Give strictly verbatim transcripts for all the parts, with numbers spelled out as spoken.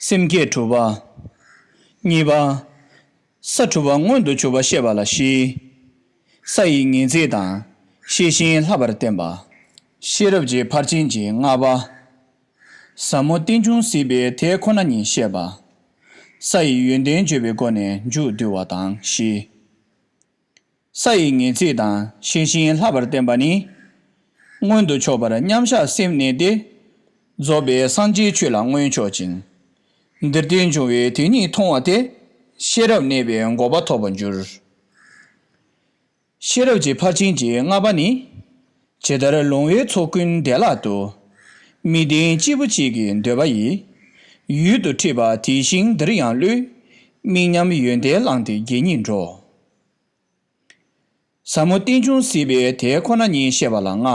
སེམས་བསྐྱེད་དྲུག་པ། གཉིས་པ། ས་དྲུག་པ་མངོན་དུ་གྱུར་པ་བཤད་པ་ལ་བཞི། ས་ཡི་ངེས་ཚིག་དང་ཤེས་བཞིན་ལྷག་པར་བསྟན་པ། ཤེས་རབ་ཀྱི་ཕར་ཕྱིན་གྱི་ལྔ་པ། ཟབ་མོ་རྟེན་འབྱུང་གཟིགས་པའི་དེ་ཁོ་ན་ཉིད་བཤད་པ། ས་ཡི་ཡོན་ཏན་བརྗོད་པའི་སྒོ་ནས་མཇུག་བསྡུ་བ་དང་བཞི། ས་ཡི་ངེས་ཚིག་དང་ཤེས་བཞིན་ལྷག་པར་བསྟན་པ་ནི། མངོན་དུ་ཕྱོགས་པར་མཉམ་གཞག་སེམས་གནས་ཏེ། རྫོགས་པའི་སངས་རྒྱས་ཆོས་ལ་མངོན་ཕྱོགས་ཤིང་། འདིར་བསྟན་འབྱུང་བའི་དེ་ཉིད་མཐོང་བ་སྟེ། ཤེས་རབ་གནས་པའི་འགོག་པ་ཐོབ་པར་འགྱུར། ཤེས་རབ་ཀྱི་ཕར་ཕྱིན་གྱི་ལྔ་པ་ནི། ཇི་ལྟར་ལོང་བའི་ཚོགས་ཀུན་བདེ་བླག་ཏུ། དམིགས་ལྡན་སྐྱེས་བུ་གཅིག་གི་འདོད་པ་ཡིས། ཡུལ་དུ་ཁྲིད་པ་དེ་བཞིན་འདིར་ཡང་བློས། དམིགས་མཉམ་ཡོན་ཏན་བླངས་ཏེ་དགེ་བསྙེན་འགྲོ། ཟབ་མོ་རྟེན་འབྱུང་གཟིགས་པའི་དེ་ཁོ་ན་ཉིད་བཤད་པ་ལ་ལྔ།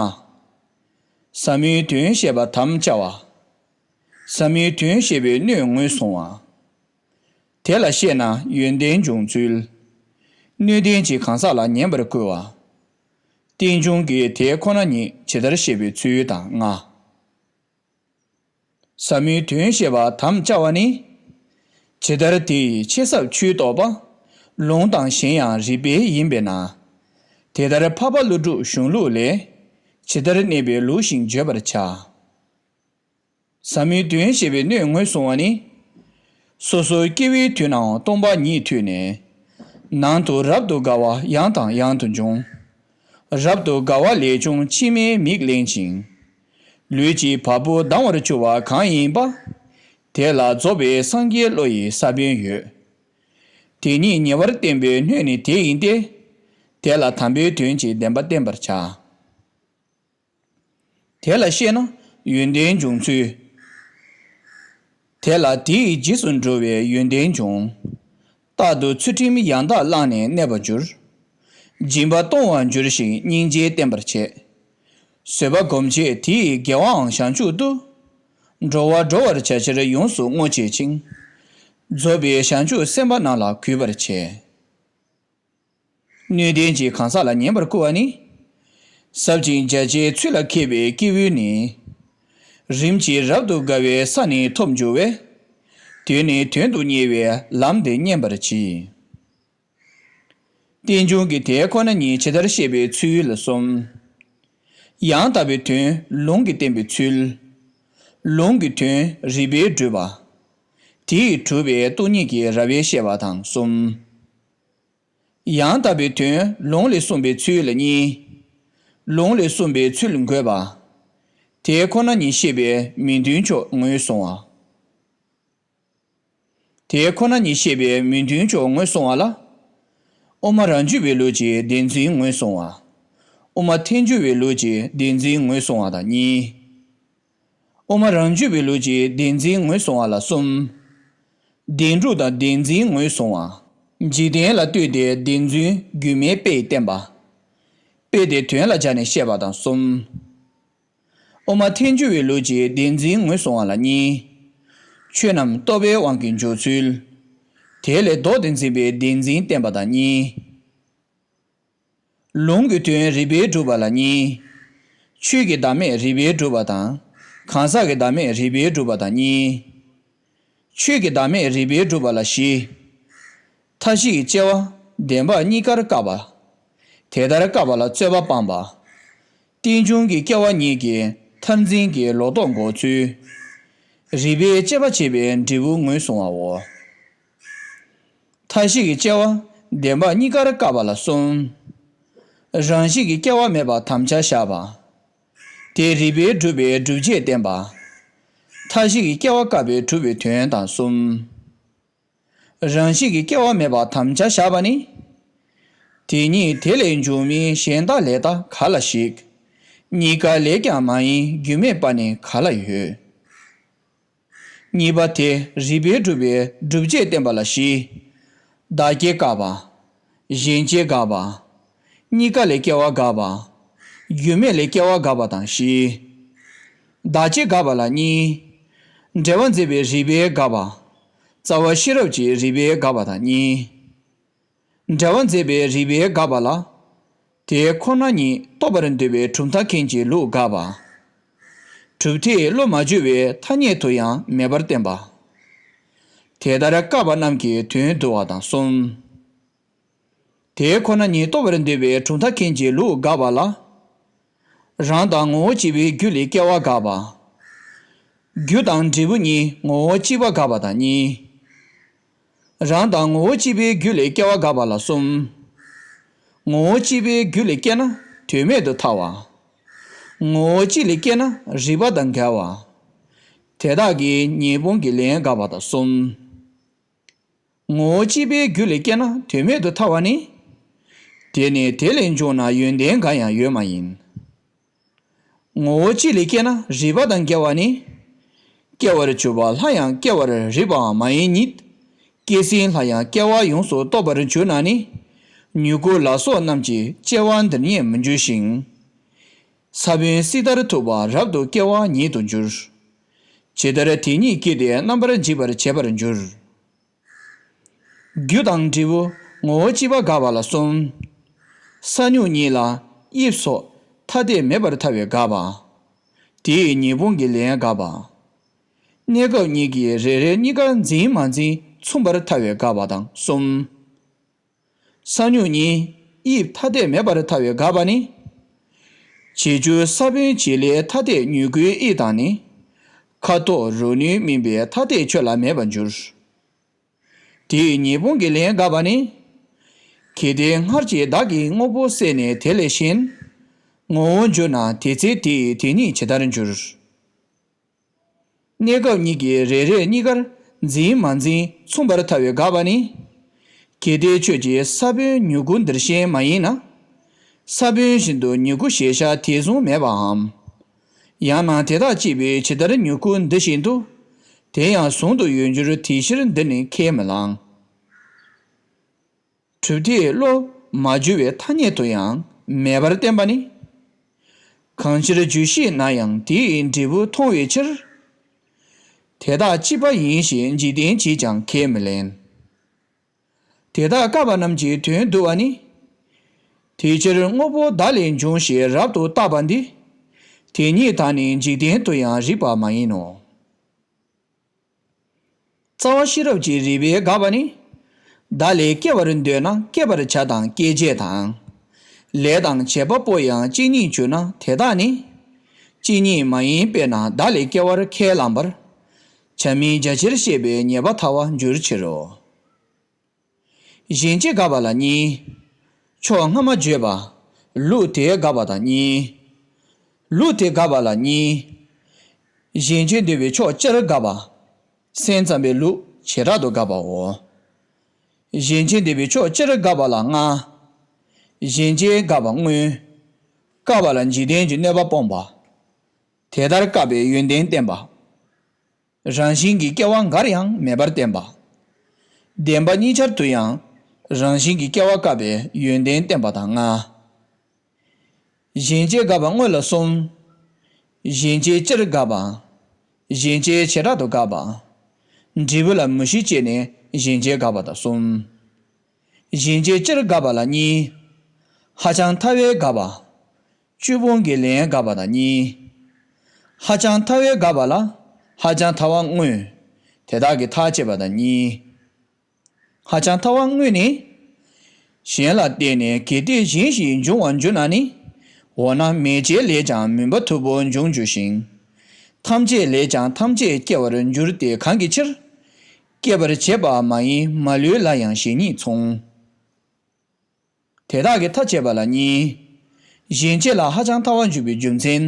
ཟབ་མོའི་དོན་བཤད་པ་དམ་བཅའ་བ། ཟབ་མོའི་དོན་བཤད་པའི་སྣོད་ངོས་བཟུང་བ། དེ་ལ་བཤད་ན་ཡོན་ཏན་འབྱུང་ཚུལ། སྣོད་ལྡན་གྱི་གང་ཟག་ལ་ཉན་པར་བསྐུལ་བ། རྟེན་འབྱུང་གི་དེ་ཁོ་ན་ཉིད་ཇི་ལྟར་བཤད་པའི་ཚུལ་དང་ལྔ། ཟབ་མོའི་དོན་བཤད་པ་དམ་བཅའ་བ་ནི། ཇི་ལྟར་དེ་ཡི་ཆེས་ཟབ་ཆོས་རྟོགས་པ། ལུང་དང་གཞན་ཡང་རིགས་པས་ཡིན་པས་ན། དེ་ལྟར་འཕགས་པ་ཀླུ་སྒྲུབ་གཞུང་ལུགས་ལས། ཇི་ལྟར་གནས་པའི་ལུགས་བཞིན་བརྗོད་པར་བྱ། ཟབ་མོའི་དོན་བཤད་པའི་སྣོད་ངོས་བཟུང་བ་ནི། སོ་སོའི་སྐྱེ་བོའི་དུས་ནའང་སྟོང་པ་ཉིད་ཐོས་ནས། ནང་དུ་རབ་ཏུ་དགའ་བ་ཡང་དང་ཡང་དུ་འབྱུང་། རབ་ཏུ་དགའ་བ་ལས་བྱུང་ཕྱི་མའི་མིག་གླེང་ཞིང་། ལུས་ཀྱི་བ་སྤུ་ལྡང་བར་གྱུར་པ་གང་ཡིན་པ། དེ་ལ་རྫོགས་པའི་སངས་རྒྱས་བློ་ཡི་ས་བོན་ཡོད། དེ་ཉིད་ཉེ་བར་བསྟན་པའི་སྣོད་ནི་དེ་ཡིན་ཏེ། དེ་ལ་དམ་པའི་དོན་གྱི་བདེན་པ་བསྟན་པར་བྱ། དེ་ལ་བཤད་ན་ཡོན་ཏན་འབྱུང་ཚུལ། དེ་ལ་དེའི་རྗེས་སུ་འགྲོ་བའི་ཡོན་ཏན་འབྱུང་། རྟག་ཏུ་ཚུལ་ཁྲིམས་ཡང་དག་བླངས་ནས་གནས་པར་འགྱུར། སྦྱིན་པ་གཏོང་བར་འགྱུར་ཞིང་སྙིང་རྗེ་བསྟེན་པར་བྱེད། བཟོད་པ་སྒོམ་བྱེད་དེ་ཡི་དགེ་བའང་བྱང་ཆུབ་ཏུ། འགྲོ་བ་སྒྲོལ་བར་བྱ་ཕྱིར་ཡོངས་སུ་བསྔོ་བྱེད་ཅིང་། རྫོགས་པའི་བྱང་ཆུབ་སེམས་དཔའ་རྣམས་ལ་གུས་པར་བྱེད། སྣོད་ལྡན་གྱི་གང་ཟག་ལ་ཉན་པར་བསྐུལ་བ་ནི། ཟབ་ཅིང་རྒྱ་ཆེའི་ཚུལ་ལ་མཁས་པའི་སྐྱེས་བུ་ནི། རིམ་གྱིས་རབ་ཏུ་དགའ་བའི་ས་ནི་ཐོབ་འགྱུར་བས། དེ་ནི་དོན་དུ་གཉེར་བའི་ལམ་དེ་བསྙེན་པར་གྱིས། རྟེན་འབྱུང་གི་དེ་ཁོ་ན་ཉིད་ཇི་ལྟར་བཤད་པའི་ཚུལ་ལ་གསུམ། ཡང་དག་པའི་དོན་ལུང་གིས་བསྟན་པའི་ཚུལ། ལུང་གི་དོན་རིགས་པས་སྒྲུབ་པ། དེས་གྲུབ་པའི་སྟོང་ཉིད་ཀྱི་ར་བས་བཤད་པ་དང་གསུམ། ཡང་དག་པའི་དོན་ལུང་ལས་གསུངས་པའི་ཚུལ་ལ་གཉིས། ལུང་ལས་གསུངས་པའི་ཚུལ་འགོད་པ། དེ་ཁོ་ན་ཉིད་བཤད་པའི་མི་མཐུན་ཕྱོགས་ངོས་བཟུང་བ། དེ་ཁོ་ན་ཉིད་བཤད་པའི་མི་མཐུན་ཕྱོགས་ངོས་བཟུང་བ་ལ། དབུ་མ་རང་རྒྱུད་པའི་ལུགས་ཀྱི་བདེན་འཛིན་ངོས་བཟུང་བ། དབུ་མ་ཐལ་འགྱུར་བའི་ལུགས་ཀྱི་བདེན་འཛིན་ངོས་བཟུང་བ་དང་གཉིས། དབུ་མ་རང་རྒྱུད་པའི་ལུགས་ཀྱི་བདེན་འཛིན་ངོས་བཟུང་བ་ལ་གསུམ། བདེན་གྲུབ་དང་བདེན་འཛིན་ངོས་བཟུང་བ། འཇིག་རྟེན་ལ་ལྟོས་ཏེ་བདེན་རྫུན་རྒྱུད་སྨད་དཔེས་བསྟན་པ། དཔེ་དེ་དོན་ལ་སྦྱར་ནས་བཤད་པ་དང་གསུམ། དབུ་མ་ཐལ་འགྱུར་བའི་ལུགས་ཀྱི་བདེན་འཛིན་ངོས་བཟུང་བ་ལ་གཉིས། ཆོས་རྣམས་རྟོག་པའི་དབང་གིས་འཇོག་ཚུལ། དེ་ལས་ལྡོག་སྟེ་འཛིན་པའི་བདེན་འཛིན་བསྟན་པ་དང་གཉིས། ལུང་གི་དོན་རིགས་པས་སྒྲུབ་པ་ལ་གཉིས། ཆོས་ཀྱི་བདག་མེད་རིགས་པས་སྒྲུབ་པ་དང་། གང་ཟག་གི་བདག་མེད་རིགས་པས་སྒྲུབ་པ་དང་གཉིས། ཆོས་ཀྱི་བདག་མེད་རིགས་པས་སྒྲུབ་པ་ལ་བཞི། མཐའ་བཞི་ཡི་སྐྱེ་བ་བདེན་པ་གཉིས་ཀར་བཀག་པ། དེ་ལྟར་བཀག་པ་ལ་རྩོད་པ་སྤངས་པ། རྟེན་འབྱུང་གི་སྐྱེ་བ་ཉིད་ཀྱི་མཐར་འཛིན་གྱི་ལོག་རྟོག་འགོག་ཚུལ། རིགས་པས་དཔྱད་པ་བྱེད་པའི་འབྲས་བུ་ངོས་བཟུང་བའོ། མཐའ་བཞི་ཡི་སྐྱེ་བ་བདེན་པ་གཉིས་ཀར་བཀག་པ་ལ་གསུམ། རང་བཞིན་གྱི་སྐྱེ་བ་མེད་པར་དམ་བཅའ་བཞག་པ། དེ་རིགས་པས་སྒྲུབ་པའི་སྒྲུབ་བྱེད་བསྟན་པ། མཐའ་བཞི་ཡི་སྐྱེ་བ་བཀག་པས་གྲུབ་པའི་དོན་དང་གསུམ། རང་བཞིན་གྱི་སྐྱེ་བ་མེད་པར་དམ་བཅའ་བཞག་པ་ནི། དེ་ཉིད་དེ་ལས་འབྱུང་མིན་གཞན་དག་ལས་དག་ག་ལ་ཞིག་གཉིས་ཀ་ལས་ཀྱང་མ་ཡིན་རྒྱུ་མེད་པ་ནི་ག་ལ་ཡོད། གཉིས་པ་དེ་རིགས་པས་སྒྲུབ་པའི་སྒྲུབ་བྱེད་བསྟན་པ་ལ་བཞི། བདག་སྐྱེ་དགག་པ། གཞན་སྐྱེ་དགག་པ། གཉིས་ཀ་ལས་སྐྱེ་བ་དགག་པ། རྒྱུ་མེད་ལས་སྐྱེ་བ་དགག་པ་དང་བཞི། བདག་སྐྱེ་དགག་པ་ལ་གཉིས། འབྲེལ་བ་མཛད་པའི་རིགས་པས་དགག་པ། རྩ་བ་ཤེས་རབ་ཀྱི་རིགས་པས་དགག་པ་དང་གཉིས། འབྲེལ་བ་མཛད་པའི་རིགས་པས་དགག་པ་ལ། དེ་ཁོ་ན་ཉིད་རྟོགས་པར་འདོད་པའི་གྲུབ་མཐའ་མཁན་གྱི་ལུགས་དགག་པ། གྲུབ་མཐས་བློ་མ་བཅོས་པའི་ཐ་སྙད་དུ་ཡང་མེད་པར་བསྟན་པ། དེ་ལྟར་བཀག་པ་རྣམས་ཀྱི་དོན་བསྡུ་བ་དང་གསུམ། དེ་ཁོ་ན་ཉིད་རྟོགས་པར་འདོད་པའི་གྲུབ་མཐའ་མཁན་གྱི་ལུགས་དགག་པ་ལ། རང་དང་ངོ་བོ་གཅིག་པའི་རྒྱུ་ལས་སྐྱེ་བ་དགག་པ། རྒྱུ་དང་འབྲས་བུ་གཉིས་ངོ་བོ་གཅིག་པ་དགག་པ་དང་གཉིས། རང་དང་ངོ་བོ་གཅིག་པའི་རྒྱུ་ལས་སྐྱེ་བ་དགག་པ་ལ་གསུམ། ངོ་བོ་གཅིག་པའི་རྒྱུ་ལས་སྐྱེས་ན་དོན་མེད་དུ་ཐལ་བ། ངོ་བོ་གཅིག་ལས་སྐྱེས་ན་རིགས་པ་དང་འགལ་བ། དེ་དག་གིས་ཉེས་སྤོང་གི་ལན་དགག་པ་དང་གསུམ། ངོ་བོ་གཅིག་པའི་རྒྱུ་ལས་སྐྱེས་ན་དོན་མེད་དུ་ཐལ་བ་ནི། དེ་ནི་དེ་ལས་འབྱུང་ན་ཡོན་ཏན་འགའ་ཡང་ཡོད་མ་ཡིན། ངོ་བོ་གཅིག་ལས་སྐྱེས་ན་རིགས་པ་དང་འགལ་བ་ནི། སྐྱེ་བར་གྱུར་པ་ལྷ་ཡང་སྐྱེ་བར་རིགས་པའང་མ་ཡིན་ཉིད། སྐྱེས་ཟིན་ལྷ་ཡང་སྐྱེ་བ་ཡོངས་སུ་རྟོགས་པར་གྱུར་ན་ནི། མྱུ་གུ་ལ་སོགས་རྣམས་ཀྱིས་སྐྱེ་བ་འདིར་རྙེད་མི་འགྱུར་ཞིང་། ས་བོན་སྲིད་མཐར་ཐུག་པ་རབ་ཏུ་སྐྱེ་བ་ཉིད་དུ་འགྱུར། ཇི་ལྟར་དེ་ཉིད་ཀྱིས་ཏེ་རྣམ་པར་འཇིག་པར་བྱེད་པར་འགྱུར། རྒྱུ་དང་འབྲས་བུ་ངོ་བོ་གཅིག་པ་དགག་པ་ལ་གསུམ། ས་མྱུག་གཉིས་ལ་དབྱིབས་སོགས་ཐ་དད་མེད་པར་ཐལ་བའི་དགག་པ། དེ་ཡི་ཉེས་སྤོང་གི་ལན་དགག་པ། གནས་སྐབས་གཉིས་ཀྱི་རེ་རེ་གཉིས་ཀར་འཛིན་མ་འཛིན་མཚུངས་པར་ཐལ་བའི་དགག་པ་དང་གསུམ། ས་མྱུག་གཉིས་དབྱིབས་ཐ་དད་མེད་པར་ཐལ་བའི་དགག་པ་ནི། བྱེད་འགྱུར་ས་བོན་བྱེད་ལས་ཐ་དད་མྱུ་གུའི་དབྱིབས་དང་ནི། ཁ་དོག་རོ་ནུས་སྨིན་པའི་ཐ་དད་ཆོས་ལ་མེད་པར་འགྱུར། དེའི་ཉེས་སྤོང་གི་ལན་དགག་པ་ནི། གལ་ཏེ་སྔར་གྱི་བདག་གིས་དངོས་པོ་བསལ་ནས་དེ་ལས་གཞན། ངོ་བོར་གྱུར་ན་དེ་ཚེ་དེ་ཡི་དེ་ཉིད་ཇི་ལྟར་འགྱུར། གནས་སྐབས་གཉིས་ཀྱི་རེ་རེ་གཉིས་ཀར་འཛིན་མ་འཛིན་མཚུངས་པར་ཐལ་བའི་དགག་པ་ནི། གལ་ཏེ་ཁྱོད་ཀྱིས་ས་བོན་མྱུ་གུ་འདིར་ཞེན་མ་ཡིན་ན། ས་བོན་བཞིན་དུ་མྱུ་གུ་ཞེས་བྱ་དེ་བཟུང་མེད་པའམ། ཡང་ན་དེ་དག་གཅིག་པས་ཇི་ལྟར་མྱུ་གུ་འདི་བཞིན་དུ། དེ་ཡང་ཟུང་དུ་ཡོད་འགྱུར་དེའི་ཕྱིར་འདི་ནི་ཁས་མི་བླང་། གྲུབ་མཐས་བློ་མ་བསྒྱུར་བའི་ཐ་སྙད་དུ་ཡང་མེད་པར་བསྟན་པ་ནི། གང་ཕྱིར་བརྗོད་ཤེས་ན་ཡང་དེ་ཡི་འབྲས་བུ་མཐོང་བའི་ཕྱིར། དེ་དག་གཅིག་པ་ཡིན་ཞེས་འཇིག་རྟེན་གྱིས་ཀྱང་ཁས་མི་ལེན། དེ་དག་བཀག་པ་རྣམས་ཀྱི་དོན་བསྡུ་བ་ནི། དེ་ཕྱིར་དངོས་པོ་བདག་ལས་འབྱུང་ཞེས་རབ་ཏུ་བརྟགས་པ་འདི། དེ་ཉིད་དག་ནི་འཇིག་རྟེན་དུ་ཡང་རིགས་པ་མ་ཡིན་ནོ། རྩ་བ་ཤེས་རབ་ཀྱི་རིགས་པས་དགག་པ་ནི། བདག་ལས་སྐྱེ་བར་འདོད་ན་སྐྱེད་པར་བྱ་དང་སྐྱེད་བྱེད་དང་། ལས་དང་བྱེད་པ་པོ་ཡང་གཅིག་ཉིད་གྱུར་ན་དེ་དག་ནི། གཅིག་ཉིད་མ་ཡིན་པས་ན་བདག་ལས་སྐྱེ་བར་ཁས་བླངས་པར། བྱ་མིན་རྒྱ་ཆེར་བཤད་པའི་ཉེས་པ་ཐལ་བར་འགྱུར་ཕྱིར་རོ། གཞན་བྱས་དགག་པ་ལ་གཉིས། ཕྱོགས་སྔ་མ་བརྗོད་པ། ལུགས་དེ་དགག་པ་དང་གཉིས། ལུགས་དེ་དགག་པ་ལ་གཉིས། གཞན་བྱས་འདོད་པའི་ཕྱོགས་སྤྱིར་དགག་པ། སེམས་ཙམ་པའི་ལུགས་བྱེ་བྲག་ཏུ་དགག་པའོ། གཞན་བྱས་འདོད་པའི་ཕྱོགས་སྤྱིར་དགག་པ་ལ་ལྔ། གཞན་བྱས་དགག་པ་དངོས། དགག་པ་ལ་འཇིག་རྟེན་གྱི་གནོད་པ་སྤོང་བ། དེ་ལྟར་བཀག་པའི་ཡོན་ཏན་བསྟན་པ། རང་བཞིན་གྱི་སྐྱེ་བ་འགར་ཡང་མེད་པར་བསྟན་པ། བདེན་པ་གཉིས་ཆར་དུ་ཡང་རང་བཞིན་གྱི་སྐྱེ་བ་བཀག་པའི་ཡོན་ཏན་བསྟན་པ་དང་ལྔ། གཞན་བྱས་དགག་པ་དངོས་ལ་གསུམ། གཞན་བྱས་སྤྱིར་དགག་པ། གཞན་བྱས་བྱེ་བྲག་ཏུ་དགག་པ། འབྲས་བུ་ལ་མུ་བཞི་བྱས་ནས་གཞན་བྱས་དགག་པ་དང་གསུམ། གཞན་བྱས་སྤྱིར་དགག་པ་ལ་གཉིས། ཧ་ཅང་ཐལ་བའི་དགག་པ། བཅུ་སྤོང་གི་ལན་དགག་པ་དང་གཉིས། ཧ་ཅང་ཐལ་བའི་དགག་པ་ལ་ཧ་ཅང་ཐལ་བ་དངོས། དེ་དག་གི་ཐག་བཅད་པ་དང་གཉིས། ཧ་ཅང་ཐལ་བ་དངོས་ནི། གཞན་ལ་བརྟེན་ནས་གལ་ཏེ་གཞན་ཞིག་འབྱུང་བར་འགྱུར་ན་ནི། འོ་ན་མེད་བྱའི་ལས་ཀྱང་མུན་པ་མཐུག་པོ་འབྱུང་འགྱུར་ཞིང་། ཐམས་ཅད་ལས་ཀྱང་ཐམས་ཅད་སྐྱེ་བར་འགྱུར་ཏེ་གང་གི་ཕྱིར། སྐྱེད་པར་བྱེད་པ་མ་ཡིན་མ་ལུས་ལ་ཡང་གཞན་ཉིད་མཚུངས། དེ་དག་གི་མཐའ་བཅད་པ་ལ་གཉིས། གཞན་བྱས་ལ་ཧ་ཅང་ཐལ་བ་འཇུག་པའི་རྒྱུ་མཚན།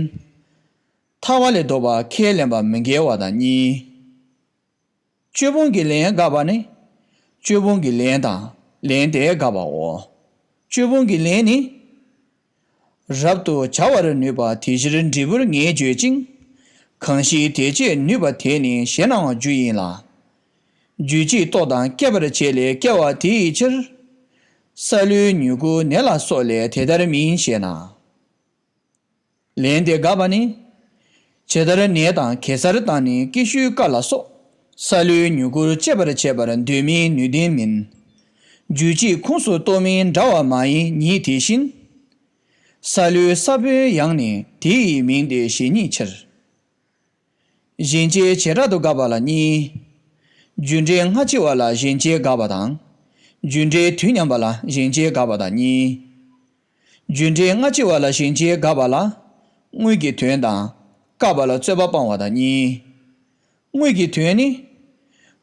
ཐལ་བ་ལས་ལྡོག་པ་ཁས་ལེན་པ་མི་འགལ་བ་དང་གཉིས། བཅུ་སྤོང་གི་ལན་དགག་པ་ནི། བཅུ་སྤོང་གི་ལན་དང་ལན་དེ་དགག་པའོ། བཅུ་སྤོང་གི་ལན་ནི། རབ་ཏུ་བྱ་བར་ནུས་པ་དེ་ཕྱིར་འབྲས་བུར་ངེས་བརྗོད་ཅིང་། གང་ཞིག་དེ་བྱེད་ནུས་པ་དེ་ནི་ཞེ་སྣང་བ་རྒྱུ་ཡིན་ལ། རྒྱུད་གཅིག་རྟོགས་དང་སྐྱེད་པར་བྱེད་ལས་སྐྱེ་བ་དེ་ཡི་ཕྱིར། སཱ་ལུའི་མྱུ་གུ་ནད་ལ་སོགས་ལས་དེ་ལྟར་མིན་ཞེ་ན། ལན་དེ་དགག་པ་ནི། ཇི་ལྟར་ནད་དང་གེ་སར་དང་ནི་ཀི་ཤུའི་ཀ་ལ་སོགས་སཱ་ལུའི་མྱུ་གུར་སྐྱེད་པར་བྱེད་པར་འདོད་མིན་ནུས་ལྡན་མིན། རྒྱུད་གཅིག་ཁོངས་སུ་གཏོགས་མིན་འདྲ་བ་མ་ཡིན་ཉིད་དེ་བཞིན། སཱ་ལུའི་ས་བོན་ཡང་ནི་དེ་ཡི་མིང་སྟེ་ཞེས་ཉིད་ཕྱིར། གཞན་བྱས་བྱེ་བྲག་ཏུ་དགག་པ་ལ་གཉིས། རྒྱུ་འབྲས་སྔ་ཕྱི་བ་ལ་ཞེན་ཆེན་དགག་པ་དང་། རྒྱུ་འབྲས་དུས་མཉམ་པ་ལ་ཞེན་ཆེན་དགག་པ་དང་གཉིས། རྒྱུ་འབྲས་སྔ་ཕྱི་བ་ལ་ཞེན་ཆེན་དགག་པ་ལ། དངོས་ཀྱི་དོན་དང་། བཀག་པ་ལ་རྩོད་པ་སྤང་བ་དང་གཉིས། དངོས་ཀྱི་དོན་ནི།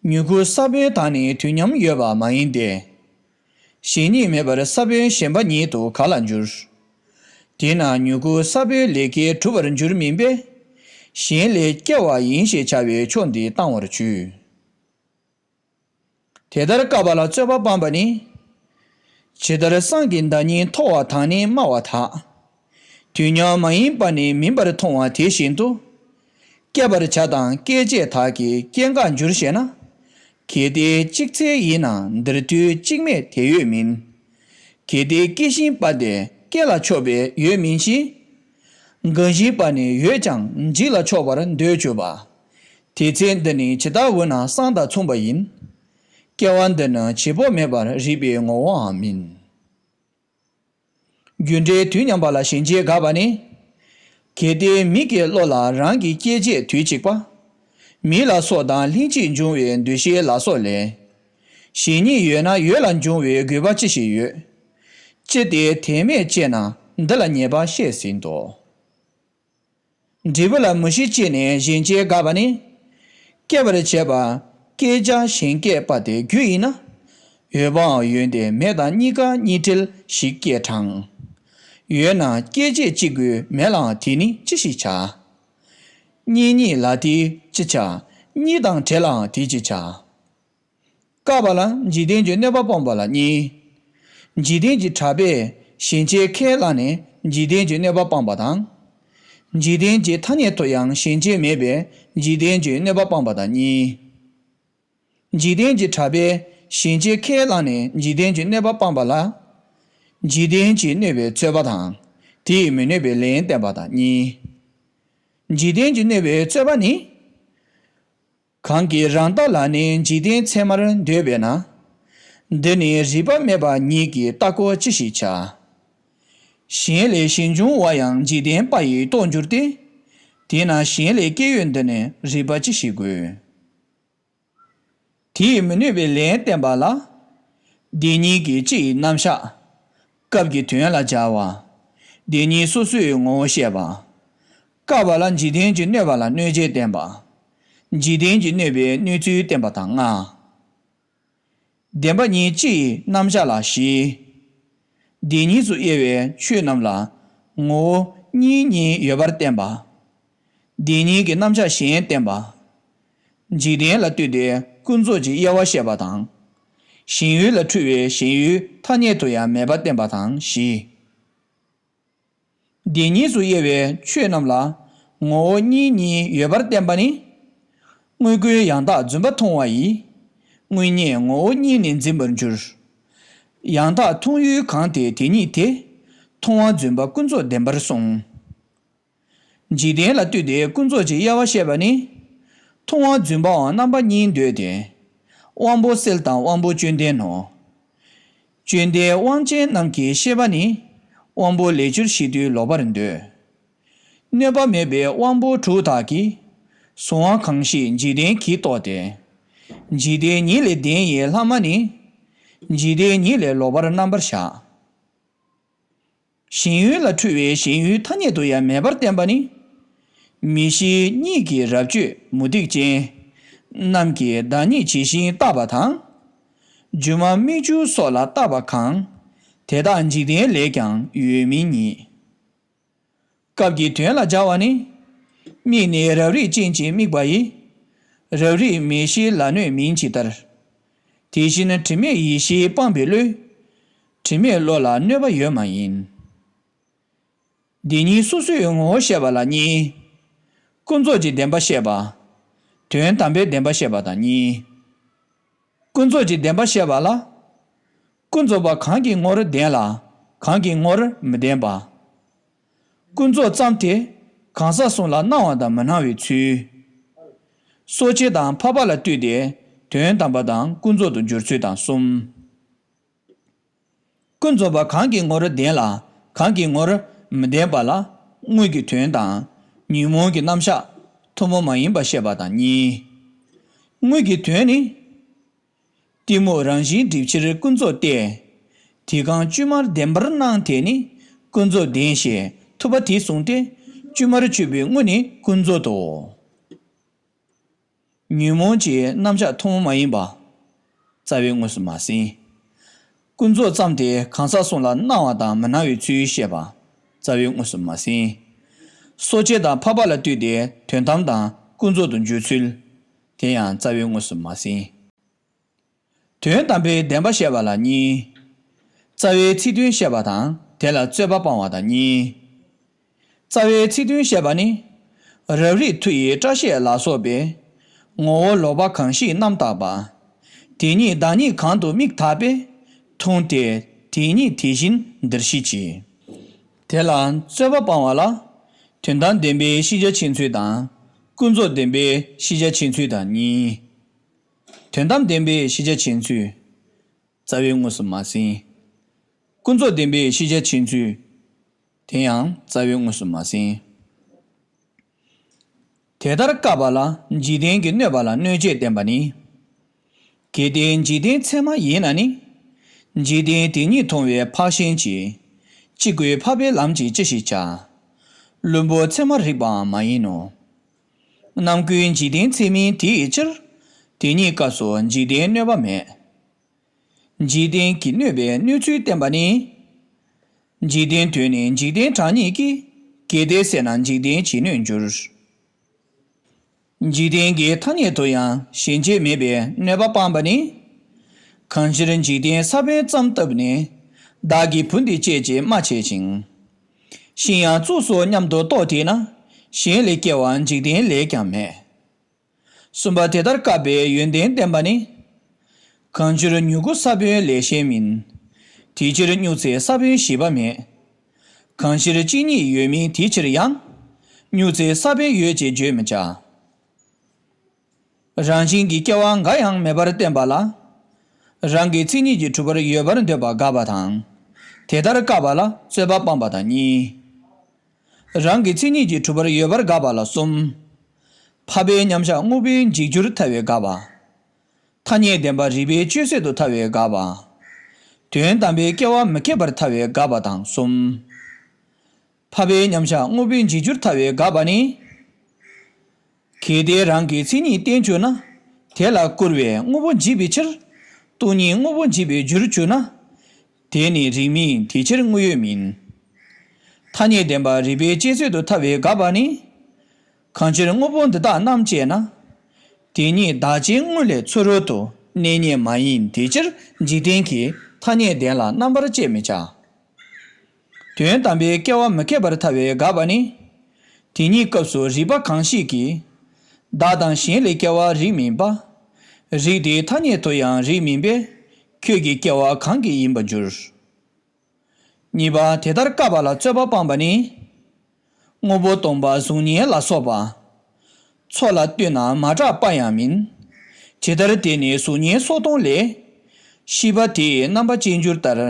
མྱུ་གུ་ས་བོན་དང་ནི་དུས་མཉམ་ཡོད་པ་མ་ཡིན་ཏེ། གཞན་ཉིད་མེད་པར་ས་བོན་གཞན་པ་ཉིད་དུ་ག་ལ་འགྱུར། དེས་ན་མྱུ་གུ་ས་བོན་ལས་སྐྱེས་གྲུབ་པར་འགྱུར་མིན་པས། གཞན་ལས་སྐྱེ་བ་ཡིན་ཞེས་བྱ་བའི་ཕྱོགས་འདི་བཏང་བར་བྱོས། དེ་ལྟར་བཀག་པ་ལ་རྩོད་པ་སྤངས་པ་ནི། ཇི་ལྟར་སྲང་གི་མདའ་གཉིས་མཐོ་བ་དང་ནི་དམའ་བ་དག། དུས་མཉམ་མ་ཡིན་པ་ནི་མིན་པར་མཐོང་བ་དེ་བཞིན་དུ། སྐྱེད་པར་བྱ་དང་སྐྱེད་བྱེད་དག་གི་སྐྱེ་འགག་འགྱུར་ཞེ་ན། གལ་ཏེ་གཅིག་ཚེ་ཡིན་ན་འདིར་དུས་གཅིག་མེད་དེ་ཡོད་མིན། གལ་ཏེ་སྐྱེ་བཞིན་པ་དེ་སྐྱེ་ལ་ཕྱོགས་པས་ཡོད་མིན་ཞིང་། འགག་བཞིན་པ་ནི་ཡོད་ཀྱང་འཇིག་ལ་ཕྱོགས་པར་འདོད་གྱུར་པ། དེ་ཚེ་འདི་ནི་ཇི་ལྟ་བུ་ན་སྲང་དང་མཚུངས་པ་ཡིན། སྐྱེ་བ་འདི་ནི་བྱེད་པོ་མེད་པར་རིགས་པའི་ངོ་བོའང་མིན། རྒྱུ་འབྲས་དུས་མཉམ་པ་ལ་ཞེན་ཆེན་དགག་པ་ནི། གལ་ཏེ་མིག་གི་བློ་ལ་རང་གི་སྐྱེད་བྱེད་དུས་གཅིག་པ། མི་ལ་སོགས་དང་ལྷན་ཅིག་འབྱུང་བའི་འདུ་ཤེས་ལ་སོགས་ལས། གཞན་ཉིད་ཡོད་ན་ཡོད་ལ་འབྱུང་བའི་དགོས་པ་ཅི་ཞིག་ཡོད། ཅི་སྟེ་དེ་མེད་ཅེ་ན་འདི་ལ་ཉེས་པ་བཤད་ཟིན་ཏོ། འབྲས་བུ་ལ་མུ་བཞི་སྐྱེས་ནས་ཞེན་ཆེན་དགག་པ་ནི། སྐྱེད་པར་བྱེད་པ། སྐྱེད་བྱ་གཞན་སྐྱེད་པ་དེ་རྒྱུ་ཡིན་ན། ཡོད་པའང་ཡོད་དེ་མེད་དང་གཉིས་ཀ་གཉིས་འབྲེལ་ཞིག་སྐྱེ་དྲང་། ཡོད་ན་སྐྱེད་བྱེད་གཅིག་པུས་མེད་ལའང་དེ་ནི་ཅི་ཞིག་བྱ། གཉིས་གཉིས་ལ་དེ་ཅི་བྱ། གཉིས་དང་བྲལ་ལའང་དེ་ཅི་བྱ། བཀག་པ་ལ་འཇིག་རྟེན་གྱི་གནོད་པ་སྤོང་བ་ལ་གཉིས། འཇིག་རྟེན་གྱི་གྲགས་པས་ཞེན་ཆེན་ཁས་བླངས་ནས་འཇིག་རྟེན་གྱི་གནོད་པ་སྤངས་པ་དང་། འཇིག་རྟེན་གྱི་ཐ་སྙད་དུ་ཡང་ཞེན་ཆེན་མེད་པས་འཇིག་རྟེན་གྱི་གནོད་པ་སྤངས་པ་དང་གཉིས། འཇིག་རྟེན་གྱི་གྲགས་པས་ཞེན་ཆེན་ཁས་བླངས་ནས་འཇིག་རྟེན་གྱི་གནོད་པ་སྤངས་པ་ལ། འཇིག་རྟེན་གྱིས་གནོད་པའི་རྩོད་པ་དང་། དེ་ཡིས་མི་གནོད་པའི་ལན་བསྟན་པ་དང་གཉིས། འཇིག་རྟེན་གྱིས་གནོད་པའི་རྩོད་པ་ནི། གང་གིས་རང་ལྟ་ལ་ནི་འཇིག་རྟེན་ཚད་མར་འདོད་པས་ན། འདི་ནི་རིགས་པ་མེད་པ་ཉིད་ཀྱིས་ལྟ་གོ་ཅི་ཞིག་བྱ། གཞན་ལས་གཞན་འབྱུང་བ་ཡང་འཇིག་རྟེན་པ་ཡིས་རྟོགས་འགྱུར་ཏེ། དེས་ན་གཞན་ལས་སྐྱེ་ཡུལ་འདི་ནི་རིགས་པ་ཅི་ཞིག་དགོས། དེ་ཡིས་མི་གནོད་པའི་ལན་བསྟན་པ་ལ། བདེན་གཉིས་ཀྱི་སྤྱི་ཡི་རྣམ་གཞག་སྐབས་ཀྱི་དོན་ལ་སྦྱར་བ། བདེན་གཉིས་སོ་སོའི་ངོ་བོ་བཤད་པ། བཀག་པ་ལ་འཇིག་རྟེན་གྱིས་གནོད་པ་ལ་གནོད་བྱེད་བསྟན་པ། འཇིག་རྟེན་གྱིས་གནོད་པའི་གནོད་ཚུལ་བསྟན་པ་དང་ལྔ། བདེན་པ་གཉིས་སྤྱི་ཡི་རྣམ་གཞག་ལ་བཞི། བདེན་གཉིས་སུ་དབྱེ་བའི་ཆོས་རྣམས་ལ་ངོ་བོ་གཉིས་གཉིས་ཡོད་པར་བསྟན་པ། བདེན་གཉིས་ཀྱི་རྣམ་གཞག་གཞན་བསྟན་པ། འཇིག་རྟེན་ལ་ལྟོས་ཏེ་ཀུན་རྫོབ་ཀྱི་དབྱེ་བ་བཤད་པ་དང་། ཞེན་ཡུལ་ལ་འཁྲུལ་བའི་ཞེན་ཡུལ་ཐ་སྙད་དུ་ཡང་མེད་པར་བསྟན་པ་དང་བཞི། བདེན་གཉིས་སུ་དབྱེ་བའི་ཆོས་རྣམས་ལ་ངོ་བོ་གཉིས་གཉིས་ཡོད་པར་བསྟན་པ་ནི། དངོས་ཀུན་ཡང་དག་རྫུན་པ་མཐོང་བ་ཡིས། དངོས་རྙེད་ངོ་བོ་གཉིས་ནི་འཛིན་པར་འགྱུར། ཡང་དག་མཐོང་ཡུལ་གང་དེ་དེ་ཉིད་དེ། མཐོང་བ་རྫུན་པ་ཀུན་རྫོབ་བདེན་པར་གསུངས། འཇིག་རྟེན་ལ་ལྟོས་ཏེ་ཀུན་རྫོབ་ཀྱི་དབྱེ་བ་བཤད་པ་ནི། མཐོང་བ་རྫུན་པའང་རྣམ་པ་གཉིས་འདོད་དེ། དབང་པོ་སེལ་དང་དབང་པོ་བཅོམ་ལྡན་ནོ། བཅོམ་ལྡན་དབང་ཅན་རྣམས་ཀྱི་ཤེས་པ་ནི། དབང་པོ་ལས་གྱུར་ཤེས་དུས་ལོག་པར་འདོད། གནོད་པ་མེད་པའི་དབང་པོ་དྲུག་དག་གིས། གཟུང་བ་གང་ཞིག་འཇིག་རྟེན་གྱིས་རྟོགས་ཏེ། འཇིག་རྟེན་ཉིད་ལས་བདེན་ཡིན་ལྷག་མ་ནི། འཇིག་རྟེན་ཉིད་ལས་ལོག་པར་རྣམ་པར་བཞག་ཞེན་ཡུལ་ལ་འཁྲུལ་བའི་ཞེན་ཡུལ་ཐ་སྙད་དུ་ཡང་མེད་པར་བསྟན་པ་ནི། མིག་ཤེས་གཉིས་ཀྱིས་རབ་དཔྱོད་མུ་སྟེགས་ཅན། རྣམས་ཀྱིས་བདག་ཉིད་ཇི་བཞིན་བརྟགས་པ་དང་། སྒྱུ་མ་མིག་འཕྲུལ་སོགས་ལ་བརྟགས་པ་གང་། དེ་དག་འཇིག་རྟེན་ལས་ཀྱང་ཡོད་མིན་ཉིད། སྐབས་ཀྱི་དོན་ལ་སྦྱར་བ་ནི། མིག་ནི་རབ་རིབ་ཅན་གྱི་དམིགས་པ་ཡིས། རབ་རིབ་མིག་ཤེས་ལ་གནོད་མིན་ཇི་ལྟར། དེ་བཞིན་དྲི་མེད་ཡིད་ཤེས་སྤངས་པའི་བློས། དྲི་མེད་བློ་ལ་གནོད་པ་ཡོད་མ་ཡིན། བདེན་གཉིས་སོ་སོའི་ངོ་བོ་བཤད་པ་ལ་གཉིས། ཀུན་རྫོབ་ཀྱི་བདེན་པ་བཤད་པ། དོན་དམ་པའི་བདེན་པ་བཤད་པ་དང་གཉིས། ཀུན་རྫོབ་ཀྱི་བདེན་པ་བཤད་པ་ལ། ཀུན་རྫོབ་པ་གང་གི་ངོར་བདེན་ལ་གང་གི་ངོར་མི་བདེན་པ། ཀུན་རྫོབ་ཙམ་དེ་གང་ཟག་གསུམ་ལ་སྣང་བ་དང་མི་སྣང་བའི་ཚུལ། སོ་སྐྱེ་དང་འཕགས་པ་ལ་ལྟོས་ཏེ་དོན་དམ་པ་དང་ཀུན་རྫོབ་ཏུ་འགྱུར་ཚུལ་དང་གསུམ། ཀུན་རྫོབ་པ་གང་གི་ངོར་བདེན་ལ་གང་གི་ངོར་མི་བདེན་པ་ལ་དངོས་ཀྱི་དོན་དང་ཉོན་མོངས་ཀྱི་རྣམ་གཞག་ཐུན་མོང་མ་ཡིན་པ་བཤད་པ་དང་གཉིས། དངོས་ཀྱི་དོན་ནི། གཏི་མུག་རང་བཞིན་སྒྲིབ་ཕྱིར་ཀུན་རྫོབ་སྟེ། དེ་གང་བཅོས་མར་བདེན་པར་སྣང་དེ་ནི་ཀུན་རྫོབ་བདེན་ཞེས་ཐུབ་པ་དེས་བཟུང་སྟེ། བཅོས་མར་གཅོད་པའི་དངོས་ནི་ཀུན་རྫོབ་ཏོ། ཉོན་མོངས་ཀྱི་རྣམ་གཞག་ཐུན་མོང་མ་ཡིན་པ། རྩ་བའི་དངོས་སུ་མ་ཟིན། ཀུན་རྫོབ་ཙམ་དེ་གང་ཟག་གསུམ་ལ་སྣང་བ་དང་མི་སྣང་བའི་ཚུལ་བཤད་པ། རྩ་བའི་དངོས་སུ་མ་ཟིན། སོ་སྐྱེ་དང་འཕགས་པ་ལ་ལྟོས་ཏེ་དོན་དམ་དང་ཀུན་རྫོབ་ཏུ་འཇོག་ཚུལ། དེ་ཡང་རྩ་བའི་དངོས་སུ་མ་ཟིན། དོན་དམ་པའི་བདེན་པ་བཤད་པ་ལ་གཉིས། རྩ་བའི་ཚིག་དོན་བཤད་པ་དང་དེ་ལ་རྩོད་པ་སྤང་བ་དང་གཉིས། རྩ་བའི་ཚིག་དོན་བཤད་པ་ནི། རབ་རིབ་མཐུ་ཡིས་སྐྲ་ཤད་ལ་སོགས་པའི། ངོ་བོ་ལོག་པ་གང་ཞིག་རྣམ་བརྟགས་པ། དེ་ཉིད་བདག་ཉིད་གང་དུ་དམིགས་ཐག་པས། མཐོང་སྟེ་དེ་ཉིད་དེ་བཞིན་འདིར་ཤེས་བྱེད། དེ་ལ་རྩོད་པ་སྤང་བ་ལ། དོན་དམ་བདེན་པའི་ཤེས་བྱ་ཕྱེ་ཚུལ་དང་། ཀུན་རྫོབ་བདེན་པའི་ཤེས་བྱ་ཕྱེ་ཚུལ་དང་གཉིས། དོན་དམ་བདེན་པའི་ཤེས་བྱ་ཕྱེ་ཚུལ། རྩ་བའི་དངོས་སུ་མ་ཟིན། ཀུན་རྫོབ་བདེན་པའི་ཤེས་བྱ་ཕྱེ་ཚུལ། དེ་ཡང་རྩ་བའི་དངོས་སུ་མ་ཟིན། དེ་ལྟར་བཀག་པ་ལ་འཇིག་རྟེན་གྱིས་གནོད་པ་ལ་གནོད་བྱེད་བསྟན་པ་ནི། གལ་ཏེ་འཇིག་རྟེན་ཚད་མ་ཡིན་ན་ནི། འཇིག་རྟེན་དེ་ཉིད་མཐོང་བའི་འཕགས་ཤིང་གི། གཅིག་པུའི་འཕགས་པའི་ལམ་གྱིས་ཅི་ཞིག་བྱ། བླུན་པོ་ཚད་མར་རིགས་པའང་མ་ཡིན་ནོ། རྣམ་ཀུན་འཇིག་རྟེན་ཚད་མིན་དེ་ཡི་ཕྱིར། དེ་ཉིད་སྐབས་སུ་འཇིག་རྟེན་གནོད་པ་མེད། འཇིག་རྟེན་གྱིས་གནོད་པའི་གནོད་ཚུལ་བསྟན་པ་ནི། འཇིག་རྟེན་དོན་ནི་འཇིག་རྟེན་གྲངས་སྙེད་ཀྱིས། གལ་ཏེ་ཟད་ན་འཇིག་རྟེན་ཇི་གནོད་འགྱུར། འཇིག་རྟེན་གྱི་ཐ་སྙད་དུ་ཡང་ཞེན་བྱེད་མེད་པའི་གནོད་པ་སྤངས་པ་ནི། གང་ཕྱིར་འཇིག་རྟེན་ས་བོན་ཙམ་བཏབ་ནས། བདག་གི་བུ་འདི་བཅད་ཅེས་སྨྲ་བྱེད་ཅིང་། ཤིང་ཡང་བཙུགས་སོ་སྙམ་དུ་རྟོག་དེས་ན། གཞན་ལས་སྐྱེ་བ་འཇིག་རྟེན་ལས་ཀྱང་མེད། གསུམ་པ་དེ་ལྟར་བཀག་པའི་ཡོན་ཏན་བསྟན་པ་ནི། གང་ཕྱིར་མྱུ་གུ་ས་བོན་ལས་གཞན་མིན། དེ་ཕྱིར་སྨྱུག་ཚེ་ས་བོན་ཞེས་པ་མེད། གང་ཕྱིར་གཅིག་ཉིད་ཡོད་མིན་དེ་ཕྱིར་ཡང་། སྨྱུག་ཚེ་ས་བོན་ཡོད་ཅེས་བརྗོད་མི་བྱ། རང་བཞིན་གྱིས་སྐྱེ་བ་འགའ་ཡང་མེད་པར་བསྟན་པ་ལ། རང་གི་མཚན་ཉིད་ཀྱིས་གྲུབ་པར་ཡོད་པར་འདོད་པ་དགག་པ་དང་། དེ་ལྟར་བཀག་པ་ལ་རྩོད་པ་སྤངས་པ་དང་གཉིས། རང་གི་མཚན་ཉིད་ཀྱིས་གྲུབ་པར་ཡོད་པར་དགག་པ་ལ་གསུམ། འཕགས་པའི་མཉམ་གཞག་དངོས་པོའི་འཇིག་འགྱུར་ཐལ་བའི་དགག་པ། ཐ་སྙད་བདེན་པ་རིགས་པས་དཔྱོད་བཟོད་དུ་ཐལ་བའི་དགག་པ། དོན་དམ་པའི་སྐྱེ་བ་མི་སྐྱེ་བར་ཐལ་བའི་དགག་པ་དང་གསུམ། འཕགས་པའི་མཉམ་གཞག་དངོས་པོའི་འཇིག་འགྱུར་ཐལ་བའི་དགག་པ་ནི། གལ་ཏེ་རང་གི་མཚན་ཉིད་བརྟན་གྱུར་ན། དེ་ལ་སྐུར་བས་དངོས་པོ་འཇིག་པའི་ཕྱིར། སྟོང་ཉིད་དངོས་པོ་འཇིག་པའི་རྒྱུར་གྱུར་ན། དེ་ནི་རིགས་མིན་དེ་ཕྱིར་དངོས་ཡོད་མིན། ཐ་སྙད་བདེན་པ་རིགས་པས་དཔྱད་བཟོད་དུ་ཐལ་བའི་དགག་པ་ནི། གང་ཕྱིར་དངོས་པོ་འདི་དག་རྣམ་དཔྱད་ན། དེ་ཉིད་བདག་ཅན་དངོས་ལས་ཚུ་རོལ་དུ་གནས་རྙེད་མ་ཡིན་དེ་ཕྱིར་འཇིག་རྟེན་གྱི་ཐ་སྙད་བདེན་ལ་རྣམ་པར་དཔྱད་མི་བྱ། དོན་དམ་པའི་སྐྱེ་བ་མི་སྐྱེ་བར་ཐལ་བའི་དགག་པ་ནི། དེ་ཉིད་སྐབས་སུ་རིགས་པ་གང་ཞིག་གིས། བདག་དང་གཞན་ལས་སྐྱེ་བ་རིགས་མིན་པ། རིགས་དེའི་ཐ་སྙད་དུ་ཡང་རིགས་མིན་པས། ཁྱོད་ཀྱི་སྐྱེ་བ་གང་གིས་ཡིན་པར་འགྱུར། གཉིས་པ་དེ་ལྟར་བཀག་པ་ལ་རྩོད་པ་སྤངས་པ་ནི། དངོས་པོ་སྟོང་པ་གཟུགས་བརྙན་ལ་སོགས་པ། ཚོགས་ལ་ལྟོས་ན་མ་གྲགས་པ་ཡང་མིན། ཇི་ལྟར་དེ་ནི་གཟུགས་བརྙན་སོགས་སྟོང་ལས། ཤེས་པ་དེ་ཡི་རྣམ་པ་ཅན་འགྱུར་ལྟར།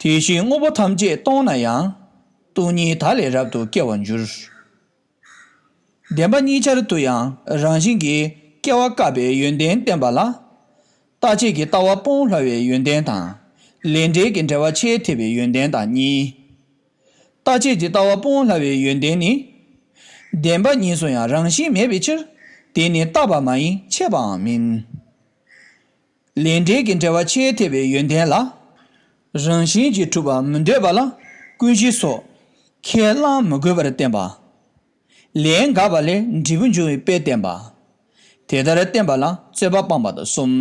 དེ་བཞིན་དངོས་པོ་ཐམས་ཅད་སྟོང་ན་ཡང་། སྟོང་ཉིད་བདག་ལས་རབ་ཏུ་སྐྱེ་བར་འགྱུར། བདེན་པ་གཉིས་ཆར་དུ་ཡང་རང་བཞིན་གྱིས་སྐྱེ་བ་བཀག་པའི་ཡོན་ཏན་བསྟན་པ་ལ། རྟག་ཆད་ཀྱི་ལྟ་བ་སྤོང་སླ་བའི་ཡོན་ཏན་དང་། ལས་འབྲས་ཀྱི་འབྲེལ་བ་ཆེས་ཐེབས་པའི་ཡོན་ཏན་དང་གཉིས། རྟག་ཆད་ཀྱི་ལྟ་བ་སྤོང་སླ་བའི་ཡོན་ཏན་ནི། བདེན་པ་གཉིས་སུ་ཡང་རང་བཞིན་མེད་པའི་ཕྱིར། དེ་ནི་རྟག་པ་མ་ཡིན་ཆད་པའང་མིན། ལས་འབྲས་ཀྱི་འབྲེལ་བ་ཆེས་ཐེབས་པའི་ཡོན་ཏན་ལ། རང་བཞིན་གྱིས་གྲུབ་པ་མི་འདོད་པ་ལ་ཀུན་གཞི་སོགས་ཁས་བླང་མི་དགོས་པར་བསྟན་པ། ལན་དགག་པ་ལས་འབྲས་བུ་འབྱུང་བའི་དཔེ་བསྟན་པ། དེ་ལྟར་བསྟན་པ་ལ་རྩོད་པ་སྤངས་པ་དང་གསུམ།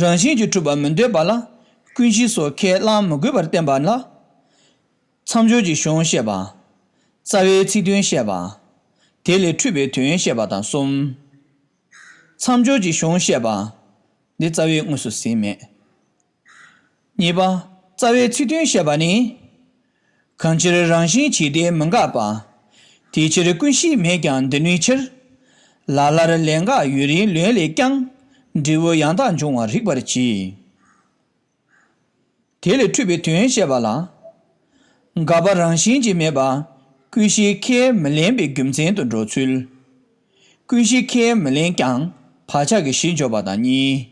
རང་བཞིན་གྱིས་གྲུབ་པ་མི་འདོད་པ་ལ་ཀུན་གཞི་སོགས་ཁས་བླང་མི་དགོས་པར་བསྟན་པ་ལ། མཚམས་སྦྱོར་གྱི་གཞུང་བཤད་པ། རྩ་བའི་ཚིག་དོན་བཤད་པ། དེ་ལས་འཁྲུལ་པའི་དོན་བཤད་པ་དང་གསུམ། མཚམས་སྦྱོར་གྱི་གཞུང་བཤད་པ། འདི་རྩ་བའི་དངོས་སུ་ཟིན་མེད། གཉིས་པ། རྩ་བའི་ཚིག་དོན་བཤད་པ་ནི། གང་ཕྱིར་རང་བཞིན་ཇི་ལྟའི་མི་འགག་པ། དེ་ཕྱིར་ཀུན་གཞི་མེད་ཀྱང་འདི་ནུས་ཕྱིར། ལ་ལར་ལས་འགག་ཡུན་རིང་ལོན་ལས་ཀྱང་། འབྲས་བུ་ཡང་དག་འབྱུང་བར་རིག་པར་གྱིས། དེ་ལས་འཁྲུལ་པའི་དོན་བཤད་པ་ལ། འགག་པ་རང་བཞིན་གྱིས་མེད་པ། ཀུན་གཞི་ཁས་མི་ལེན་པའི་རྒྱུ་མཚན་དུ་འགྲོ་ཚུལ། ཀུན་གཞི་ཁས་མི་ལེན་ཀྱང་བག་ཆགས་ཀྱི་གཞི་འཇོག་པ་དང་གཉིས།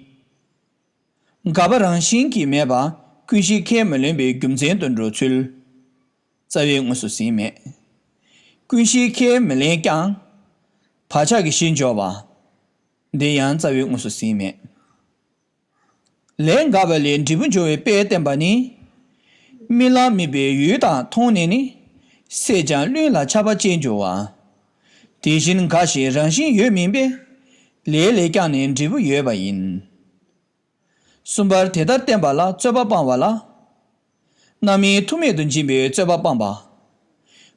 འགག་པ་རང་བཞིན་གྱིས་མེད་པ། ཀུན་གཞི་ཁས་མི་ལེན་པའི་རྒྱུ་མཚན་དུ་འགྲོ་ཚུལ། རྩ་བའི་དངོས་སུ་ཟིན་མེད། ཀུན་གཞི་ཁས་མི་ལེན་ཀྱང་། བག་ཆགས་ཀྱི་གཞི་འཇོག་པ། འདི་ཡང་རྩ་བའི་དངོས་སུ་ཟིན་མེད། ལས་འགགས་པ་ལས་འབྲས་བུ་འབྱུང་བའི་དཔེ་བསྟན་པ་ནི། རྨི་ལམ་རྨིས་པའི་ཡུལ་དག་མཐོང་ནས་ནི། སད་ཀྱང་རླུང་ལ་ཆགས་པ་སྐྱེ་འགྱུར་བ། དེ་བཞིན་འགགས་ཤིང་རང་བཞིན་ཡོད་མིན་པས། ལས་ལས་ཀྱང་ནི་འབྲས་བུ་ཡོད་པ་ཡིན། གསུམ་པར་དེ་ལྟར་བསྟན་པ་ལ་རྩོད་པ་སྤང་བ་ལ། རྣམ་སྨིན་ཐུག་མེད་དུ་འབྱིན་པའི་རྩོད་པ་སྤངས་པ།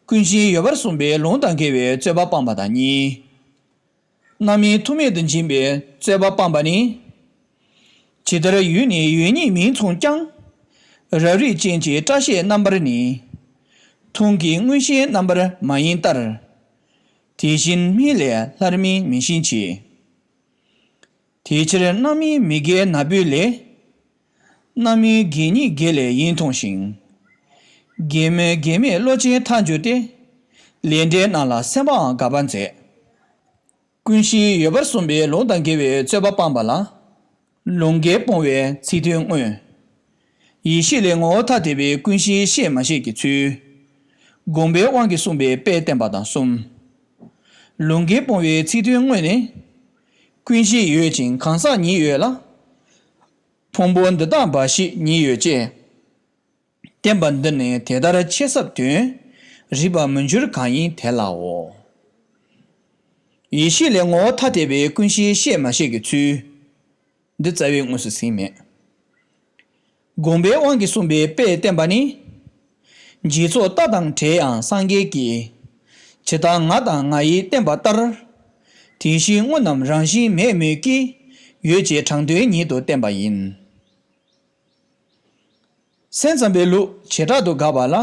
ཀུན་གཞི་ཡོད་པར་གསུངས་པའི་ལུང་དང་འགལ་བའི་རྩོད་པ་སྤངས་པ་དང་གཉིས། རྣམ་སྨིན་ཐུག་མེད་དུ་འབྱིན་པའི་རྩོད་པ་སྤངས་པ་ནི། ཇི་ལྟར་ཡུལ་ནི་ཡུལ་ཉིད་མིང་མཚུངས་ཀྱང་། རབ་རིབ་ཅན་གྱི་སྐྲ་ཤད་རྣམ་པར་ནི། མཐོང་གི་མངོན་ཞེན་རྣམ་པར་མ་ཡིན་ལྟར། དེ་བཞིན་སྨིན་ལས་སླར་སྨིན་མིན་ཞེན་བྱེད། དེ་ཕྱིར་རྣམ་སྨིན་མི་དགེ་ན་བུད་ལས། རྣམ་སྨིན་དགེ་ཉིད་དགེ་ལས་ཡིན་མཐོང་ཞིང་། དགེ་སྨོན་དགེ་མེད་བློ་ཅན་མཐའ་འགྱུར་ཏེ། ལས་འབྲས་རྣམས་ལ་སེམས་པའང་དགག་པར་མཛད། ཀུན་གཞི་ཡོད་པར་གསུངས་པའི་ལུང་དང་འགལ་བའི་རྩོད་པ་སྤངས་པ་ལ། ལུང་འགལ་སྤོང་བའི་ཚིག་དོན་དངོས། ཡེ་ཤེས་ལས་ངོ་བོ་ཐ་དད་པའི་ཀུན་གཞིའི་ཤེས་མ་ཤེས་ཀྱི་ཚུལ། དགོངས་པའི་དབང་གིས་གསུངས་པའི་དཔེ་བསྟན་པ་དང་གསུམ། ལུང་འགལ་སྤོང་བའི་ཚིག་དོན་དངོས་ནི། ཀུན་གཞི་ཡོད་ཅིང་གང་ཟག་ཉིད་ཡོད་ལ། ཕུང་པོ་འདི་དག་འབའ་ཞིག་ཉིད་ཡོད་ཅེས། བསྟན་པ་འདི་ནི་དེ་ལྟར་ཆེས་ཟབ་དོན། རིག་པ་མི་འགྱུར་གང་ཡིན་དེ་ལའོ། ཡེ་ཤེས་ལས་ངོ་བོ་ཐ་དད་པའི་ཀུན་གཞིའི་ཤེས་མ་ཤེས་ཀྱི་ཚུལ། འདི་རྩ་བའི་དངོས་སུ་ཟིན་མེད། དགོངས་པའི་དབང་གིས་གསུངས་པའི་དཔེ་བསྟན་པ་ནི། འཇིག་ཚོགས་རྟ་དང་བྲལ་ཡང་སངས་རྒྱས་ཀྱིས། ཇི་ལྟར་ང་དང་ང་ཡིས་བསྟན་པ་ལྟར། དེ་བཞིན་དངོས་རྣམས་རང་བཞིན་མེད་མོད་ཀྱི། ཡོད་ཅེས་དྲང་དོན་ཉིད་དུ་བསྟན་པ་ཡིན། སེམས་ཙམ་པའི་ལུགས་བྱེ་བྲག་ཏུ་དགག་པ་ལ།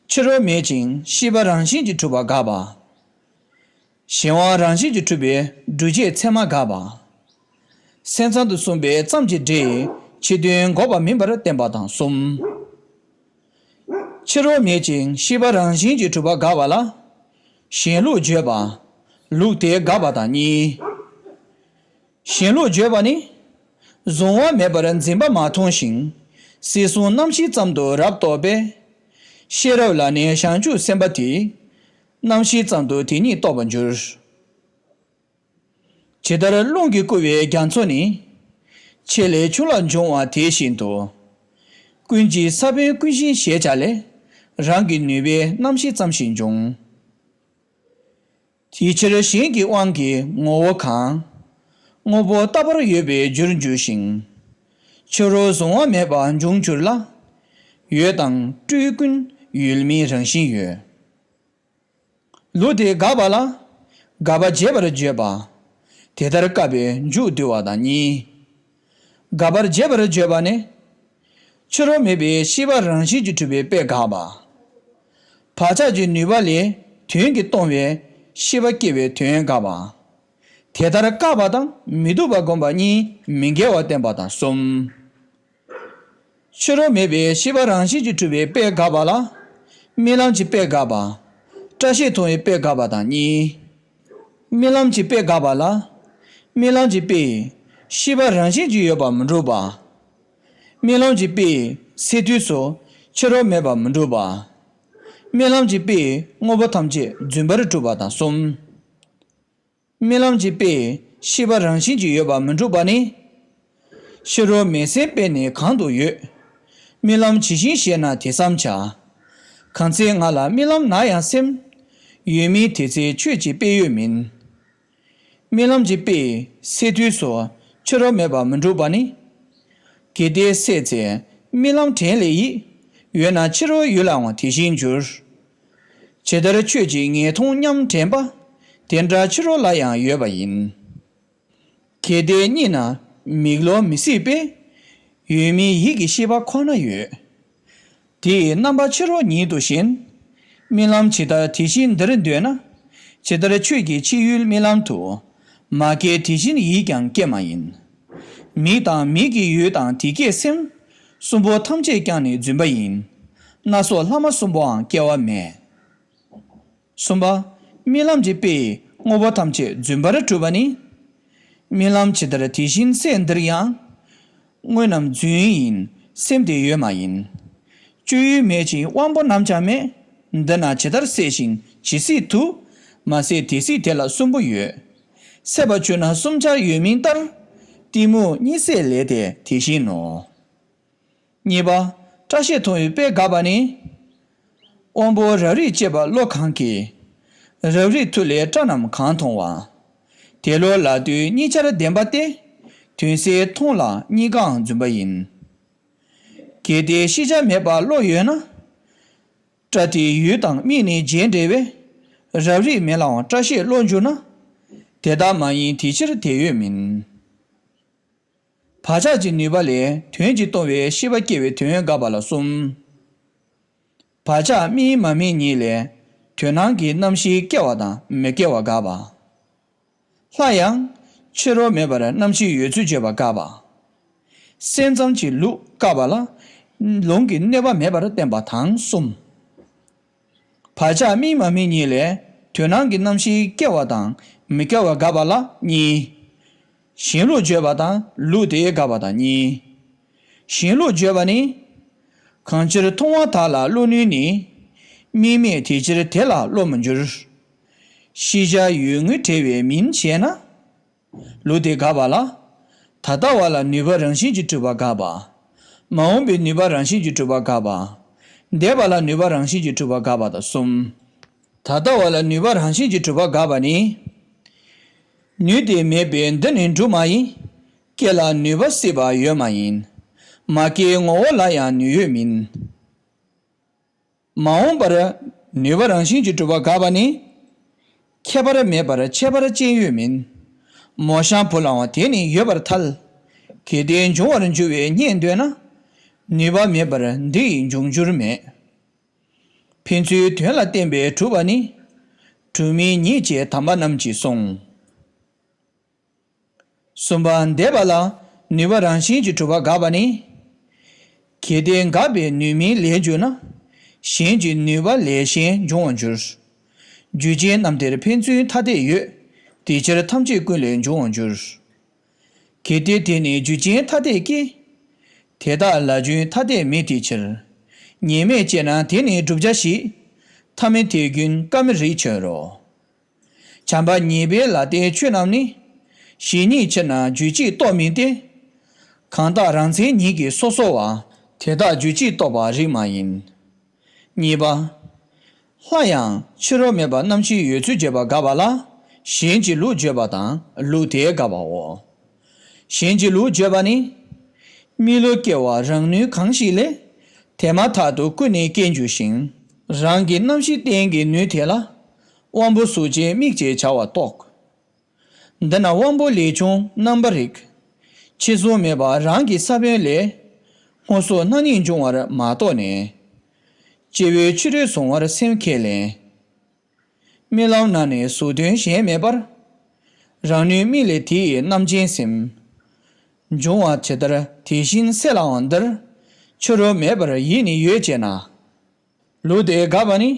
ཕྱི་རོལ་མེད་ཅིང་ཤེས་པ་རང་བཞིན་གྱིས་གྲུབ་པ་དགག་པ། གཞན་དབང་རང་བཞིན་གྱིས་གྲུབ་པའི་སྒྲུབ་བྱེད་ཚད་མ་དགག་པ། སེམས་ཙམ་དུ་གསུངས་པའི་ཙམ་གྱི་སྒྲས་ཕྱི་དོན་འགོག་པ་མིན་པར་བསྟན་པ་དང་གསུམ། ཕྱི་རོལ་མེད་ཅིང་ཤེས་པ་རང་བཞིན་གྱིས་གྲུབ་པ་དགག་པ་ལ། གཞན་ལུགས་བརྗོད་པ། ལུགས་དེ་དགག་པ་དང་གཉིས། གཞན་ལུགས་བརྗོད་པ་ནི། གཟུང་བ་མེད་པར་འཛིན་པ་མ་མཐོང་ཞིང་། སྲིད་གསུམ་རྣམ་ཤེས་ཙམ་དུ་རབ་རྟོགས་པས། ཤེས་རབ་ལ་ནི་བྱང་ཆུབ་སེམས་དཔའ་དེས། རྣམ་ཤེས་ཙམ་དུ་དེ་ཉིད་རྟོགས་པར་འགྱུར། ཇི་ལྟར་རླུང་གིས་བསྐུལ་བའི་རྒྱ་མཚོ་ནི། ཆེ་ལས་ཆུང་ལ་འབྱུང་བ་དེ་བཞིན་དུ། ཀུན་གྱི་ས་བོན་ཀུན་གཞི་ཞེས་བྱ་ལས། རང་གི་ནུས་པའི་རྣམ་ཤེས་ཙམ་ཞིག་འབྱུང་། དེ་ཕྱིར་གཞན་གྱི་དབང་གིས་ངོ་བོ་གང་། དངོས་པོ་རྟག་པར་ཡོད་པའི་རྒྱུར་འགྱུར་ཞིང་། ཕྱི་རོལ་གཟུང་བ་མེད་པ་འབྱུང་འགྱུར་ལ། ཡོད་དང་སྤྲོས་ཀུན་ཡུལ་མིན་རང་བཞིན་ཡོད། ལུགས་དེ་དགག་པ་ལ། དགག་པ་རྒྱས་པར་བརྗོད་པ། དེ་ལྟར་བཀག་པའི་མཇུག་བསྡུ་བ་དང་གཉིས། དགག་པ་རྒྱས་པར་བརྗོད་པ་ནི། ཕྱི་རོལ་མེད་པའི་ཤེས་པ་རང་བཞིན་གྱིས་གྲུབ་པའི་དཔེ་དགག་པ། བག་ཆགས་ཀྱི་ནུས་པ་ལས་དོན་གྱིས་སྟོང་བའི་ཤེས་པ་སྐྱེ་བའི་དོན་དགག་པ། དེ་ལྟར་བཀག་པ་དང་མི་སྡུག་པ་བསྒོམ་པ་གཉིས་མི་འགལ་བར་བསྟན་པ་དང་གསུམ། ཕྱི་རོལ་མེད་པའི་ཤེས་པ་རང་བཞིན་གྱིས་གྲུབ་པའི་དཔེ་དགག་པ་ལ། རྨི་ལམ་གྱི་དཔེ་དགག་པ། སྐྲ་ཤད་མཐོང་བའི་དཔེ་དགག་པ་དང་གཉིས། རྨི་ལམ་གྱི་དཔེ་དགག་པ་ལ། རྨི་ལམ་གྱི་དཔེས་ཤེས་པ་རང་བཞིན་གྱིས་ཡོད་པར་མི་འགྲུབ་པ། རྨི་ལམ་གྱི་དཔེས་སད་དུས་སུ་ཕྱི་རོལ་མེད་པར་མི་འགྲུབ་པ། རྨི་ལམ་གྱི་དཔེས་དངོས་པོ་ཐམས་ཅད་རྫུན་པར་གྲུབ་པ་དང་གསུམ། རྨི་ལམ་གྱི་དཔེས་ཤེས་པ་རང་བཞིན་གྱིས་ཡོད་པར་མི་འགྲུབ་པ་ནི། ཕྱི་རོལ་མེད་སའི་དཔེ་ནི་གང་དུ་ཡོད། རྨི་ལམ་ཇི་བཞིན་ཤེས་ན་དེ་བསམ་བྱ། གང་ཚེ་ང་ལ་རྨི་ལམ་ན་ཡང་སེམས། ཡོད་མིན་དེ་ཚེ་ཁྱོད་ཀྱི་དཔེ་ཡོད་མིན། རྨི་ལམ་གྱི་དཔེས་སད་དུས་སུ་ཕྱི་རོལ་མེད་པར་མི་འགྲུབ་པ་ནི། གལ་ཏེ་སད་ཚེ་རྨི་ལམ་དྲན་ལས་ཡིད། ཡོད་ན་ཕྱི་རོལ་ཡུལ་ལའང་དེ་བཞིན་འགྱུར། ཇི་ལྟར་ཁྱོད་ཀྱིས་ངེས་མཐོང་སྙམ་དྲན་པ། དེ་འདྲ་ཕྱི་རོལ་ལ་ཡང་ཡོད་པ་ཡིན། གལ་ཏེ་རྨྱིས་ན་མིག་ལོག་མི་སྲིད་པས། ཡོད་མིན་ཡིད་ཀྱི་ཤེས་པ་ཁོ་ན་ཡོད། དེ་ཡི་རྣམ་པ་ཕྱི་རོལ་ཉིད་དུ་ཞེན། རྨི་ལམ་ཇི་ལྟར་དེ་བཞིན་འདིར་འདོད་ན། ཇི་ལྟར་ཁྱོད་ཀྱི་ཕྱི་ཡུལ་རྨི་ལམ་དུ། མ་སྐྱེས་དེ་བཞིན་ཡིད་ཀྱང་སྐྱེ་མ་ཡིན། མིག་དང་མིག་གི་ཡུལ་དང་དེ་སྐྱེས་སེམས། གསུམ་པོ་ཐམས་ཅད་ཀྱང་ནི་རྫུན་པ་ཡིན། སྣ་ཚོགས་ལྷག་མ་གསུམ་པོའང་སྐྱེ་བ་མེད། གསུམ་པ། རྨི་ལམ་གྱི་དཔེས་དངོས་པོ་ཐམས་ཅད་རྫུན་པར་གྲུབ་པ་ནི། རྨི་ལམ་ཇི་ལྟར་དེ་བཞིན་སད་འདིར་ཡང་། དངོས་རྣམས་རྫུན་ཡིན་སེམས་དེ་ཡོད་མ་ཡིན། སྤྱོད་ཡུལ་མེད་ཅིང་དབང་པོ་རྣམས་ཀྱང་མེད། འདི་ན་ཇི་ལྟར་སྲེད་ཞིང་ཇི་སྲིད་དུ། མ་སྲེད་དེ་སྲིད་དེ་ལ་གསུམ་པོ་ཡོད། སྲེད་པ་བཅུ་ན་གསུམ་ཆར་ཡོད་མིན་ལྟར། གཏི་མུག་གཉིད་སད་ལས་དེ་དེ་བཞིན་ནོ། གཉིས་པ། སྐྲ་ཤད་མཐོང་བའི་དཔེ་དགག་པ་ནི། དབང་པོ་རབ་རིབ་བཅས་པ་བློ་གང་གིས། རབ་རིབ་མཐུ་ལས་སྐྲ་རྣམས་གང་མཐོང་བ། དེ་བློ་ལ་ལྟོས་གཉིས་ཆར་ལྡན་པ་སྟེ། དོན་གསལ་མཐོང་ལ་གཉིས་ཀའང་རྫུན་པ་ཡིན། གལ་ཏེ་ཤེས་བྱ་མེད་པར་བློ་ཡོད་ན། སྐྲ་དེ་ཡུལ་དང་དམིགས་ནས་བརྗེད་འབྲེལ་བས། རབ་རིབ་མེད་ལའང་སྐྲ་ཤད་བློ་འགྱུར་ན། དེ་ལྟ་མ་ཡིན་དེ་ཕྱིར་དེ་ཡོད་མིན། བག་ཆགས་ཀྱི་ནུས་པ་ལས་དོན་གྱིས་སྟོང་བའི་ཤེས་པ་སྐྱེ་བའི་དོན་དགག་པ་ལ་གསུམ། བག་ཆགས་དམིགས་མ་དམིགས་གཉིས་ལས། དོན་སྣང་གི་རྣམ་ཤེས་སྐྱེ་བ་དང་མི་སྐྱེ་བ་དགག་པ། སླར་ཡང་། ཕྱི་རོལ་མེད་པར་རྣམ་ཤེས་ཡོད་ཚུལ་བརྗོད་པ་དགག་པ། སེམས་ཙམ་གྱི་ལུགས་བཀག་པ་ལ། ལུང་གིས་གནོད་པ་མེད་པར་བསྟན་པ་དང་གསུམ། བག་ཆགས་དམིགས་མ་དམིགས་གཉིས་ལས། དོན་སྣང་གི་རྣམ་ཤེས་སྐྱེ་བ་དང་མི་སྐྱེ་བ་དགག་པ་ལ་གཉིས། གཞན་ལུགས་བརྗོད་པ་དང་ལུགས་དེ་དགག་པ་དང་གཉིས། གཞན་ལུགས་བརྗོད་པ་ནི། གང་ཕྱིར་མཐོང་བ་དག་ལ་བློ་གནོད་ནི། དམིགས་མེད་དེ་ཕྱིར་དེ་ལ་བློ་མི་འགྱུར། ཤེས་བྱ་ཡུལ་དངོས་བྲལ་བས་མིན་ཞེ་ན། ལུགས་དེ་དགག་པ་ལ། ད་ལྟ་བ་ལ་ནུས་པ་རང་བཞིན་གྱིས་གྲུབ་པ་དགག་པ། མ་འོངས་པའི་ནུས་པ་རང་བཞིན་གྱིས་གྲུབ་པ་དགག་པ། འདས་པ་ལ་ནུས་པ་རང་བཞིན་གྱིས་གྲུབ་པ་དགག་པ་དང་གསུམ། ད་ལྟ་བ་ལ་ནུས་པ་རང་བཞིན་གྱིས་གྲུབ་པ་དགག་པ་ནི། ནུས་དེ་མེད་པས་འདི་ནི་འགྲུབ་མ་ཡིན། སྐྱེ་ལ་ནུས་པ་སྲིད་པ་ཡོད་མ་ཡིན། མ་སྐྱེས་ངོ་བོ་ལ་ཡང་ནུས་ཡོད་མིན། མ་འོངས་པར་ནུས་པ་རང་བཞིན་གྱིས་གྲུབ་པ་དགག་པ་ནི། ཁྱད་པར་མེད་པར་ཁྱད་པར་ཅན་ཡོད་མིན། མོ་གཤམ་བུ་ལའང་དེ་ནི་ཡོད་པར་ཐལ། གལ་ཏེ་འབྱུང་བར་འགྱུར་བའི་རྙེད་འདོད་ན། ནུས་པ་མེད་པར་འདི་ཡི་འབྱུང་འགྱུར་མེད། ཕན་ཚུན་དོན་ལ་བརྟེན་པས་གྲུབ་པ་ནི། གྲུབ་མིན་ཉིད་ཅེས་དམ་པ་རྣམས་ཀྱིས་གསུངས། གསུམ་པ་འདས་པ་ལ་ནུས་པ་རང་བཞིན་གྱིས་གྲུབ་པ་དགག་པ་ནི། གལ་ཏེ་འགགས་པས་ནུས་མིན་ལས་འགྱུར་ན། གཞན་གྱི་ནུས་པ་ལས་གཞན་འབྱུང་བར་འགྱུར། རྒྱུ་ཅན་རྣམས་དེར་ཕན་ཚུན་ཐ་དད་ཡོད། དེ་ཕྱིར་ཐམས་ཅད་ཀུན་ལས་འབྱུང་བར་འགྱུར། གལ་ཏེ་དེ་ནི་རྒྱུ་ཅན་ཐ་དད་ཀྱིས། དེ་དག་ལ་རྒྱུན་ཐ་དད་མེད་དེ་ཕྱིར། ཉེས་དམིགས་དཔྱད་ན་དེ་ནི་བསྒྲུབ་བྱ་ཞིག་ཐ་མི་དད་རྒྱུན་བཀག་མི་རིགས་ཕྱིར་རོ། བྱམས་པ་ཉེས་པའི་ལ་བརྟེན་ཆོས་རྣམས་ནི། གཞན་ཉིད་ཕྱིར་ན་རྒྱུད་གཅིག་རྟོགས་མིན་ཏེ། གང་དག་རང་མཚན་ཉིད་ཀྱིས་སོ་སོ་བ། དེ་དག་རྒྱུད་གཅིག་རྟོགས་པ་རིགས་མ་ཡིན། གཉིས་པ། སླར་ཡང་ཕྱི་རོལ་མེད་པར་རྣམ་ཤེས་ཡོད་ཚུལ་བརྗོད་པ་དགག་པ་ལ། གཞན་གྱི་ལུགས་བརྗོད་པ་དང་ལུགས་དེ་དགག་པའོ། གཞན་གྱི་ལུགས་བརྗོད་པ་ནི། མིག་ལུས་སྐྱེ་བ་རང་ནུས་གང་ཞིག་ལས། དེ་མ་ཐག་ཏུ་ཀུན་ནས་སྐྱེ་འགྱུར་ཞིང་། རང་གི་རྣམ་ཤེས་རྟེན་གྱི་ནུས་དེ་ལ། དབང་པོ་གཟུགས་ཅན་མིག་ཅེས་བྱ་བ་རྟོགས། འདི་ན་དབང་པོ་ལས་བྱུང་རྣམ་པར་རིག་ཕྱི་གཟུགས་མེད་པ་རང་གི་ས་བོན་ལས། སྔོ་སོགས་སྣ་གཉིས་འབྱུང་བར་མ་རྟོགས་ནས། སྐྱེ་བོའི་ཕྱི་རོལ་གཟུང་བར་སེམས་ཁས་ལེན། རྨི་ལམ་ན་ནི་གཟུགས་དོན་གཞན་མེད་པར། རང་ནུས་དམིགས་ལས་དེ་ཡི་རྣམ་མཁྱེན་སེམས། འབྱུང་བ་ཇི་ལྟར་དེ་བཞིན་སྲེད་ལའང་འདིར། ཕྱི་རོལ་མེད་པར་ཡིད་ནི་ཡོད་ཅེ་ན། ལུགས་དེ་དགག་པ་ནི།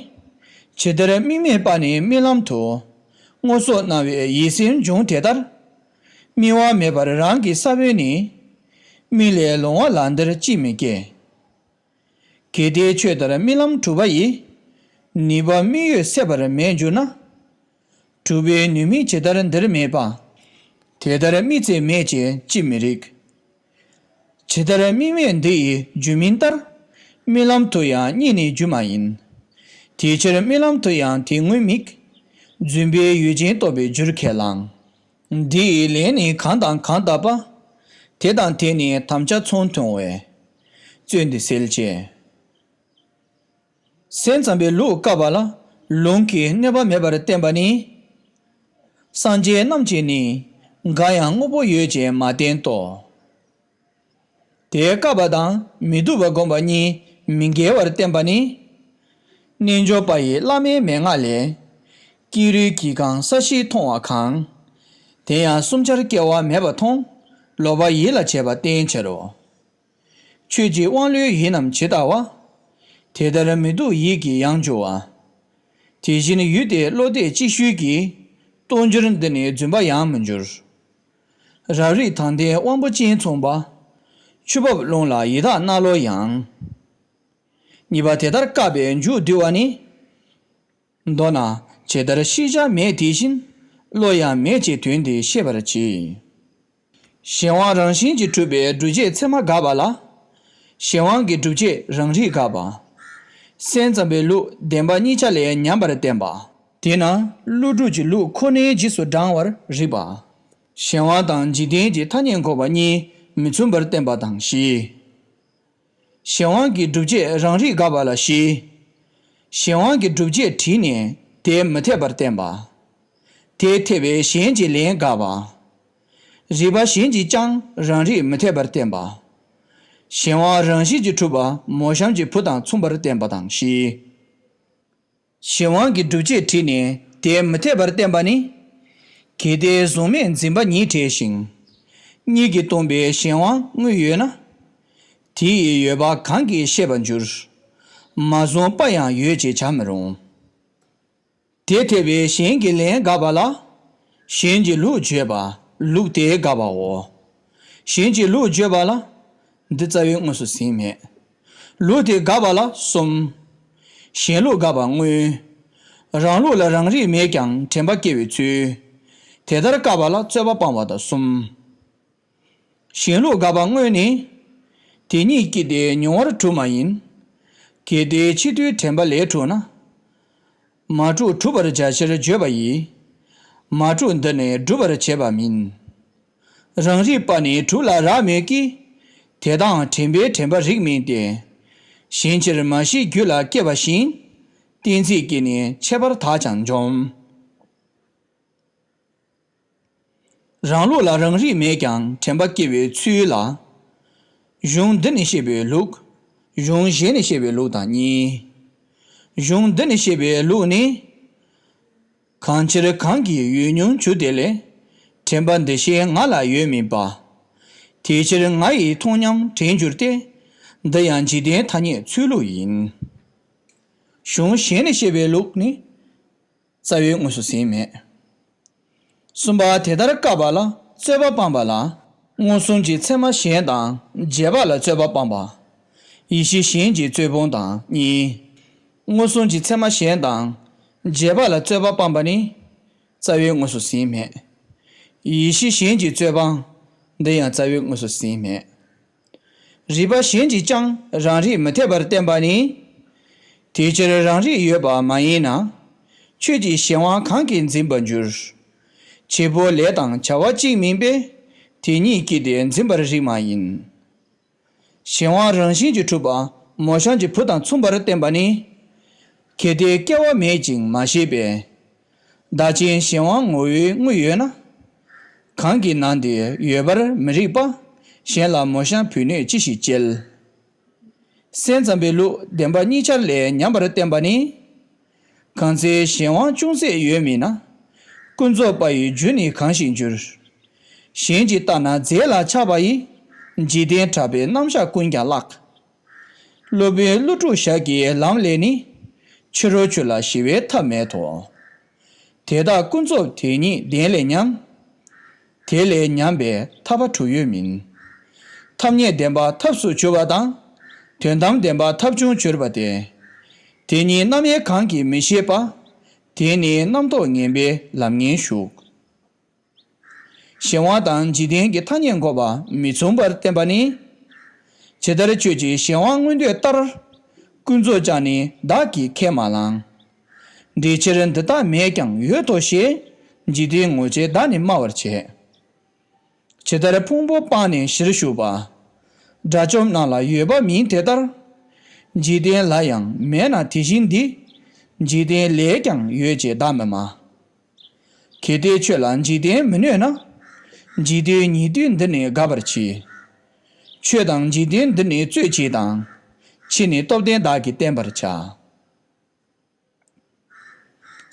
ཇི་ལྟར་དམིགས་མེད་པ་ནི་རྨི་ལམ་དུ། སྔོ་སོགས་སྣང་བའི་ཡིད་སེམས་འབྱུང་དེ་ལྟར། རྨི་བ་མེད་པར་རང་གི་ས་བོན་ནི། རྨི་ལས་ལོང་བ་ལ་འདིར་ཅིས་མི་སྐྱེ། གལ་ཏེ་ཆོས་ལྟར་རྨི་ལམ་གྲུབ་པ་ཡི། ནུས་པ་དམིགས་ཡུལ་སྲེད་པར་མེད་འགྱུར་ན། གྲུབ་པའི་ནུས་མིན་ཇི་ལྟར་འདིར་མེད་པ། དེ་ལྟར་དམིགས་ཚད་མེད་ཅེས་ཅིས་མི་རིགས། ཇི་ལྟར་དམིགས་མེད་འདི་ཡི་རྒྱུ་མིན་ལྟར། རྨི་ལམ་དུ་ཡང་རྨིས་ནས་རྒྱུ་མ་ཡིན། དེ་ཕྱིར་རྨི་ལམ་དུ་ཡང་དེ་དངོས་དམིགས། རྫུན་པའི་ཡུལ་ཅན་རྟོགས་པའི་རྒྱུར་ཁས་བླངས། འདི་ཡི་ལན་ནི་གང་དང་གང་ལྟ་བ། དེ་དང་དེ་ནི་དམ་བཅའ་མཚུངས་མཐོང་བས། རྩོད་འདི་སེལ་བྱེད། སེམས་ཙམ་པའི་ལུགས་བཀག་པ་ལ་ལུང་གིས་གནོད་པ་མེད་པར་བསྟན་པ་ནི། སངས་རྒྱས་རྣམས་ཀྱིས་ནི་འགའ་ཡང་དངོས་པོ་ཡོད་ཅེས་མ་བསྟན་ཏོ། དེ་བཀག་པ་དང་མི་སྡུག་པ་བསྒོམ་པ་གཉིས་མི་འགལ་བར་བསྟན་པ་ནི། རྣལ་འབྱོར་པ་ཡི་བླ་མའི་མན་ངག་ལས། ཀེང་རུས་ཀྱིས་གང་ས་གཞི་མཐོང་བ་གང་། དེ་ཡང་གསུམ་ཆར་སྐྱེ་བ་མེད་པ་མཐོང་། ལོག་པ་ཡིད་ལ་བྱེད་པ་བསྟན་ཕྱིར་རོ། ཆོས་ཀྱི་དབང་བློའི་ཡིད་རྣམས་ཇི་ལྟ་བ། དེ་ལྟར་མི་སྡུག་ཡིད་ཀྱིས་ཡང་འགྱུར་བ། དེ་བཞིན་ཡུལ་དེའི་བློ་གཏད་ཅིག་ཤོས་ཀྱིས། རྟོགས་འགྱུར་འདི་ནི་རྫུན་པ་ཡང་མི་འགྱུར། རབ་རིབ་དང་ལྡན་དབང་པོ་ཅན་མཚུངས་པ། ཆུ་འབབ་རླུང་ལ་ཡི་དྭགས་རྣ་ལོ་ཡང་། གཉིས་པ་དེ་ལྟར་བཀག་པའི་མཇུག་བསྡུ་བ་ནི། མདོར་ན་ཇི་ལྟར་ཤེས་བྱ་མེད་དེ་བཞིན་བློ་ཡང་མེད་ཅེས་དོན་དེ་ཤེས་པར་བྱེད། གཞན་དབང་རང་བཞིན་གྱིས་གྲུབ་པའི་སྒྲུབ་བྱེད་ཚད་མ་དགག་པ་ལ། གཞན་དབང་གི་སྒྲུབ་བྱེད་རང་རིག་དགག་པ། སེམས་ཙམ་པའི་ལུགས་བདེན་པ་གཉིས་ཆ་ལས་ཉམས་པར་བསྟན་པ། དེས་ན་ཀླུ་སྒྲུབ་ཀྱི་ལུགས་ཁོ་ནའི་རྗེས་སུ་འབྲང་བར་རིགས་པ། གཞན་དབང་དང་འཇིག་རྟེན་གྱི་ཐ་སྙད་འགོག་པ་གཉིས་མི་མཚུངས་པར་བསྟན་པ་དང་བཞི། གཞན་དབང་གི་སྒྲུབ་བྱེད་རང་རིག་དགག་པ་ལ་བཞི། གཞན་དབང་གི་སྒྲུབ་བྱེད་དྲིས་ནས་དེ་མི་འཐད་པར་བསྟན་པ། དེ་འཐད་པའི་གཞན་གྱི་ལན་དགག་པ། རིགས་པ་གཞན་གྱིས་ཀྱང་རང་རིག་མི་འཐད་པར་བསྟན་པ། གཞན་དབང་རང་བཞིན་གྱིས་གྲུབ་པ་མོ་གཤམ་གྱི་བུ་དང་མཚུངས་པར་བསྟན་པ་དང་བཞི། གཞན་དབང་གི་སྒྲུབ་བྱེད་དྲིས་ནས་དེ་མི་འཐད་པར་བསྟན་པ་ནི། གལ་ཏེ་གཟུགས་མེད་འཛིན་པ་ཉིད་བྲལ་ཞིང་། གཉིས་ཀྱིས་སྟོང་པའི་གཞན་དབང་དངོས་ཡོད་ན། དེ་ཡི་ཡོད་པ་གང་གིས་ཤེས་པར་འགྱུར། མ་བཟུང་པ་ཡང་ཡོད་ཅེས་བྱར་མི་རུང་། དེ་འཐད་པའི་གཞན་གྱི་ལན་དགག་པ་ལ། གཞན་གྱི་ལུགས་བརྗོད་པ་ལུགས་དེ་དགག་པའོ། གཞན་གྱི་ལུགས་བརྗོད་པ་ལ། འདི་རྩ་བའི་དངོས་སུ་ཟིན་མེད། ལུགས་དེ་དགག་པ་ལ་གསུམ། གཞན་ལུགས་དགག་པ་དངོས། རང་ལུགས་ལ་རང་རིག་མེད་ཀྱང་དྲན་པ་སྐྱེ་བའི་ཚུལ། དེ་ལྟར་བཀག་པ་ལ་རྩོད་པ་སྤང་བ་དང་གསུམ། གཞན་ལུགས་དགག་པ་དངོས་ནི། དེ་གཉིས་ཀྱིས་ཏེ་མྱོང་བར་གྲུབ་མ་ཡིན། གལ་ཏེ་ཕྱི་དུས་དྲན་པ་ལས་གྲུབ་ན། མ་གྲུབ་གྲུབ་པར་བྱ་ཕྱིར་བརྗོད་པ་ཡིས། མ་གྲུབ་འདི་ནི་སྒྲུབ་པར་བྱེད་པ་མིན། རང་རིག་པ་ནི་གྲུབ་ལ་རག་མོད་ཀྱི། དེ་དག་དྲན་པས་དྲན་པ་རིག་མིན་ཏེ། གཞན་ཕྱིར་མ་ཤེས་རྒྱུད་ལ་སྐྱེས་པ་བཞིན། གཏན་ཚིགས་ཀྱིས་ནི་ཁྱད་པར་དག་ཀྱང་འཇོམས། རང་ལུགས་ལ་རང་རིག་མེད་ཀྱང་དྲན་པ་སྐྱེ་བའི་ཚུལ་ལ། གཞུང་འདི་ནི་བཤད་པའི་ལུགས། གཞུང་གཞན་ནི་བཤད་པའི་ལུགས་དང་གཉིས། གཞུང་འདི་ནི་བཤད་པའི་ལུགས་ནི། གང་ཕྱིར་གང་གིས་ཡོད་མྱོང་གྱུར་དེ་ལས། དྲན་པ་འདི་ཤེས་ང་ལ་ཡོད་མིན་པ། དེ་ཕྱིར་ང་ཡི་མཐོང་ཉམས་དྲན་འགྱུར་ཏེ། འདི་ཡང་འཇིག་རྟེན་ཐ་སྙད་ཚུལ་ལུགས་ཡིན། གཞུང་གཞན་ནི་བཤད་པའི་ལུགས་ནི། རྩ་བའི་དངོས་སུ་ཟིན་མེད། གསུམ་པ་དེ་ལྟར་བཀག་པ་ལ་རྩོད་པ་སྤངས་པ་ལ། མངོན་སུམ་གྱི་ཚད་མ་གཞན་དང་རྗེས་དཔག་ལ་རྩོད་པ་སྤངས་པ། ཡིད་ཤེས་གཞན་གྱི་རྩོད་སྤོང་དང་གཉིས། མངོན་སུམ་གྱི་ཚད་མ་གཞན་དང་རྗེས་དཔག་ལ་རྩོད་པ་སྤངས་པ་ནི། རྩ་བའི་དངོས་སུ་ཟིན་མེད། ཡིད་ཤེས་གཞན་གྱི་རྩོད་སྤང་། འདི་ཡང་རྩ་བའི་དངོས་སུ་ཟིན་མེད། རིགས་པ་གཞན་གྱིས་ཀྱང་རང་རིག་མི་འཐད་པར་བསྟན་པ་ནི། དེ་ཕྱིར་རང་རིག་ཡོད་པ་མ་ཡིན་ན། ཆོས་ཀྱི་གཞན་དབང་གང་གིས་འཛིན་པར་འགྱུར། བྱེད་པོ་ལས་དང་བྱ་བ་གཅིག་མིན་པས། དེ་གཉིས་ཀྱིས་ཏེ་འཛིན་པར་རིགས་མ་ཡིན། གཞན་དབང་རང་བཞིན་གྱིས་གྲུབ་པ་མོ་གཤམ་གྱི་བུ་དང་མཚུངས་པར་བསྟན་པ་ནི། གལ་ཏེ་སྐྱེ་བ་མེད་ཅིང་མ་སྐྱེས་པས། བདག་གཞན་གཞན་དབང་ངོ་བོའི་དངོས་ཡོད་ན། གང་གིས་ནང་དེ་ཡོད་པར་མི་རིགས་པ། གཞན་ལ་མོ་གཤམ་བུ་སྣོད་ཅི་ཞིག་སྐྱེལ། སེམས་ཙམ་པའི་ལུགས་བདེན་པ་གཉིས་ཆར་ལས་ཉམས་པར་བསྟན་པ་ནི། གང་ཚེ་གཞན་དབང་ཅུང་ཟད་ཡོད་མིན་ན། ཀུན་རྫོབ་པ་ཡི་རྒྱུ་ནི་གང་ཞིག་འགྱུར། གཞན་གྱིས་བལྟ་ན་རྫས་ལ་ཆགས་པ་ཡི། འཇིག་རྟེན་གྲགས་པའི་རྣམ་གཞག་ཀུན་ཀྱང་བརླག། སློབ་དཔོན་ཀླུ་སྒྲུབ་ཞབས་ཀྱི་ལམ་ལས་ནི། ཕྱི་རོལ་ཆོས་ལ་ཞི་བའི་ཐབས་མེད་དོ། དེ་དག་ཀུན་རྫོབ་དེ་ཉིད་བདེན་ལས་ཉམས། དེ་ལས་ཉམས་པའི་ཐར་པ་གྲུབ་ཡོད་མིན། ཐབས་རྙེད་བདེན་པ་ཐབས་སུ་གྱུར་པ་དང་། དོན་དམ་བདེན་པ་ཐབས་བྱུང་གྱུར་པ་སྟེ། དེ་ཉིད་རྣམ་དབྱེ་གང་གིས་མི་ཤེས་པ། དེ་ནི་རྣམ་རྟོག་ངན་པས་ལམ་ངན་ཞུགས། གཞན་དབང་དང་འཇིག་རྟེན་གྱི་ཐ་སྙད་འགོག་པ་མི་མཚུངས་པར་བསྟན་པ་ནི། ཇི་ལྟར་ཁྱོད་ཀྱིས་གཞན་དབང་མངོན་འདོད་ལྟར། ཀུན་རྫོབ་ཀྱང་ནི་བདག་གིས་ཁས་མ་བླངས། འདི་ཕྱིར་འདི་དག་མེད་ཀྱང་ཡོད་དོ་ཞེས། འཇིག་རྟེན་ངོ་ཚས་བདག་ནི་སྨྲ་བར་བྱེད། ཇི་ལྟར་ཕུང་པོ་སྤངས་ནས་གཞིར་ཞུགས་པ། དགྲ་བཅོམ་རྣམས་ལ་ཡོད་པ་མིན་དེ་ལྟར། འཇིག་རྟེན་ལ་ཡང་མེད་ན་དེ་བཞིན་འདི། འཇིག་རྟེན་ལས་ཀྱང་ཡོད་ཅེས་བདག་མི་སྨྲ། གལ་ཏེ་ཁྱོད་ལ་འཇིག་རྟེན་མི་གནོད་ན། འཇིག་རྟེན་ཉིད་དུ་འདི་ནི་དགག་པར་གྱིས། ཁྱོད་དང་འཇིག་རྟེན་འདི་ནི་རྩོད་བྱེད་དང་། ཕྱིས་ནི་སྟོབས་ལྡན་བདག་གིས་བསྟན་པར་བྱ།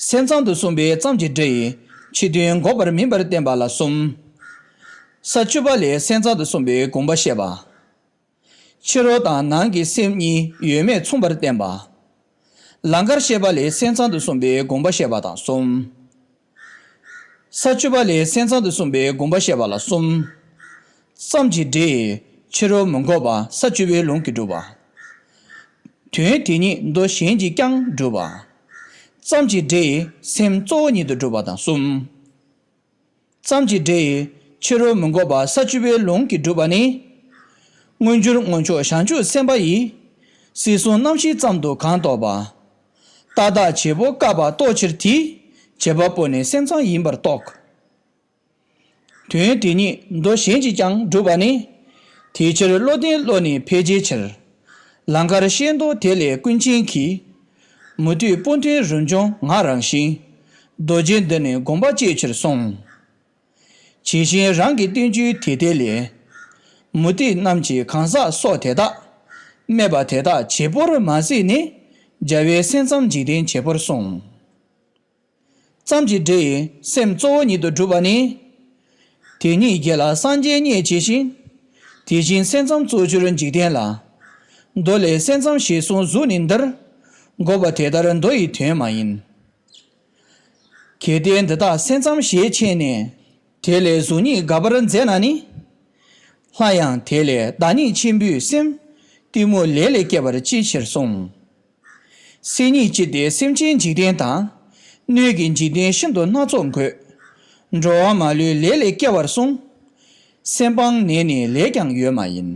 སེམས་ཙམ་དུ་གསུངས་པའི་ཙམ་གྱི་སྒྲ་ཡིས་ཕྱི་དོན་འགོག་པར་མིན་པར་བསྟན་པ་ལ་གསུམ། ས་བཅུ་པ་ལས་སེམས་ཙམ་དུ་གསུངས་པའི་དགོངས་པ་བཤད་པ། ཕྱི་རོལ་དང་ནང་གི་སེམས་གཉིས་ཡོད་མེད་མཚུངས་པར་བསྟན་པ། ལང་ཀར་བཤད་པ་ལས་སེམས་ཙམ་དུ་གསུངས་པའི་དགོངས་པ་བཤད་པ་དང་གསུམ། ས་བཅུ་པ་ལས་སེམས་ཙམ་དུ་གསུངས་པའི་དགོངས་པ་བཤད་པ་ལ་གསུམ། ཙམ་གྱི་སྒྲས་ ཕྱི་རོལ་མི་འགོག་པ་ས་བཅུ་པའི་ལུང་གིས་སྒྲུབ་པ། དོན་དེ་ཉིད་མདོ་གཞན་གྱིས་ཀྱང་སྒྲུབ་པ། ཙམ་གྱི་སྒྲས་སེམས་གཙོ་བོ་ཉིད་དུ་སྒྲུབ་པ་དང་གསུམ། ཙམ་གྱི་སྒྲས་ཕྱི་རོལ་མི་འགོག་པ་ས་བཅུ་པའི་ལུང་གིས་སྒྲུབ་པ་ནི། མངོན་གྱུར་མངོན་ཕྱོགས་བྱང་ཆུབ་སེམས་དཔའ་ཡིས། སྲིད་གསུམ་རྣམ་ཤེས་ཙམ་དུ་གང་རྟོགས་པ། རྟག་བདག་བྱེད་པོ་བཀག་པ་རྟོགས་ཕྱིར་དེའི། བྱེད་པ་པོ་ནི་སེམས་ཙམ་ཡིན་པར་རྟོགས། དོན་དེ་ཉིད་མདོ་གཞན་གྱིས་ཀྱང་སྒྲུབ་པ་ནི། དེ་ཕྱིར་བློ་ལྡན་བློ་ནི་འཕེལ་བྱའི་ཕྱིར། ལང་ཀར་ཤེས་མདོག་དེ་ལས་ཀུན་མཁྱེན་གྱིས། མུ་སྟེགས་སྤོང་ཐོས་རིན་འབྱུང་ངག་རང་བཞིན། རྡོ་རྗེ་འདི་ནི་དགོངས་པ་བཅས་ཕྱིར་གསུངས། ཇི་བཞིན་རང་གི་བསྟན་བཅོས་དེ་དེ་ལས། མུ་སྟེགས་རྣམས་ཀྱི་གང་ཟག་སོགས་དེ་དག་སྨད་པ་དེ་དག་བྱེད་པོར་མ་གཟིགས་ནས། རྒྱལ་བའི་སེམས་ཙམ་འཇིག་རྟེན་བྱེད་པོར་གསུངས། ཙམ་གྱི་སྒྲས་སེམས་གཙོ་བོ་ཉིད་དུ་སྒྲུབ་པ་ནི། དེ་ཉིད་དགེ་ལ་སངས་རྒྱས་བརྙས་བྱས་ཤིང་། དེ་བཞིན་སེམས་ཙམ་གཙོ་གྱུར་འཇིག་རྟེན་ལ། མདོ་ལས་སེམས་ཙམ་ཞེས་གསུངས་གཟུགས་ནི་འདིར། འགོག་པ་དེ་ལྟར་མདོ་ཡི་དོན་མ་ཡིན། གལ་ཏེ་འདི་དག་སེམས་ཙམ་ཞེས་མཁྱེན་ནས། དེ་ལས་གཟུགས་ཉིད་དགག་པར་མཛད་ན་ནི། སླར་ཡང་དེ་ལས་བདག་ཉིད་ཆེན་པོའི་སེམས། གཏི་མུག་ལས་ལས་སྐྱེ་བར་ཅིའི་ཕྱིར་གསུངས། སེམས་ཉིད་སྤྱི་དེ་སེམས་ཅན་འཇིག་རྟེན་དང་། སྣོད་ཀྱི་འཇིག་རྟེན་ཤིན་ཏུ་སྣ་ཚོགས་འགོད། འགྲོ་བ་མ་ལུས་ལས་ལས་སྐྱེ་བར་གསུངས། སེམས་སྤངས་ནས་ནི་ལས་ཀྱང་ཡོད་མ་ཡིན།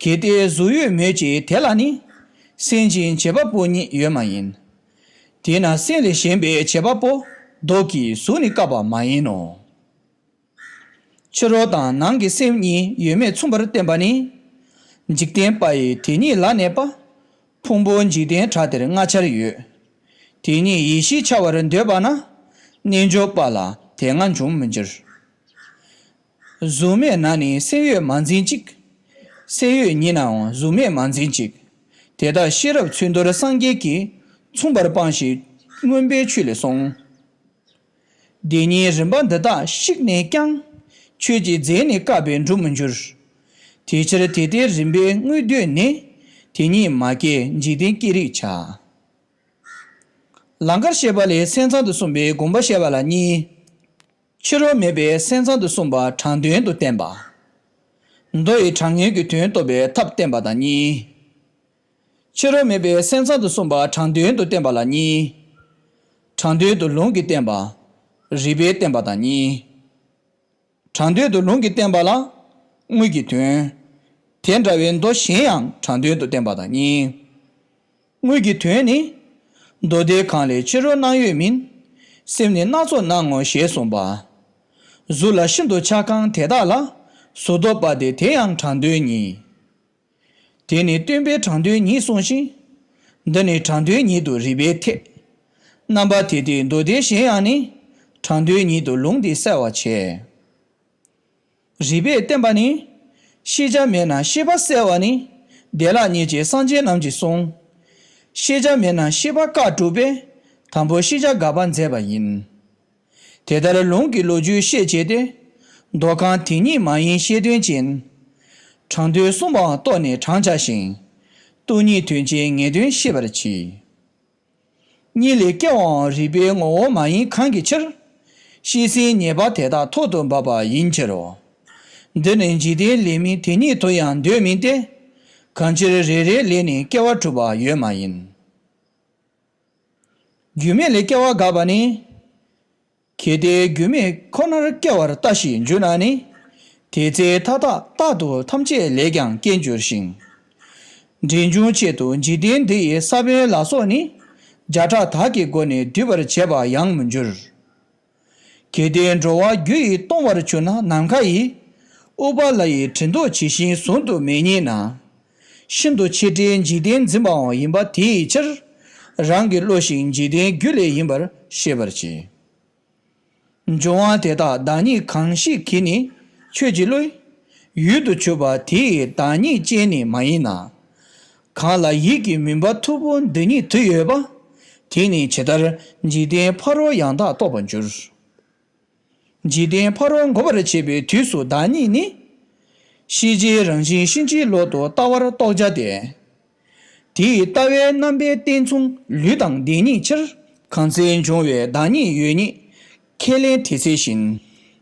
གལ་ཏེ་གཟུགས་ཡོད་མོད་ཀྱི་དེ་ལ་ནི། སེམས་ཅན་བྱེད་པ་པོ་ཉིད་ཡོད་མ་ཡིན། དེས་ན་སེམས་ལས་གཞན་པའི་བྱེད་པ་པོ་བདག་གིས་གཟུགས་ནི་བཀག་པ་མ་ཡིན་ནོ། ཕྱི་རོལ་དང་ནང་གི་སེམས་གཉིས་ཡོད་མེད་མཚུངས་པར་བསྟན་པ་ནི། འཇིག་རྟེན་པ་ཡི་དེ་ཉིད་ལ་གནས་པ། ཕུང་པོ་འཇིག་རྟེན་བྲལ་དེར་ལྔ་ཆར་ཡོད། དེ་ཉིད་ཡེ་ཤེས་འཆར་བར་འདོད་པ་ན། རྣལ་འབྱོར་པ་ལ་དེ་ལྔ་འབྱུང་མི་འགྱུར། གཟུགས་མེད་ན་ནི་སེམས་ཡོད་མ་འཛིན་ཅིག། སེམས་ཡོད་ཉིད་ནའང་གཟུགས་མེད་མ་འཛིན་ཅིག། དེ་དག་ཤེས་རབ་ཚུལ་མདོར་སངས་རྒྱས་ཀྱིས། མཚུངས་པར་སྤངས་ཤིང་མངོན་པའི་ཆོས་ལས་གསུངས། དེ་ཉིད་རིམ་པ་འདི་དག་ཞིག་ནས་ཀྱང་། ཆོས་ཀྱི་རྫས་ནི་བཀག་པས་འགྲུབ་མི་འགྱུར། དེ་ཕྱིར་དེ་ལྟའི་རིམ་པའི་དངོས་བསྡུས་ནི། དེ་ཉིད་མ་སྐྱེས་འཇིག་རྟེན་སྐྱེ་རིགས་བྱ། ལང་ཀར་བཤད་པ་ལས་སེམས་ཙམ་དུ་གསུངས་པའི་དགོངས་པ་བཤད་པ་ལ་གཉིས། ཕྱི་རོལ་མེད་པའི་སེམས་ཙམ་དུ་གསུངས་པ་དྲང་དོན་དུ་བསྟན་པ། མདོ་ཡི་དྲང་ངེས་ཀྱི་དོན་རྟོགས་པའི་ཐབས་བསྟན་པ་དང་གཉིས། ཕྱི་རོལ་མེད་པའི་སེམས་ཙམ་དུ་གསུངས་པ་དྲང་དོན་དུ་བསྟན་པ་ལ་གཉིས། དྲང་དོན་དུ་ལུང་གིས་བསྟན་པ། རིགས་པས་བསྟན་པ་དང་གཉིས། དྲང་དོན་དུ་ལུང་གིས་བསྟན་པ་ལ། དངོས་ཀྱི་དོན། དེ་འདྲ་བའི་མདོ་གཞན་ཡང་དྲང་དོན་དུ་བསྟན་པ་དང་གཉིས། དངོས་ཀྱི་དོན་ནི། མདོ་སྡེ་གང་ལས་ཕྱི་རོལ་སྣང་ཡོད་མིན། སེམས་ནི་སྣ་ཚོགས་སྣང་ངོ་ཞེས་གསུངས་པ། གཟུགས་ལ་ཤིན་ཏུ་ཆ་གང་དེ་དག་ལ། གཟུགས་ལྡོག་པ་སྟེ་དེ་ཡང་དྲང་དོན་ཉིད། དེ་ནི་སྟོན་པས་དྲང་དོན་ཉིད་གསུངས་ཤིང་། འདི་ནི་དྲང་དོན་ཉིད་དུ་རིགས་པས་འཐད། རྣམ་པ་དེ་སྟེ་མདོ་སྡེ་གཞན་ཡང་ནི། དྲང་དོན་ཉིད་དུ་ལུང་འདིས་གསལ་བར་བྱེད། རིགས་པས་བསྟན་པ་ནི། ཤེས་བྱ་མེད་ན་ཤེས་པ་གསལ་བ་ནི། བདེ་བླག་ཉིད་ཅེས་སངས་རྒྱས་རྣམས་ཀྱིས་གསུངས། ཤེས་བྱ་མེད་ན་ཤེས་པ་བཀག་གྲུབ་པས། དང་པོ་ཤེས་བྱ་དགག་པ་མཛད་པ་ཡིན། དེ་ལྟར་ལུང་གི་ལོ་རྒྱུས་ཤེས་བྱས་ཏེ། མདོ་གང་དེ་ཉིད་མ་ཡིན་ཤེས་དོན་ཅན། དྲང་དོན་གསུངས་པའང་རྟོགས་ནས་དྲང་བྱ་ཞིང་། སྟོང་ཉིད་དོན་ཅན་ངེས་དོན་ཤེས་པར་གྱིས། གཉིས་ལས་སྐྱེ་བའང་རིགས་པའི་ངོ་བོ་མ་ཡིན་གང་གི་ཕྱིར། ཤེས་ཟིན་ཉེས་པ་དེ་དག་ཐོག་ཏུ་འབབ་པ་ཡིན་ཕྱིར་རོ། འདི་ནི་འཇིག་རྟེན་ལས་མིན་དེ་ཉིད་དུ་ཡང་འདོད་མིན་ཏེ། གང་ཕྱིར་རེ་རེའི་ལས་ནི་སྐྱེ་བ་གྲུབ་པ་ཡོད་མ་ཡིན། རྒྱུ་མེད་ལས་སྐྱེ་བ་དགག་པ་ནི། གལ་ཏེ་རྒྱུ་མེད་ཁོ་ནར་སྐྱེ་བར་ལྟ་ཞིག་འཇུག་ན་ནི། དེ་ཚེ་མཐའ་དག་རྟག་ཏུ་ཐམས་ཅད་ལས་ཀྱང་སྐྱེ་འགྱུར་ཞིང་། འབྲས་འབྱུང་ཆེད་དུ་འཇིག་རྟེན་འདི་ཡི་ས་བོན་ལ་སོགས་ནི། བརྒྱ་ཕྲག་དག་གི་སྒོ་ནས་བསྡུས་པར་བྱས་པ་ཡང་མི་འགྱུར། གལ་ཏེ་འགྲོ་བ་རྒྱུ་ཡིས་སྟོང་བར་གྱུར་ན་ནམ་མཁའ་ཡི། ཨུཏྤ་ལ་ཡི་དྲི་མདོག་ཇི་བཞིན་ཟུང་དུ་མེད་ཉིད་ན། ཤིན་ཏུ་ཆེ་ཕྲའི་འཇིག་རྟེན་འཛིན་པའང་ཡིན་པ་དེ་ཡི་ཕྱིར། རང་གི་བློ་ཞིག་འཇིག་རྟེན་རྒྱུ་ལས་ཡིན་པར་ཤེས་པར་གྱིས། འབྱུང་བ་དེ་དག་བདག་ཉིད་གང་ཞིག་གིས་ནི་ཁྱོད་ཀྱི་བློའི་ཡུལ་དུ་གྱུར་པ་དེ་ཡི་བདག་ཉིད་ཅན་ནི་མ་ཡིན་ན། གང་ལ་ཡིད་ཀྱི་མུན་པ་མཐུག་པོ་འདི་ཉིད་དུ་ཡོད་པ། དེ་ནི་ཇི་ལྟར་འཇིག་རྟེན་ཕ་རོལ་ཡང་དག་རྟོགས་པར་འགྱུར། འཇིག་རྟེན་ཕ་རོལ་འགོག་པར་བྱེད་པའི་དུས་སུ་བདག་ཉིད་ནི། ཤེས་བྱའི་རང་བཞིན་གཤིན་རྗེའི་ལོག་ཏུ་ལྟ་བར་རྟོགས་བྱ་སྟེ། དེ་ཡི་ལྟ་བའི་རྣམ་པའི་རྟེན་མཚུངས་ལུས་དང་ལྡན་ཉིད་ཕྱིར། གང་ཚེ་འབྱུང་བའི་བདག་ཉིད་ཡོད་ཉིད་ཁས་ལེན་དེ་ཚེ་བཞིན།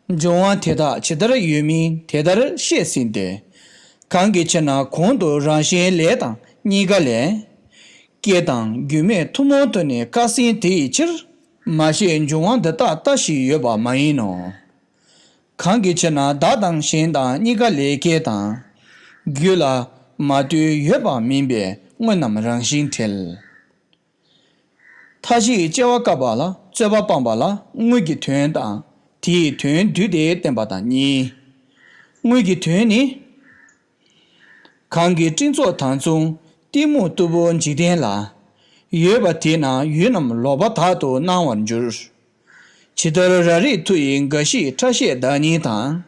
འབྱུང་བ་དེ་དག་ཇི་ལྟར་ཡོད་མིན་དེ་ལྟར་བཤད་ཟིན་ཏེ། གང་གི་ཕྱིར་ན་གོང་དུ་རང་བཞིན་ལས་དང་གཉིས་ཀ་ལས། སྐྱེ་དང་རྒྱུ་མེད་ཐུན་མོང་དུ་ནི་ཁ་སྲིང་དེ་ཡི་ཕྱིར། མ་ཤེས་འབྱུང་བ་འདི་དག་ལྟ་ཞིག་ཡོད་པ་མ་ཡིན་ནོ། གང་གི་ཕྱིར་ན་བདག་དང་གཞན་དང་གཉིས་ཀ་ལས་སྐྱེ་དང་། རྒྱུ་ལ་མ་ལྟོས་ཡོད་པ་མིན་པས་དངོས་རྣམས་རང་བཞིན་བྲལ། མཐའ་བཞིའི་དབྱེ་བ་བཀག་པ་ལ་རྩོད་པ་སྤངས་པ་ལ་དངོས་ཀྱི་དོན་དང་དེའི་དོན་བསྡུས་ཏེ་བསྟན་པ་དང་གཉིས། དངོས་ཀྱི་དོན་ནི། གང་གི་སྤྲིན་ཚོགས་དང་མཚུངས་གཏི་མུག་རྟུལ་པོ་འཇིག་རྟེན་ལ། ཡོད་པ་དེས་ན་ཡུལ་རྣམས་ལོག་པ་དག་ཏུ་སྣང་བར་འགྱུར། ཇི་ལྟར་ར་རིས་མཐུ་ཡིས་འགའ་ཞིག་ཕྲ་ཤད་བདག་ཉིད་དང་།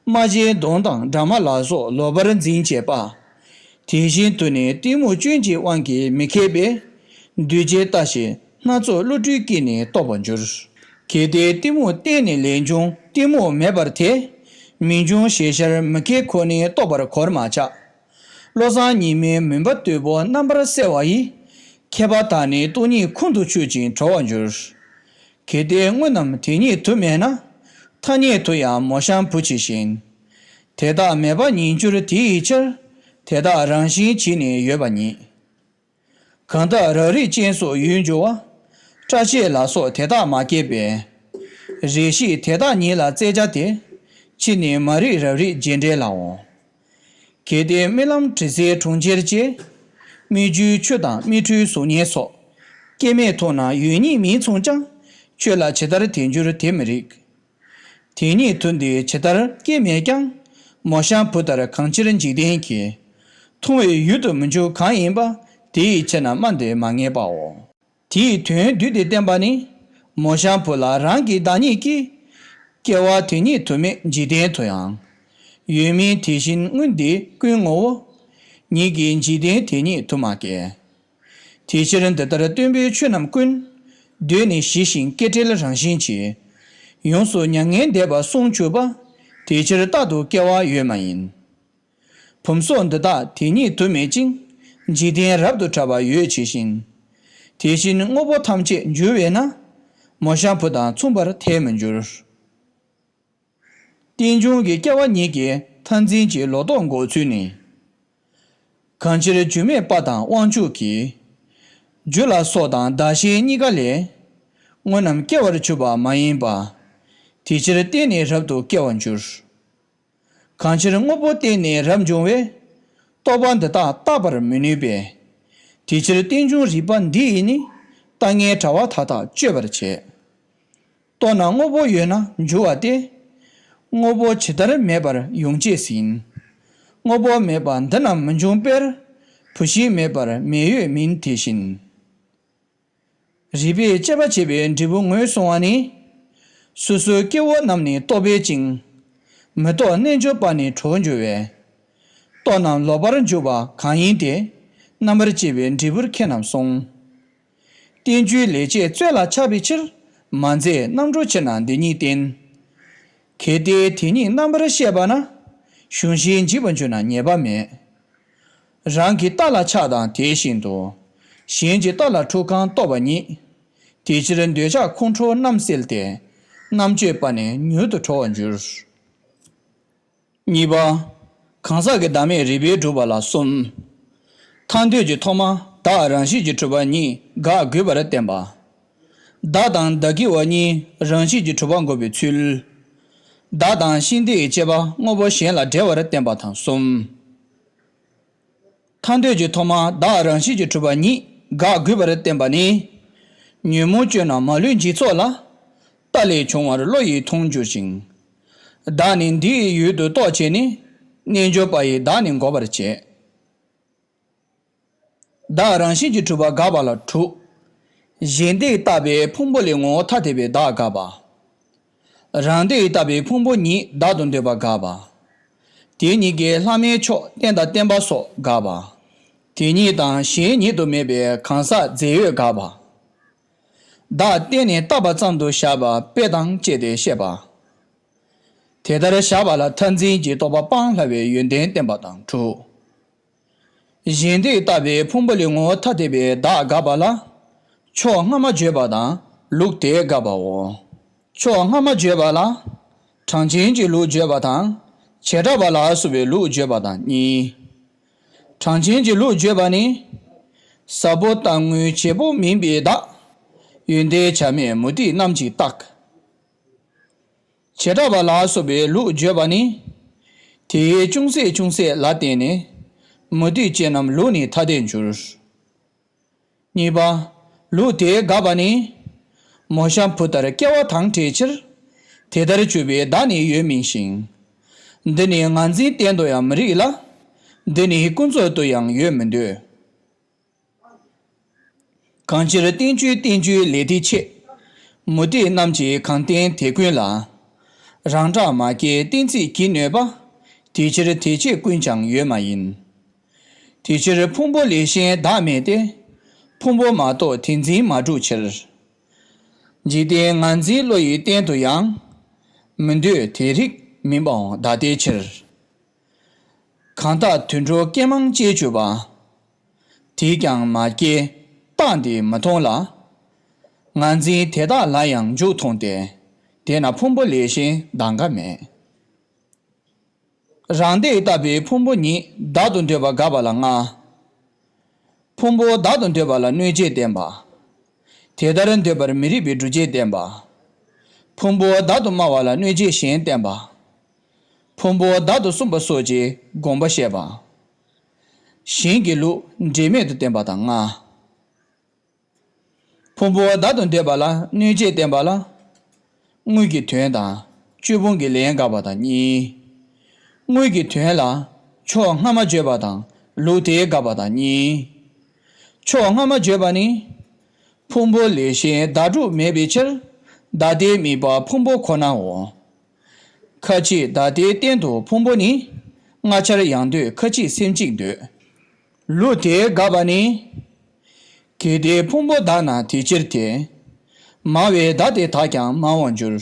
རྨ་བྱའི་མདོངས་དང་འདྲ་མ་ལ་སོགས་ལོག་པར་འཛིན་བྱེད་པ། དེ་བཞིན་དུ་ནི་གཏི་མུག་སྐྱོན་གྱི་དབང་གིས་མི་ཁེགས་པས། འདུས་བྱས་ལྟ་ཞིང་སྣ་ཚོགས་བློ་གྲོས་ཀྱིས་ནི་རྟོགས་པར་འགྱུར། གལ་ཏེ་གཏི་མུག་གཏན་ནས་ལས་འབྱུང་གཏི་མུག་མེད་པར་ཐལ། མི་འབྱུང་ཞེས་བྱར་མི་ཁེགས་ཁོ་ནས་རྟོགས་པར་གོར་མ་ཆག་བློ་བཟང་ཉི་མའི་མུན་པ་རྟུལ་པོ་རྣམ་པར་སེལ་བ་ཡིས། མཁས་པ་དག་ནི་སྟོང་ཉིད་ཁོང་དུ་ཆུད་ཅིང་གྲོལ་བར་འགྱུར། གལ་ཏེ་དངོས་རྣམས་དེ་ཉིད་དུ་མེད་ན། ཐ་སྙད་དུ་ཡང་མོ་གཤམ་བུ་ཇི་བཞིན། དེ་དག་མེད་པ་ཉིད་འགྱུར་དེ་ཡི་ཕྱིར། དེ་དག་རང་བཞིན་གྱིས་ནི་ཡོད་པ་ཉིད། གང་དག་ར་རིས་ཅན་སོགས་ཡུལ་འགྱུར་བ། སྐྲ་ཤད་ལ་སོགས་དེ་དག་མ་སྐྱེས་པས། རེ་ཞིག་དེ་དག་ཉིད་ལ་རྩེ་བྱ་སྟེ། ཕྱིས་ནི་མ་རིག་རབ་རིག་རྗེས་འབྲེལ་ལའོ། གལ་ཏེ་རྨི་ལམ་དྲི་ཟའི་གྲོང་ཁྱེར་བཅས། སྨིག་རྒྱུའི་ཆུ་དང་སྨིག་འཕྲུལ་གཟུགས་བརྙན་སོགས། སྐྱེ་མེད་མཐོང་ན་ཡོད་ཉིད་མིང་མཚུངས་ཀྱང་། ཆོས་ལ་ཇི་ལྟར་དེ་འགྱུར་དེ་མི་རིགས། དེ་ཉིད་དུ་འདི་ཇི་ལྟར་སྐྱེ་མེད་ཀྱང་། མོ་གཤམ་བུ་ལྟར་གང་ཕྱིར་འཇིག་རྟེན་གྱི། མཐོང་བའི་ཡུལ་དུ་མི་འགྱུར་གང་ཡིན་པ། དེ་ཡི་ཕྱིར་ན་སྨྲ་འདི་མ་ངེས་པའོ། དེའི་དོན་བསྡུས་ཏེ་བསྟན་པ་ནི། མོ་གཤམ་བུ་ལ་རང་གི་བདག་ཉིད་ཀྱིས། སྐྱེ་བ་དེ་ཉིད་དུ་མེད་འཇིག་རྟེན་དུ་ཡང་། ཡོད་མིན་དེ་བཞིན་དངོས་འདི་ཀུན་ངོ་བོ། ཉིད་ཀྱི་འཇིག་རྟེན་དེ་ཉིད་དུ་མ་སྐྱེ། དེ་ཕྱིར་འདི་ལྟར་སྟོན་པའི་ཆོས་རྣམས་ཀུན། གདོད་ནས་ཞི་ཞིང་སྐྱེ་བྲལ་རང་བཞིན་གྱིས། ཡོངས་སུ་མྱ་ངན་འདས་པ་སོང་གྱུར་པ། དེ་ཕྱིར་རྟག་ཏུ་སྐྱེ་བ་ཡོད་མ་ཡིན། བུམ་སོགས་འདི་དག་དེ་ཉིད་དུ་མེད་ཅིང་། འཇིག་རྟེན་རབ་ཏུ་གྲགས་པ་ཡོད་ཇི་བཞིན། དེ་བཞིན་དངོས་པོ་ཐམས་ཅད་འགྱུར་བས་ན། མོ་གཤམ་བུ་དང་མཚུངས་པར་ཐལ་མི་འགྱུར། རྟེན་འབྱུང་གི་སྐྱེ་བ་ཉིད་ཀྱི་མཐར་འཛིན་གྱི་ལོག་རྟོག་འགོག་ཚུལ་ནི། གང་ཕྱིར་རྒྱུ་མེད་པ་དང་དབང་ཕྱུག་གི། རྒྱུ་ལ་སོགས་དང་བདག་གཞན་གཉིས་ཀ་ལས། དངོས་རྣམས་སྐྱེ་བར་གྱུར་པ་མ་ཡིན་པ། དེ་ཕྱིར་བརྟེན་ནས་རབ་ཏུ་སྐྱེ་བར་འགྱུར། གང་ཕྱིར་དངོས་པོ་བརྟེན་ནས་རབ་འབྱུང་བའི། རྟོག་པ་འདི་དག་བརྟག་པར་མི་ནུས་པས། དེ་ཕྱིར་རྟེན་འབྱུང་རིགས་པ་འདི་ཡིས་ནི། ལྟ་ངན་དྲ་བ་མཐའ་དག་གཅོད་པར་བྱེད། རྟོག་ན་དངོས་པོ་ཡོད་ན་འགྱུར་བ་སྟེ། དངོས་པོ་ཇི་ལྟར་མེད་པར་ཡོང་བྱེད་ཟིན། དངོས་པོ་མེད་པ་འདི་རྣམས་མི་འབྱུང་པར། བུ་གཞན་མེད་པར་མེ་ཡོད་མིན་དེ་བཞིན། རིགས་པས་དཔྱད་པ་བྱས་པའི་འབྲས་བུ་ངོས་བཟུང་བ་ནི། སོ་སོའི་སྐྱེ་བོ་རྣམས་ནི་རྟོག་པའི་བཅིངས། མི་རྟོག་རྣལ་འབྱོར་པ་ནི་གྲོལ་འགྱུར་བས། རྟོག་རྣམས་ལོག་པར་འཇུག་པ་གང་ཡིན་ཏེ། རྣམ་པར་དཔྱད་པའི་འབྲས་བུར་ཁྱེད་རྣམས་སོང་། རྟེན་འབྱུང་ལས་བྱེད་རྩོལ་ལ་ཆགས་པའི་ཕྱིར། མ་མཛད་རྣམ་གྲོལ་ཕྱིར་ན་འདི་ཉིད་བསྟན། གལ་ཏེ་དེ་ཉིད་རྣམ་པར་ཤེས་པ་ན། གཞུང་བཞིན་འཇིག་པར་འགྱུར་ན་ཉེས་པ་མེད། རང་གི་ལྟ་ལ་ཆགས་དང་དེ་བཞིན་དུ། གཞན་གྱི་ལྟ་ལ་འཁྲུལ་གང་རྟོག་པ་ཉིད། དེ་ཕྱིར་འདོད་ཆགས་ཁོང་ཁྲོ་རྣམ་སེལ་ཏེ། རྣམ་དཔྱོད་པ་ནི་མྱུར་དུ་གྲོལ་བར་འགྱུར། གཉིས་པ། གང་ཟག་གི་བདག་མེད་རིགས་པས་སྒྲུབ་པ་ལ་གསུམ། ཐར་འདོད་ཀྱི་ཐོག་མ་བདག་རང་བཞིན་གྱིས་གྲུབ་པ་ཉིད་དགག་དགོས་པར་བསྟན་པ། བདག་དང་བདག་གི་བ་གཉིས་རང་བཞིན་གྱིས་གྲུབ་པ་འགོག་པའི་ཚུལ། བདག་དང་ཤིང་རྟའི་དཔྱད་པ་དངོས་པོ་གཞན་ལ་འབྲེལ་བར་བསྟན་པ་དང་གསུམ། ཐར་འདོད་ཀྱི་ཐོག་མ་བདག་རང་བཞིན་གྱིས་གྲུབ་པ་ཉིད་དགག་དགོས་པར་བསྟན་པ་ནི། ཉོན་མོངས་སྐྱོན་རྣམས་མ་ལུས་འཇིག་ཚོགས་ལ། ལྟ་ལས་བྱུང་བར་བློ་ཡིས་མཐོང་འགྱུར་ཞིང་། བདག་ནི་འདི་ཡི་ཡུལ་དུ་རྟོག་བྱས་ནས། རྣལ་འབྱོར་པ་ཡིས་བདག་ནི་འགོག་པར་བྱེད། བདག་རང་བཞིན་གྱིས་གྲུབ་པ་དགག་པ་ལ་དྲུག། གཞན་སྡེས་བཏགས་པའི་ཕུང་པོ་ལས་ངོ་བོ་ཐ་དད་པའི་བདག་དགག་པ། རང་སྡེས་བཏགས་པའི་ཕུང་པོ་ཉིད་བདག་ཏུ་འདོད་པ་དགག་པ། དེ་གཉིས་ཀྱི་ལྷག་མའི་ཕྱོགས་རྟེན་དང་བརྟེན་པ་སོགས་དགག་པ། དེ་ཉིད་དང་གཞན་ཉིད་དུ་མེད་པའི་གང་ཟག་རྫས་ཡོད་དགག་པ། བདག་བརྟེན་ནས་བཏགས་པ་ཙམ་དུ་བཞག་པ་དཔེ་དང་བཅས་ཏེ་བཤད་པ། དེ་ལྟར་བཞག་པ་ལ་མཐར་འཛིན་གྱི་རྟོག་པ་སྤང་སླ་བའི་ཡོན་ཏན་བསྟན་པ་དང་དྲུག། གཞན་སྡེས་བཏགས་པའི་ཕུང་པོ་ལས་ངོ་བོ་ཐ་དད་པའི་བདག་དགག་པ་ལ། ཕྱོགས་སྔ་མ་བརྗོད་པ་དང་ལུགས་དེ་དགག་པའོ། ཕྱོགས་སྔ་མ་བརྗོད་པ་ལ། གྲངས་ཅན་གྱི་ལུགས་བརྗོད་པ་དང་། བྱེ་བྲག་པ་ལ་སོགས་པའི་ལུགས་བརྗོད་པ་དང་གཉིས། གྲངས་ཅན་གྱི་ལུགས་བརྗོད་པ་ནི། ཟབ་པོ་གཏའ་དངོས་བྱེད་པོ་མིན་པའི་བདག་ཡོན་ཏན་བྱར་མེད་མུ་སྟེགས་རྣམས་ཀྱིས་བརྟགས། བྱེ་བྲག་པ་ལ་སོགས་པའི་ལུགས་བརྗོད་པ་ནི། དེའི་ཅུང་ཟད་ཅུང་ཟད་ལ་བརྟེན་ནས། མུ་སྟེགས་ཅན་རྣམས་ལུགས་ནི་ཐ་དད་འགྱུར། གཉིས་པ། ལུགས་དེ་དགག་པ་ནི། མོ་གཤམ་བུ་ལྟར་སྐྱེ་བ་དང་བྲལ་ཕྱིར། དེ་ལྟར་གྱུར་པའི་བདག་ནི་ཡོད་མིན་ཞིང་། འདི་ནི་ངར་འཛིན་གཏན་དུ་ཡང་མི་རིགས་ལ། འདི་ནི་ཀུན་རྫོབ་ཏུ་ཡང་ཡོད་མི་འདོད། གང་ཕྱིར་བསྟན་བཅོས་བསྟན་བཅོས་ལས་དེ་ཆེ། མུ་སྟེགས་རྣམས་ཀྱིས་གང་བསྟན་དེ་ཀུན་ལ། རང་གྲངས་མ་སྐྱེས་གཏན་ཚིགས་ཀྱིས་གནོད་པ། དེ་ཕྱིར་དེ་ཆེ་ཀུན་ཀྱང་ཡོད་མ་ཡིན། དེ་ཕྱིར་ཕུང་པོ་ལས་གཞན་བདག་མེད་དེ། ཕུང་པོ་མ་གཏོགས་དེ་འཛིན་མ་གྲུབ་ཕྱིར། འཇིག་རྟེན་ངར་འཛིན་བློ་ཡི་སྟེང་དུ་ཡང་། མི་འདོད་དེ་རིགས་མིན་པའང་བདག་ལྟའི་ཕྱིར། གང་དག་དུད་འགྲོ་སྐྱེ་མང་སྐྱེས་གྱུར་པ། དེས་ཀྱང་མ་སྐྱེས་རྟགས་འདི་མི་མཐོང་ལ། ངར་འཛིན་དེ་དག་ལ་ཡང་འཇུག་མཐོང་སྟེ། དེས་ན་ཕུང་པོ་ལས་གཞན་གདམས་ཀ་མེད། རང་སྡེས་བཏགས་པའི་ཕུང་པོ་ཉིད་བདག་ཏུ་འདོད་པ་དགག་པ་ལ་ལྔ། ཕུང་པོ་བདག་ཏུ་འདོད་པ་ལ་གནོད་བྱེད་བསྟན་པ། དེ་ལྟར་འདོད་པར་མི་རིགས་པའི་སྒྲུབ་བྱེད་བསྟན་པ། ཕུང་པོ་བདག་ཏུ་སྨྲ་བ་ལ་གནོད་བྱེད་གཞན་བསྟན་པ། ཕུང་པོ་བདག་ཏུ་གསུངས་པ་སོགས་ཀྱི་དགོངས་པ་བཤད་པ། གཞན་གྱི་ལུགས་འབྲེལ་མེད་དུ་བསྟན་པ་དང་ལྔ། ཕུང་པོ་བདག་ཏུ་འདོད་པ་ལ་གནོད་བྱེད་བསྟན་པ་ལ། དངོས་ཀྱི་དོན་དང་སྤྱོད་ཕུང་གི་ལན་དགག་པ་དང་གཉིས། དངོས་ཀྱི་དོན་ལ་ཕྱོགས་སྔ་མ་བརྗོད་པ་དང་ལུགས་དེ་དགག་པ་དང་གཉིས། ཕྱོགས་སྔ་མ་བརྗོད་པ་ནི། ཕུང་པོ་ལས་གཞན་བདག་སྒྲུབ་མེད་པའི་ཕྱིར། བདག་ལྟའི་དམིགས་པ་ཕུང་པོ་ཁོ་ནའོ། ཁ་ཅིག་བདག་ལྟའི་སྟེང་དུ་ཕུང་པོ་ནི། ལྔ་ཆར་ཡང་འདོད་ཁ་ཅིག་སེམས་གཅིག་འདོད། ལུགས་དེ་དགག་པ་ནི། གལ་ཏེ་ཕུང་པོ་བདག་ན་དེ་ཕྱིར་ཏེ། མང་བས་བདག་དེ་དག་ཀྱང་མང་བར་འགྱུར།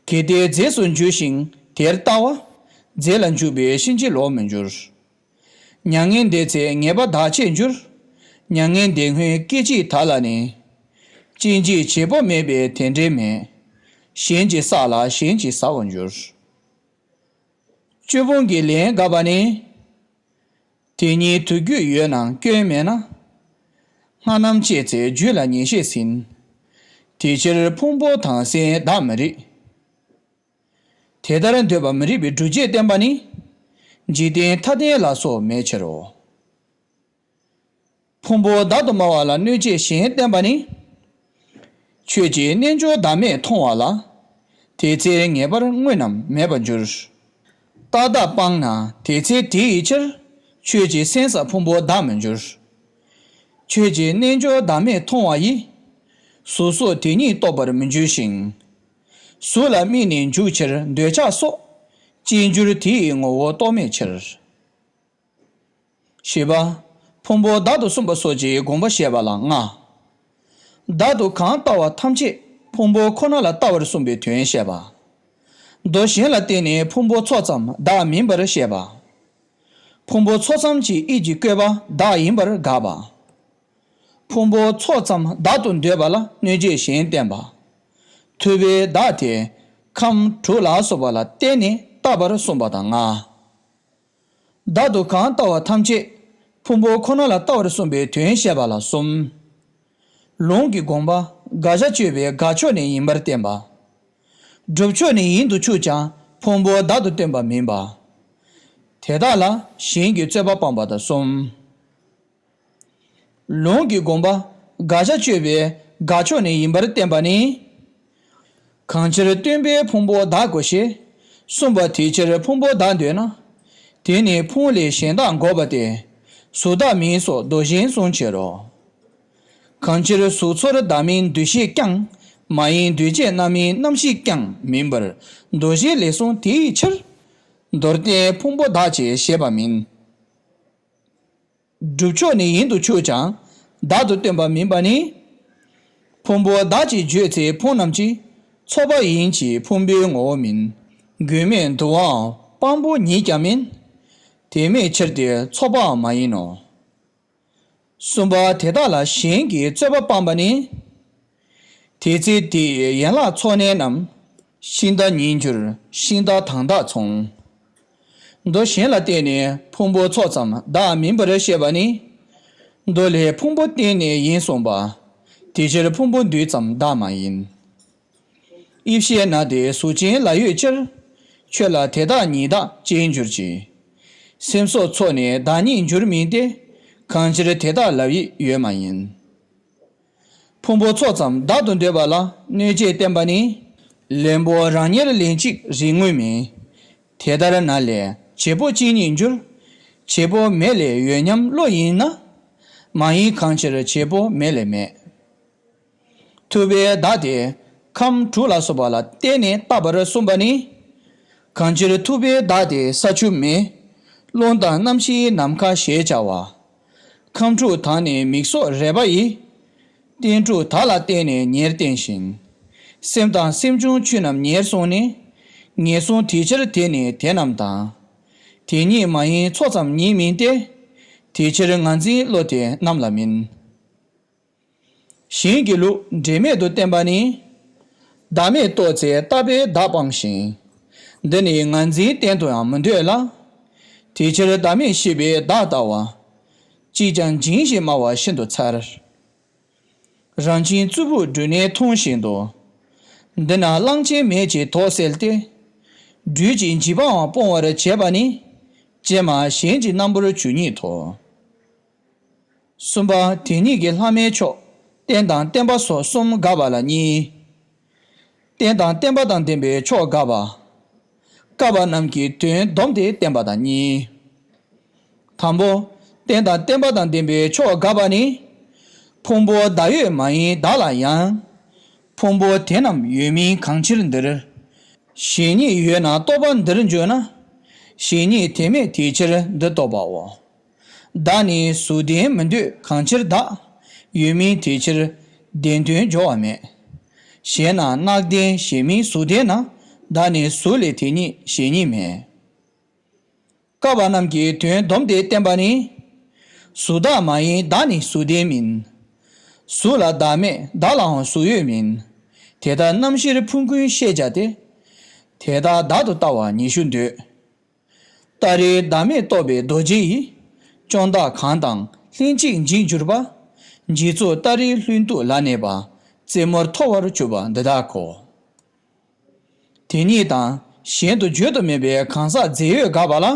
གལ་ཏེ་རྫས་སུ་འགྱུར་ཞིང་དེར་ལྟ་བ། རྫས་ལ་འཇུག་པའི་གཤིན་རྗེ་ལོག་མི་འགྱུར། མྱ་ངན་འདས་ཚེ་ངེས་པ་བདག་ཆད་འགྱུར། མྱ་ངན་འདས་སྔོན་སྐད་ཅིག་དག་ལ་ནི། སྐྱེ་འཇིག་བྱེད་པོ་མེད་པས་དེ་འདྲའི་མེད། གཞན་གྱིས་བསགས་ལ་གཞན་གྱིས་ཟ་བར་འགྱུར། སྤྱོད་ཕུང་གི་ལན་དགག་པ་ནི། དེ་ཉིད་དུ་རྒྱུ་ཡོད་ན་སྐྱོན་མེད་ན། སྔ་རྣམ་བཅད་ཚེ་རྒྱུད་ལ་ཉེས་བཤད་ཟིན། དེ་ཕྱིར་ཕུང་པོ་དང་སེམས་བདག་མི་རིགས། དེ་ལྟར་འདོད་པ་མི་རིགས་པའི་སྒྲུབ་བྱེད་བསྟན་པ་ནི། འཇིག་རྟེན་ཐ་དད་ལ་སོགས་མེད་ཕྱིར་རོ། ཕུང་པོ་བདག་ཏུ་སྨྲ་བ་ལ་གནོད་བྱེད་གཞན་བསྟན་པ་ནི། ཆོས་ཀྱི་རྣལ་འབྱོར་བདག་མེད་མཐོང་བ་ལ། དེ་ཚེ་ངེས་པར་དངོས་རྣམས་མེད་པར་འགྱུར། རྟག་བདག་སྤངས་ན་དེ་ཚེ་དེ་ཡི་ཕྱིར། ཆོས་ཀྱི་སེམས་སུ་ཕུང་པོ་བདག་མི་འགྱུར། ཆོས་ཀྱི་རྣལ་འབྱོར་བདག་མེད་མཐོང་བ་ཡིས། གཟུགས་སོགས་དེ་ཉིད་རྟོགས་པར་མི་འགྱུར་ཞིང་། གཟུགས་ལ་དམིགས་ནས་འཇུག་ཕྱིར་འདོད་ཆགས་སོགས། སྐྱེ་འགྱུར་དེ་ཡི་ངོ་བོ་རྟོགས་མེད་ཕྱིར། བཞི་པ། ཕུང་པོ་བདག་ཏུ་གསུངས་པ་སོགས་ཀྱི་དགོངས་པ་བཤད་པ་ལ་ལྔ། བདག་ཏུ་གང་ལྟ་བ་ཐམས་ཅད་ཕུང་པོ་ཁོ་ན་ལ་ལྟ་བར་གསུངས་པའི་དོན་བཤད་པ། མདོ་གཞན་ལ་བརྟེན་ནས་ཕུང་པོ་ཚོགས་ཙམ་བདག་མིན་པར་བཤད་པ། ཕུང་པོ་ཚོགས་ཙམ་གྱི་དབྱིབས་ཀྱི་བཀོད་པ་བདག་ཡིན་པར་དགག་པ། ཕུང་པོ་ཚོགས་ཙམ་བདག་ཏུ་འདོད་པ་ལ་གནོད་བྱེད་གཞན་བསྟན་པ། ཐུབ་པའི་བདག་དེ་ཁམས་དྲུག་ལ་སོགས་པ་ལ་བརྟེན་ནས་བཏགས་པར་གསུངས་པ་དང་ལྔ། བདག་ཏུ་གང་ལྟ་བ་ཐམས་ཅད་ཕུང་པོ་ཁོ་ན་ལ་ལྟ་བར་གསུངས་པའི་དོན་བཤད་པ་ལ་གསུམ། ལུང་གི་དགོངས་པ་དགག་བྱ་དཔྱོད་པའི་དགག་ཕྱོགས་ནི་ཡིན་པར་བསྟན་པ། སྒྲུབ་ཕྱོགས་ནི་ཡིན་དུ་ཆུག་ཀྱང་ཕུང་པོ་བདག་ཏུ་སྟོན་པ་མིན་པ། དེ་དག་ལ་གཞན་གྱི་རྩོད་པ་སྤངས་པ་དང་གསུམ། ལུང་གི་དགོངས་པ་དགག་བྱ་དཔྱོད་པའི་དགག་ཕྱོགས་ནི་ཡིན་པར་བསྟན་པ་ནི། གང་ཕྱིར་སྟོན་པས་ཕུང་པོ་བདག་གོ་ཞེས། གསུངས་པ་དེ་ཕྱིར་ཕུང་པོ་བདག་འདོད་ན། དེ་ནི་ཕུང་ལས་གཞན་བདག་འགོག་པ་སྟེ། གཟུགས་བདག་མིན་སོགས་མདོ་གཞན་གསུངས་ཕྱིར་རོ། གང་ཕྱིར་གཟུགས་ཚོར་བདག་མིན་འདུ་ཤེས་ཀྱང་། མ་ཡིན་འདུས་བྱས་རྣམ་སྨིན་རྣམ་ཤེས་ཀྱང་མིན་པར། མདོ་གཞན་ལས་གསུངས་དེ་ཡི་ཕྱིར། མདོར་བསྟན་ཕུང་པོ་བདག་ཅེས་བཤད་པ་མིན། སྒྲུབ་ཕྱོགས་ནི་ཡིན་དུ་ཆུག་ཀྱང་བདག་ཏུ་སྟོན་པ་མིན་པ་ནི། ཕུང་པོ་བདག་ཅེས་བརྗོད་ཚེ་ཕུང་རྣམས་ཀྱི་ཚོགས་པ་ཡིན་གྱི་ཕུང་པོའི་ངོ་བོ་མིན། དགོས་མེད་འདུ་བའམ་སྤང་པོ་ཉིད་ཀྱང་མིན། དེ་མེད་ཕྱིར་ཏེ་ཚོགས་པའང་མ་ཡིན་ནོ། གསུམ་པ་དེ་དག་ལ་གཞན་གྱིས་རྩོད་པ་སྤངས་པ་ནི། དེ་ཚེ་དེ་ཡི་ཡན་ལག་ཚོགས་གནས་རྣམས། ཤིང་རྟ་ཉིད་འགྱུར་ཤིང་རྟ་དང་རྟགས་མཚུངས། མདོ་གཞན་ལ་བརྟེན་ནས་ཕུང་པོ་ཚོགས་ཙམ་བདག་མིན་པར་བཤད་པ་ནི། མདོ་ལས་ཕུང་པོ་བརྟེན་ནས་ཡིན་གསུངས་པ། དེ་ཕྱིར་ཕུང་པོ་འདུས་ཙམ་བདག་མ་ཡིན། ཡིད་ཤེས་ན་དེ་གཟུགས་ཅན་ལ་ཡོད་ཕྱིར། ཁྱོད་ལ་དེ་དག་ཉིད་བདག་ཅེས་འགྱུར་གྱི། སེམས་སོགས་ཚོགས་ནས་བདག་ཉིད་འགྱུར་མིན་ཏེ། གང་ཕྱིར་དེ་དག་ལབ་ཡིད་ཡོད་མ་ཡིན། ཕུང་པོ་ཚོགས་ཙམ་བདག་ཏུ་འདོད་པ་ལ་གནོད་བྱེད་བསྟན་པ་ནི། ལན་པོ་རང་ཉིད་ལན་གཅིག་རིག་དངོས་མིན། དེ་ལྟར་ན་ལས་བྱེད་པོ་གཅིག་ཉིད་འགྱུར། བྱེད་པོ་མེད་ལས་ཡོད་སྙམ་བློ་ཡིན་ན། མ་ཡིན་གང་ཕྱིར་བྱེད་པོ་མེད་ལས་མེད། ཐུབ་པའི་བདག་དེ་ཁམས་དྲུག་ལ་སོགས་པ་ལ་བརྟེན་ནས་བཏགས་པར་གསུངས་པ་ནི། གང་ཕྱིར་ཐུབ་པའི་བདག་དེ་ས་ཆུ་མེ། རླུང་དང་རྣམ་ཤེས་ནམ་མཁའ་ཞེས་བྱ་བ། ཁམས་དྲུག་དག་ནི་མིག་སོགས་རེག་པ་ཡི། རྟེན་དྲུག་དག་ལ་བརྟེན་ནས་ཉེར་བསྟན་ཞིང་། སེམས་དང་སེམས་བྱུང་ཆོས་རྣམས་ཉེར་གསུངས་ནས། ངེས་བཟུང་དེ་ཕྱིར་དེ་ནི་དེ་རྣམས་དང་། དེ་ཉིད་མ་ཡིན་ཚོགས་ཙམ་ཉིད་མིན་ཏེ། དེ་ཕྱིར་ངར་འཛིན་བློ་དེ་རྣམས་ལ་མིན། གཞན་གྱི་ལུགས་འབྲེལ་མེད་དུ་བསྟན་པ་ནི། བདག་མེད་རྟོགས་ཚེ་ལྟ་བས་བདག་སྤངས་ཤིང་། འདི་ནི་ངར་འཛིན་གཏན་དུ་ཡང་མི་འདོད་ལ། དེ་ཕྱིར་བདག་མེད་ཤེས་པས་བདག་ལྟ་བ། ཅིས་ཀྱང་འབྱིང་ཞིང་སྨྲ་བ་ཤིན་ཏུ་མཚར། རང་བཞིན་གཙུག་ཕུད་སྦྲུལ་ནད་མཐོང་བཞིན་དུ། འདི་ན་གླང་ཆེན་མེད་ཅེས་དོགས་སེལ་ཏེ། སྦྲུལ་གྱི་འཇིགས་པའང་སྤོང་བར་བྱེད་པ་ནི། ཀྱེ་མ་གཞན་གྱི་རྣམ་པར་འགྱུར་ཉིད་དོ། གསུམ་པ་དེ་ཉིད་ཀྱི་ལྷ་མོའི་མཆོག་རྟེན་དང་བརྟེན་པ་སོགས་གསུམ་དགག་པ་ལ་གཉིས། རྟེན་དང་བརྟེན་པ་དང་ལྡན་པའི་མཆོག་དགག་པ། བཀག་པ་རྣམས་ཀྱི་དོན་སྡོམ་སྟེ་བསྟན་པ་དང་གཉིས། དང་པོ། རྟེན་དང་བརྟེན་པ་དང་ལྡན་པའི་མཆོག་དགག་པ་ནི། ཕུང་པོ་བདག་ཡོད་མ་ཡིན་བདག་ལ་ཡང་། ཕུང་པོ་དེ་རྣམས་ཡོད་མིན་གང་ཕྱིར་འདིར། གཞན་ཉིད་ཡོད་ན་རྟོག་པ་འདིར་འཇོག་ན། གཞན་ཉིད་དེ་མེད་དེ་ཕྱིར་འདི་རྟོགས་པའོ། བདག་ནི་གཟུགས་ལྡན་མི་འདོད་གང་ཕྱིར་བདག་ཡོད་མིན་དེ་ཕྱིར་བདེན་དོན་འཇོག་པ་མེད། ཞེ་ན་རྣག་ལྡན་གཞན་མིན་གཟུགས་ལྡན་ན། བདག་ནི་གཟུགས་ལས་དེ་ཉིད་གཞན་ཉིད་མེད། བཀག་པ་རྣམས་ཀྱི་དོན་སྡོམ་སྟེ་བསྟན་པ་ནི། གཟུགས་བདག་མ་ཡིན་བདག་ནི་གཟུགས་ལྡན་མིན། གཟུགས་ལ་བདག་མེད་བདག་ལའང་གཟུགས་ཡོད་མིན། དེ་ལྟར་རྣམ་ཤེས་ཕུང་ཀུན་ཤེས་བྱ་སྟེ། དེ་དག་བདག་ཏུ་ལྟ་བ་ཉི་ཤུ་འདོད། ཏཱ་རེ་བདག་མེད་རྟོགས་པའི་རྡོ་རྗེ་ཡིས། ཅོང་བདག་གང་དང་ལྷན་ཅིག་འཇིག་གྱུར་པ། འཇིག་ཚོགས་ཏཱ་རེའི་ལྷུན་སྟུག་ལ་གནས་པ། རྩེ་མོར་མཐོ་བར་གྱུར་པ་འདི་དག་གོ། དེ་ཉིད་དང་གཞན་དུ་བརྗོད་དུ་མེད་པའི་གང་ཟག་རྫས་ཡོད་དགག་པ་ལ།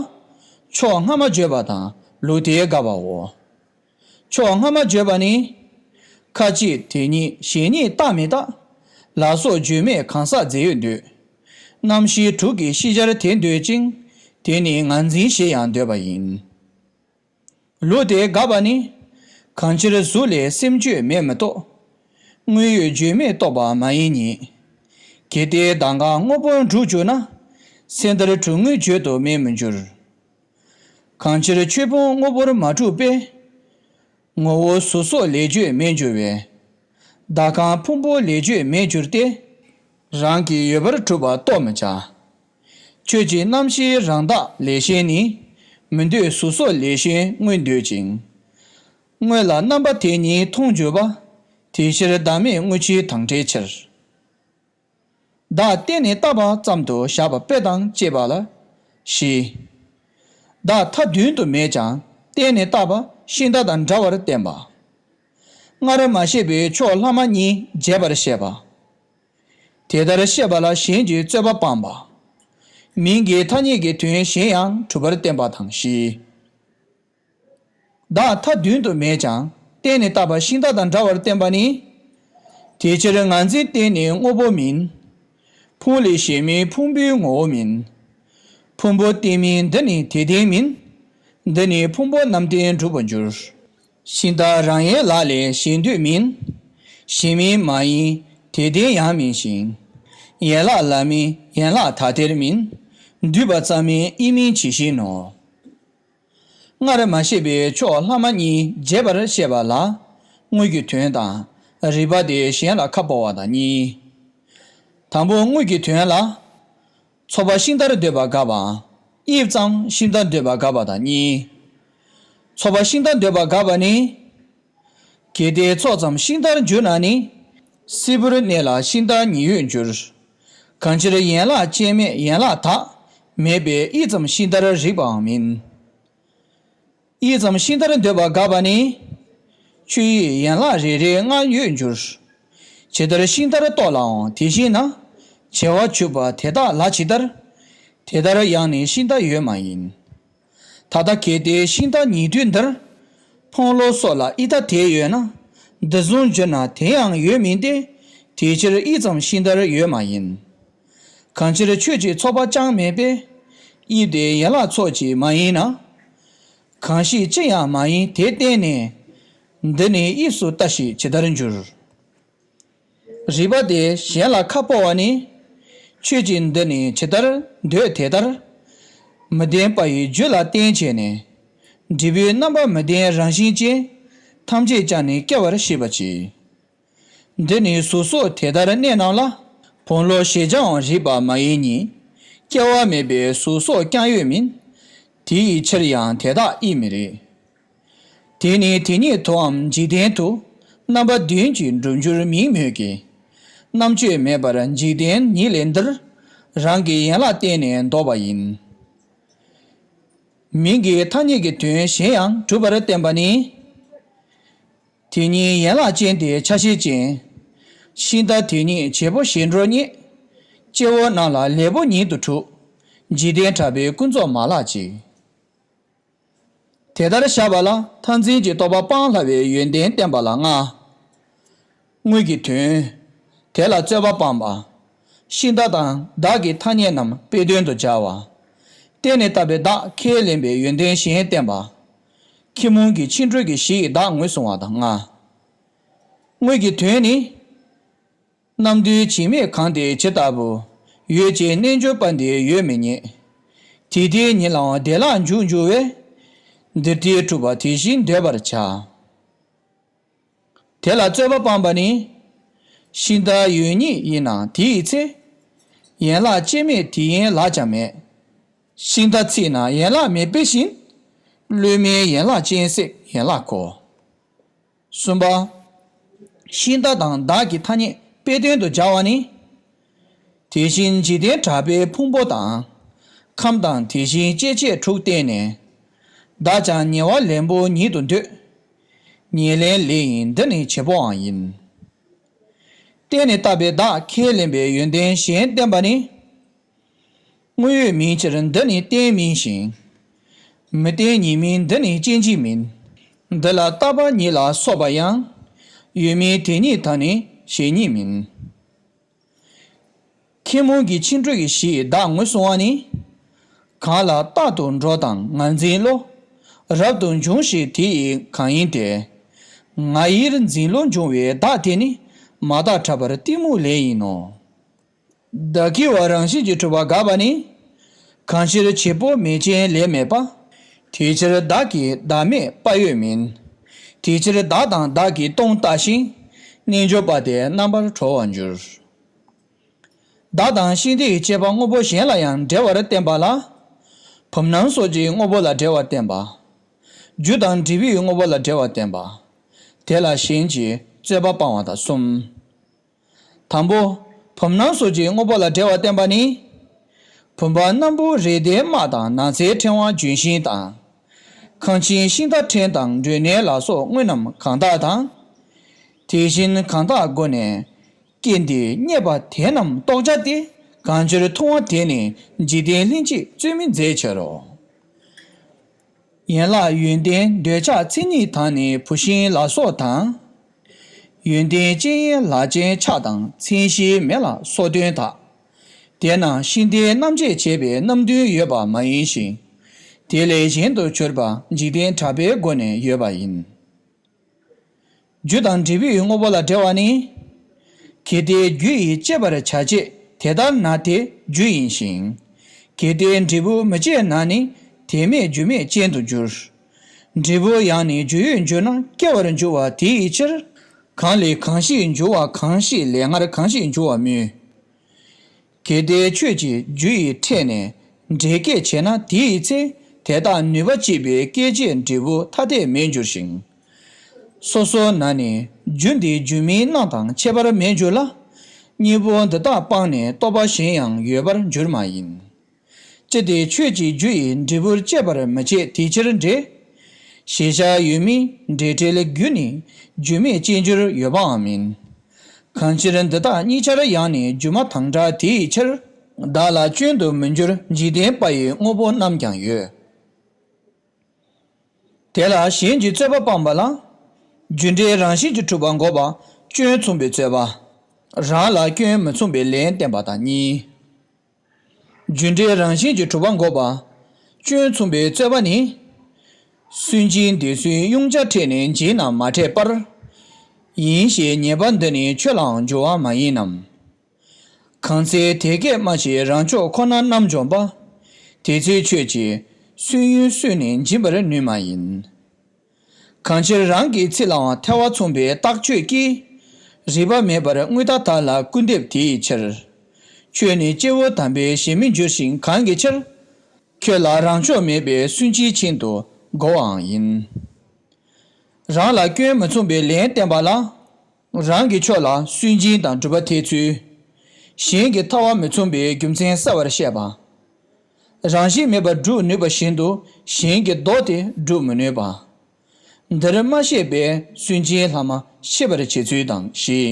ཕྱོགས་སྔ་མ་བརྗོད་པ་དང་ལུགས་དེའི་དགག་པའོ། ཕྱོགས་སྔ་མ་བརྗོད་པ་ནི། ཁ་ཅིག་དེ་ཉིད་གཞན་ཉིད་རྟག་མི་རྟག་ལ་སོགས་བརྗོད་མེད་གང་ཟག་རྫས་ཡོད་འདོད། རྣམ་ཤེས་དྲུག་གིས་ཤེས་བྱར་དེ་འདོད་ཅིང་། དེ་ནི་ངར་འཛིན་ཞེས་ཡང་འདོད་པ་ཡིན། ལུགས་དེ་དགག་པ་ནི། གང་ཕྱིར་གཟུགས་ལས་སེམས་བརྗོད་མེད་མི་རྟོགས། དངོས་ཡོད་བརྗོད་མེད་རྟོགས་པ་མ་ཡིན་ཉིད། གལ་ཏེ་གདམས་ངག་དངོས་པོར་འགྲུབ་གྱུར་ན། སེམས་ལྟར་གྲུབ་དངོས་བརྗོད་དུ་མེད་མི་འགྱུར། གང་ཕྱིར་ཆོས་ཕུང་དངོས་པོར་མ་གྲུབ་པས། ངོ་བོ་གཟུགས་སོགས་ལས་བརྗོད་མེད་འགྱུར་བས། བདག་གང་ཕུང་པོ་ལས་བརྗོད་མེད་འགྱུར་ཏེ། རང་གི་ཡོད་པར་གྲུབ་པ་རྟོགས་མི་བྱ། ཁྱོད་ཀྱི་རྣམ་ཤེས་རང་བདག་ལས་གཞན་ནི། མི་འདོད་གཟུགས་སོགས་ལས་གཞན་དངོས་འདོད་ཅིང་། དངོས་ལ་རྣམ་པ་དེ་ཉིད་མཐོང་གྱུར་པ། དེ་ཕྱིར་བདག་མེད་དངོས་ཆོས་དང་བྲལ་ཕྱིར། བདག་བརྟེན་ནས་བཏགས་པ་ཙམ་དུ་བཞག་པ་དཔེ་དང་བཅས་པ་ལ་བཞི། བདག་མཐའ་དུས་དུ་མེད་ཀྱང་བརྟེན་ནས་བཏགས་པ་ཤིང་རྟ་དང་འདྲ་བར་བསྟན་པ། སྔར་མ་བཤད་པའི་ཕྱོགས་ལྷག་མ་གཉིས་རྒྱས་པར་བཤད་པ། དེ་ལྟར་བཤད་པ་ལ་གཞན་གྱི་རྩོད་པ་སྤངས་པ། མིང་གི་ཐ་སྙད་ཀྱི་དོན་གཞན་ཡང་གྲུབ་པར་བསྟན་པ་དང་བཞི། བདག་མཐའ་དུས་དུ་མེད་ཀྱང་བརྟེན་ནས་བཏགས་པ་ཤིང་རྟ་དང་འདྲ་བར་བསྟན་པ་ནི། དེ་ཕྱིར་ངར་འཛིན་བརྟེན་ནས་དངོས་པོ་མིན། ཕུང་ལས་གཞན་མིན་ཕུང་པོའི་ངོ་བོ་མིན། ཕུང་པོ་བརྟེན་མིན་འདི་ནི་དེ་བརྟེན་མིན། འདི་ནི་ཕུང་པོ་རྣམ་བརྟེན་འགྲུབ་པར་འགྱུར། ཤིང་རྟ་རང་ཡན་ལག་ལས་གཞན་འདོད་མིན། གཞན་མིན་མ་ཡིན་དེ་བརྟེན་ཡང་མིན་ཞིང་། ཡན་ལག་ལ་མིན་ཡན་ལག་དག་ཐེར་མིན། འདུས་པ་ཙམ་མིན་དབྱེ་མིན་ཇི་བཞིན་ནོ། སྔར་མ་བཤད་པའི་ཕྱོགས་ལྷག་མ་གཉིས་རྒྱས་པར་བཤད་པ་ལ་དངོས་ཀྱི་དོན་དང་རིགས་པ་དེ་གཞན་ལ་ཁ་སྤོ་བ་དང་གཉིས། དང་པོ་དངོས་ཀྱི་དོན་ལ། ཚོགས་པ་ཤིང་རྟར་འདོད་པ་དགག་པའམ་དབྱིབས་ཙམ་ཤིང་རྟར་འདོད་པ་དགག་པ་དང་གཉིས། ཚོགས་པ་ཤིང་རྟར་འདོད་པ་དགག་པ་ནི། གལ་ཏེ་ཚོགས་ཙམ་ཤིང་རྟར་འགྱུར་ན་ནི། སིལ་བུར་གནས་ལ་ཤིང་རྟ་ཉིད་ཡོད་འགྱུར། གང་ཕྱིར་ཡན་ལག་ཅན་མེད་ཡན་ལག་དག་མེད་པས་ཡིད་ཙམ་ཤིང་རྟར་རིག་པའང་མིན། ཡིད་ཙམ་ཤིང་རྟར་འདོད་པ་དགག་པ་ནི། ཆོས་ཡིད་ཡན་ལག་རེ་རེའི་སྔ་ཡོད་འགྱུར། ཇི་ལྟར་ཤིང་རྟར་རྟོགས་ལའང་དེ་བཞིན་ན། བྱེ་བ་འཇུག་པ་དེ་དག་ལ་ཇི་ལྟར། དེ་ལྟར་ཡང་ནི་ཤིང་རྟ་ཡོད་མ་ཡིན། ད་ལྟ་གལ་ཏེ་ཤིང་རྟ་ཉིད་དུས་འདིར། ཕུང་ལོ་སོགས་ལ་ཡིད་ལྟ་དེ་ཡོད་ན། འདི་བཟུང་འགྱུར་ན་དེ་ཡང་ཡོད་མིན་ཏེ། དེ་ཕྱིར་ཡིད་ཙམ་ཤིང་རྟར་ཡོད་མ་ཡིན། གང་ཕྱིར་ཆོས་ཀྱི་ཚོགས་པ་ཅང་མེད་པས། དབྱིབས་དེ་ཡན་ལག་ཚོགས་ཀྱིས་མ་ཡིན་ན། གང་ཞིག་ཅི་ཡང་མ་ཡིན་དེ་བརྟེན་ནས། འདི་ནི་དབྱིབས་སུ་ལྟ་ཞིག་ཇི་ལྟར་འགྱུར། རིགས་པ་དེ་གཞན་ལ་ཁ་སྤོ་བ་ནི། ཆོས་ཀྱི་འདི་ནི་ཇི་ལྟར་འདོད་དེ་ལྟར། མི་ལྡན་པ་ཡི་རྒྱུད་ལ་བརྟེན་བྱས་ནས། འབྲས་བུའི་རྣམ་པ་མི་ལྡན་རང་བཞིན་ཅན། ཐམས་ཅད་ཀྱང་ནི་སྐྱེ་བར་བྱེད་པ་ཅི། འདི་ནི་གཟུགས་སོགས་དེ་ལྟར་གནས་རྣམས་ལ། ཕུང་ལོ་ཞེས་བྱའང་རིགས་པ་མ་ཡིན་ཉིད། སྐྱེ་བ་མེད་པའི་གཟུགས་སོགས་ཀྱང་ཡོད་མིན། དེ་ཡི་ཕྱིར་ཡང་དེ་དག་དབྱིབས་མི་རིགས། དེ་ནི་དེ་ཉིད་དུའམ་འཇིག་རྟེན་དུ། རྣམ་པ་བདུན་གྱིས་འགྲུབ་འགྱུར་མིང་མོད་ཀྱི། རྣམ་དཔྱོད་མེད་པར་འཇིག་རྟེན་ཉིད་ལས་འདིར། རང་གི་ཡན་ལག་བརྟེན་ནས་འདོགས་པ་ཡིན། མིང་གི་ཐ་སྙད་ཀྱི་དོན་གཞན་ཡང་གྲུབ་པར་བསྟན་པ་ནི། དེ་ཉིད་ཡན་ལག་ཅན་དེ་ཆ་ཤས་ཅན། ཤིང་རྟ་དེ་ཉིད་བྱེད་པོ་ཞེས་འགྲོ་རྙེད། སྐྱེ་བོ་རྣམས་ལ་ལེགས་པོ་ཉིད་དུ་གྲུབ། འཇིག་རྟེན་གྲགས་པའི་ཀུན་རྫོབ་མ་ལགས་ཀྱི། དེ་ལྟར་བཞག་པ་ལ་མཐར་འཛིན་གྱི་རྟོག་པ་སྤང་སླ་བའི་ཡོན་ཏན་བསྟན་པ་ལ་ལྔ། དངོས་ཀྱི་དོན། དེ་ལ་རྩོད་པ་སྤངས་པ། ཤིང་རྟ་དང་བདག་གི་ཐ་སྙད་རྣམས་དཔེ་དོན་དུ་སྦྱར་བ། བརྟེན་ནས་བཏགས་པའི་བདག་ཁས་ལེན་པའི་ཡོན་ཏན་གཞན་བསྟན་པ། ཁྱི་མོ་གི་ཆིངས་འགྲོས་ཀྱི་གཞི་ཡི་བདག་ངོས་བཟུང་བ་དང་ལྔ། དངོས་ཀྱི་དོན་ནི། རྣམ་འདུལ་བྱེད་མེད་གང་དེ་ཇི་ལྟ་བུ། ཡོད་ཅེས་རྣལ་འབྱོར་པ་འདི་ཡོད་མི་རྙེད། དེ་དེ་ཉིད་ལའང་བདེ་བླག་འཇུག་འགྱུར་བས། འདིར་དེ་གྲུབ་པ་དེ་བཞིན་འདོད་པར་བྱ། དེ་ལ་རྩོད་པ་སྤངས་པ་ནི། ཤིང་རྟ་ཡོད་ཉིད་ཡིན་ན་དེ་ཡི་ཚེ། ཡན་ལག་སྐྱེ་མེད་དེ་ཡན་ལག་ཀྱང་མེད། ཤིང་རྟ་ཚིག་ན་ཡན་ལག་མེད་པའི་བཞིན། བློས་མེད་ཡན་ལག་ཅན་སྲེད་ཡན་ལག་གོ། གསུམ་པ། ཤིང་རྟ་དང་བདག་གི་ཐ་སྙད་དཔེ་དོན་དུ་སྦྱར་བ་ནི། དེ་བཞིན་འཇིག་རྟེན་གྲགས་པའི་ཕུང་པོ་དང་། ཁམས་དང་དེ་བཞིན་སྐྱེ་མཆེད་དྲུག་བརྟེན་ནས། བདག་ཀྱང་ཉེ་བ་ལེན་པོ་ཉིད་དུ་འདོད། ཉེར་ལེན་ལས་ཡིན་འདི་ནི་བྱེད་པོའང་ཡིན། བརྟེན་ནས་བཏགས་པའི་བདག་ཁས་ལེན་པའི་ཡོན་ཏན་གཞན་བསྟན་པ་ནི། དངོས་ཡོད་མིན་ཕྱིར་འདི་ནི་རྟེན་མིན་ཞིང་། མི་རྟེན་ཉིད་མིན་འདི་ནི་སྐྱེ་འཇིག་མིན། འདི་ལ་རྟག་པ་ཉིད་ལ་སོགས་པ་ཡང་། ཡོད་མིན་དེ་ཉིད་དང་ནི་གཞན་ཉིད་མིན། ཁྱི་མོ་གི་ཆིངས་འགྲོས་ཀྱི་གཞི་ཡི་བདག་ངོས་བཟུང་བ་ནི། གང་ལ་རྟག་ཏུ་འགྲོ་དང་ངར་འཛིན་བློ། རབ་ཏུ་འབྱུང་ཞིང་དེ་ཡི་གང་ཡིན་ཏེ། ང་ཡིར་འཛིན་བློ་འབྱུང་བའི་བདག་དེ་ནི། མ་དག་ཕྲ་བར་གཏི་མུག་ལས་ཡིན་ནོ། བདག་གི་བ་རང་བཞིན་གྱིས་གྲུབ་པ་དགག་པ་ནི། གང་ཕྱིར་བྱེད་པོ་མེད་ཅིང་ལས་མེད་པ། དེ་ཕྱིར་བདག་གི་བདག་མེད་པ་ཡོད་མིན། དེ་ཕྱིར་བདག་དང་བདག་གིས་སྟོང་ལྟ་ཞིང་། རྣལ་འབྱོར་པ་དེ་རྣམ་པར་གྲོལ་བར་འགྱུར། བདག་དང་ཤིང་རྟའི་དཔྱད་པ་དངོས་པོ་གཞན་ལ་ཡང་འབྲེལ་བར་བསྟན་པ་ལ། བུམ་སྣམ་སོགས་ཀྱི་དངོས་པོ་ལ་འབྲེལ་བར་བསྟན་པ། རྒྱུ་དང་འབྲས་བུའི་དངོས་པོ་ལ་འབྲེལ་བར་བསྟན་པ། དེ་ལ་གཞན་གྱིས་རྩོད་པ་སྤང་བ་དང་གསུམ། དང་པོ། བུམ་སྣམ་སོགས་ཀྱི་དངོས་པོ་ལ་འབྲེལ་བར་བསྟན་པ་ནི། བུམ་པ་སྣམ་བུ་རེ་ལྡན་དམག་དང་ནགས་ཚལ་ཕྲེང་བ་ལྗོན་ཤིང་དང་། ཁང་ཆེན་ཤིང་རྟ་ཕྲན་དང་མགྲོན་གནས་ལ་སོགས་དངོས་རྣམས་གང་དག་དང་། དེ་བཞིན་གང་དག་སྒོ་ནས། སྐྱེ་འདི་རྙེད་པ་དེ་རྣམས་རྟོགས་བྱ་སྟེ། གང་ཕྱིར་མཐོང་བ་དེ་ནི་འཇིག་རྟེན་ལྷན་ཅིག་རྩོད་མི་མཛད་ཕྱིར་རོ། ཡན་ལག་ཡོན་ཏན་འདོད་ཆགས་མཚན་ཉིད་དང་ནི་བུད་ཤིང་ལ་སོགས་དང་། ཡོན་ཏན་ཅན་ཡན་ལག་ཅན་ཆགས་དང་མཚན་གཞིའི་མེ་ལ་སོགས་དོན་དག་དེ་རྣམས་ཤིང་རྟའི་རྣམ་བཅད་བྱས་པའི་རྣམ་བདུན་ཡོད་པ་མ་ཡིན་ཞིང་། དེ་ལས་གཞན་དུ་གྱུར་པ་འཇིག་རྟེན་གྲགས་པའི་སྒོ་ནས་ཡོད་པ་ཡིན། རྒྱུ་དང་འབྲས་བུའི་དངོས་པོ་ལ་འབྲེལ་བ་ནི། གལ་ཏེ་རྒྱུ་ཡིས་དཔྱད་པར་བྱ་བྱེད་དེ་ལྟར་ན་དེ་རྒྱུ་ཡིན་ཞིང་། གལ་ཏེ་འབྲས་བུ་མི་དཔྱད་ན་ནི་དེ་མེད་རྒྱུ་མེད་ཅན་དུ་འགྱུར། འབྲས་བུ་ཡང་ནི་རྒྱུ་ཡོད་འགྱུར་ན་སྐྱེ་བར་འགྱུར་བ་དེ་ཡི་ཕྱིར། གང་ལས་གང་ཞིག་འགྱུར་བ་གང་ཞིག་ལས་སྔར་གང་ཞིག་འགྱུར་བ་སྨོས། གལ་ཏེ་ཆོས་ཀྱི་རྒྱུ་ཡི་ཕྲད་ནས་འབྲས་སྐྱེད་བྱེད་ན་དེ་ཡི་ཚེ་དེ་དག་ནུས་པ་བསྐྱེད་པའི་སྐྱེད་བྱེད་འབྲས་བུ་ཐ་དད་མེད་འགྱུར་ཞིང་། སོ་སོ་ན་ནི་རྒྱུ་འདི་རྒྱུ་མིན་སྣང་དང་ཁྱད་པར་མེད་འགྱུར་ལ། གཉིས་པོ་འདི་དག་སྤངས་ནས་རྟོག་པ་གཞན་ཡང་ཡོད་པར་འགྱུར་མ་ཡིན། ཅི་སྟེ་ཆོས་ཀྱི་རྒྱུ་ཡི་འབྲས་བུར་སྤྱད་པར་མི་བྱེད་དེ་ཕྱིར་འབྲེལ། ཞེས་བྱ་ཡོད་མིན་འབྲེལ་སྒྲའི་རྒྱུ་ནི་རྒྱུ་མེད་ཅེས་འགྱུར་ཡོད་པའང་མིན། གང་ཕྱིར་འདི་དག་གཉིས་ཆར་ཡང་ནི་སྒྱུ་མ་དང་བྲལ་དེའི་ཕྱིར། བདག་ལ་སྐྱོན་དུ་མི་འགྱུར་འཇིག་རྟེན་པ་ཡི་དངོས་པོ་རྣམས་ཀྱང་ཡོད། དེ་ལ་གཞན་གྱི་རྩོད་པ་སྤངས་པ་ལ། རྒྱུ་འབྲས་རང་བཞིན་གྱིས་གྲུབ་པ་འགོག་པ་སྐྱོན་མཚུངས་པའི་རྩོད་པ། རང་ལ་སྐྱོན་མི་མཚུངས་པའི་ལན་བསྟན་པ་དང་གཉིས། རྒྱུ་འབྲས་རང་བཞིན་གྱིས་གྲུབ་པ་འགོག་པ། སྐྱོན་མཚུངས་པའི་རྩོད་པ་ནི། སུན་འབྱིན་འདོད་སུན་དབྱུང་བྱ་ཕྲད་ནས་འབྱིན་ནམ་མ་ཕྲད་པར། ཡིན་ཞེས་ཉེས་པ་འདི་ནི་ཆོས་ལའང་སྦྱོར་བ་མ་ཡིན་ནམ། གང་ཚེ་དེ་སྐད་སྨྲ་ཞིང་རང་ཕྱོགས་ཁོ་ན་རྣམ་འཇོམས་པ། དེ་ཚེ་ཁྱོད་ཀྱིས་སུན་དབྱུང་སུན་ནི་འབྱིན་པར་ནུས་མ་ཡིན། གང་ཕྱིར་རང་གི་ཚིག་ལའང་ཐལ་བ་མཚུངས་པའི་རྟགས་ཆོས་ཀྱིས། རིགས་པ་མེད་པར་དངོས་བཏགས་དག་ལ་སྐུར་འདེབས་དེའི་ཕྱིར། ཁྱོད་ནི་སྐྱེ་བོ་དམ་པས་ཞེན་མི་འགྱུར་ཞིང་གང་གི་ཕྱིར། ཁྱོད་ལ་རང་ཕྱོགས་མེད་པས་སུན་འབྱིན་ཕྱིན་དུ་རྒོལ་བའང་ཡིན། རང་ལ་སྐྱོན་མི་མཚུངས་པའི་ལན་བསྟན་པ་ལ། རང་གི་ཕྱོགས་ལ་སུན་འབྱིན་དང་སྒྲུབ་པ་འཐད་ཚུལ། གཞན་གྱི་ཐལ་བ་མི་མཚུངས་པའི་རྒྱུ་མཚན་གསལ་བར་བཤད་པ། རང་བཞིན་མེད་པར་སྒྲུབ་ནུས་པ་བཞིན་དུ་གཞན་གྱི་ལྡོག་སྟེ་སྒྲུབ་མི་ནུས་པ། འདིར་མ་བཤད་པའི་སུན་འབྱིན་ལྷག་མ་ཤེས་པར་བྱེད་ཚུལ་དང་བཞི།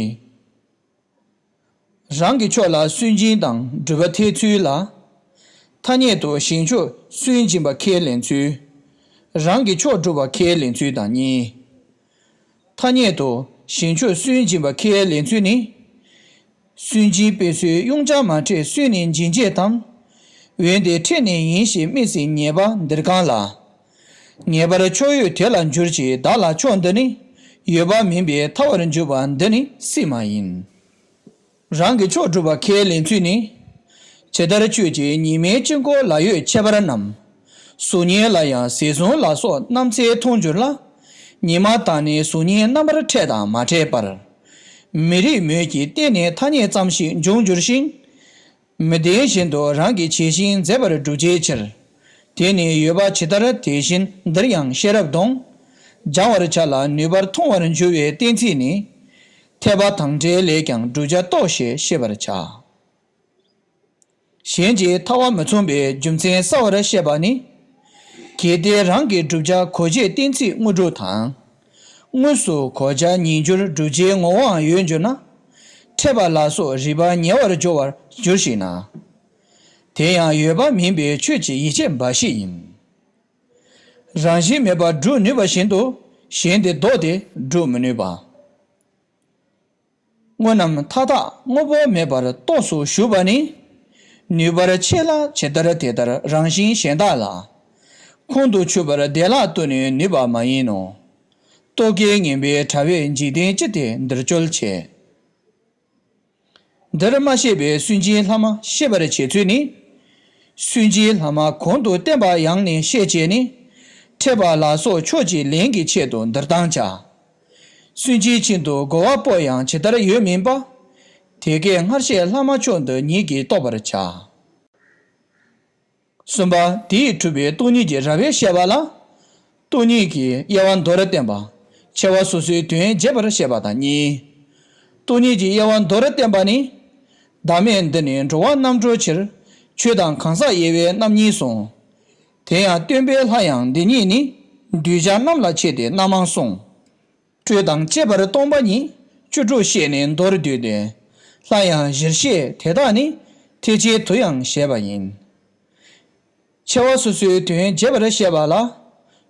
རང་གི་ཕྱོགས་ལ་སུན་འབྱིན་དང་སྒྲུབ་པ་འཐད་ཚུལ་ལ། ཐ་སྙད་དུ་གཞན་ཕྱོགས་སུན་འབྱིན་པ་ཁས་ལེན་ཚུལ། རང་གི་ཕྱོགས་སྒྲུབ་པ་ཁས་ལེན་ཚུལ་དང་གཉིས། ཐ་སྙད་དུ་གཞན་ཕྱོགས་སུན་འབྱིན་པ་ཁས་ལེན་ཚུལ་ནི། སུན་འབྱིན་པའི་སུན་དབྱུང་བྱ་མ་ཕྲད་སུན་ནི་འབྱིན་བྱེད་དམ། འོན་ཏེ་ཕྲད་ནས་ཡིན་ཞེས་དམིགས་སུ་ངེས་པ་འདིར་གང་ལ། ངེས་པར་ཕྱོགས་ཡོད་དེ་ལ་འགྱུར་ཅིག་བདག་ལ་ཕྱོགས་འདི་ནི། ཡོད་པ་མིན་པའི་ཐལ་བར་འགྱུར་བ་འདི་ནི་སྲིད་མ་ཡིན། རང་གི་ཕྱོགས་སྒྲུབ་པ་ཁས་ལེན་ཚུལ་ནི། ཇི་ལྟར་ཁྱོད་ཀྱིས་ཉི་མའི་དཀྱིལ་འཁོར་ལ་ཡོད་ཁྱད་པར་རྣམས། གཟུགས་བརྙན་ལ་ཡང་ཟེར་བཟུང་ལ་སོགས་རྣམ་འཚེ་མཐོང་འགྱུར་ལ། ཉི་མ་དང་ནི་གཟུགས་བརྙན་རྣམ་པར་ཕྲད་དང་མ་ཕྲད་པར། མི་རིགས་མོད་ཀྱི་རྟེན་ནི་ཐ་སྙད་ཙམ་ཞིག་འབྱུང་འགྱུར་ཞིང་། མི་ལྡན་བཞིན་དུ་རང་གི་བྱད་བཞིན་མཛད་པར་སྒྲུབ་བྱའི་ཕྱིར། དེ་ནི་ཡོད་པ་ཇི་ལྟར་དེ་བཞིན་འདིར་ཡང་ཤེས་རབ་ལྡོང་། སྦྱང་བར་བྱ་ལ་ནུས་པར་མཐོང་བར་འགྱུར་བའི་གཏན་ཚིགས་ནི། འཐད་པ་དང་བྲལ་ལས་ཀྱང་བསྒྲུབ་བྱ་རྟོགས་ཞེས་ཤེས་པར་བྱ། གཞན་གྱི་ཐལ་བ་མི་མཚུངས་པའི་རྒྱུ་མཚན་གསལ་བར་བཤད་པ་ནི། གལ་ཏེ་རང་གི་བསྒྲུབ་བྱ་གོ་བྱེད་གཏན་ཚིགས་དངོས་གྲུབ་དང་། དངོས་སུ་གོ་བྱ་ཉིད་འགྱུར་བསྒྲུབ་བྱའི་ངོ་བོའང་ཡོད་འགྱུར་ན། ཕྲད་པ་ལ་སོགས་རིགས་པ་ཉེ་བར་སྦྱོར་བར་འགྱུར་ཞིག་ན། དེ་ཡང་ཡོད་པ་མིན་པའི་ཆོས་ཀྱི་ཡིད་ཆེས་འབའ་ཞིག་ཡིན། རང་བཞིན་མེད་པར་སྒྲུབ་ནུས་པ་བཞིན་དུ་གཞན་དེ་ལྡོག་སྟེ་སྒྲུབ་མི་ནུས་པ། དངོས་རྣམས་མཐའ་དག་དངོས་པོ་མེད་པར་རྟོགས་སུ་ཞུགས་པ་ནི། ནུས་པར་ཆེ་ལ་ཇི་ལྟར་དེ་ལྟར་རང་བཞིན་གཞན་དག་ལ། ཁོང་དུ་ཆུད་པར་བདེ་བླག་ཏུ་ནི་ནུས་པ་མ་ཡིན་ནོ། རྟོག་གེ་ངན་པའི་དྲ་བས་འཇིག་རྟེན་ཅི་སྟེ་འདིར་སྐྱོལ་བྱེད། འདིར་མ་བཤད་པའི་སུན་འབྱིན་ལྷག་མ་ཤེས་པར་བྱེད་ཚུལ་ནི། སུན་འབྱིན་ལྷག་མ་གོང་དུ་བསྟན་པ་ཡང་ནས་བཤད་བྱས་ནས། ཕྲད་པ་ལ་སོགས་ཕྱོགས་ཀྱི་ལན་གྱི་ཆེད་དུ་འདིར་བཏང་བྱ། སུན་འབྱིན་ཕྱིན་དུ་རྒོལ་བ་པོ་ཡང་ཇི་ལྟར་ཡོད་མིན་པ། དེ་སྐད་སྔར་བཤད་ལྷག་མ་ཕྱོགས་འདི་ཉིད་ཀྱིས་རྟོགས་པར་བྱ། གསུམ་པ། དེས་གྲུབ་པའི་སྟོང་ཉིད་ཀྱི་ར་བས་བཤད་པ་ལ། སྟོང་ཉིད་ཀྱི་དབྱེ་བ་མདོར་བསྟན་པ། ཕྱེ་བ་སོ་སོའི་དོན་རྒྱས་པར་བཤད་པ་དང་གཉིས། སྟོང་ཉིད་ཀྱི་དབྱེ་བ་མདོར་བསྟན་པ་ནི། བདག་མེད་འདི་ནི་འགྲོ་བ་རྣམ་གྲོལ་ཕྱིར། ཆོས་དང་གང་ཟག་དབྱེ་བའི་རྣམ་གཉིས་སོ། དེ་ཡང་སྟོན་པའི་ལྷ་ཡང་འདི་ཉིད་ནི། གདུལ་བྱ་རྣམས་ལ་ཕྱེ་སྟེ་རྣམ་མང་གསུངས། སྤྲོས་དང་བཅས་པར་སྟོང་པ་ཉིད་བཅུ་དྲུག་བཤད་ནས་མདོར་བསྡུས་ཏེ། ལྷ་ཡང་བཞིར་བཤད་དེ་དག་ནི་ཐེག་ཆེན་དུ་ཡང་བཤད་པ་ཡིན། ཕྱེ་བ་སོ་སོའི་དོན་རྒྱས་པར་བཤད་པ་ལ།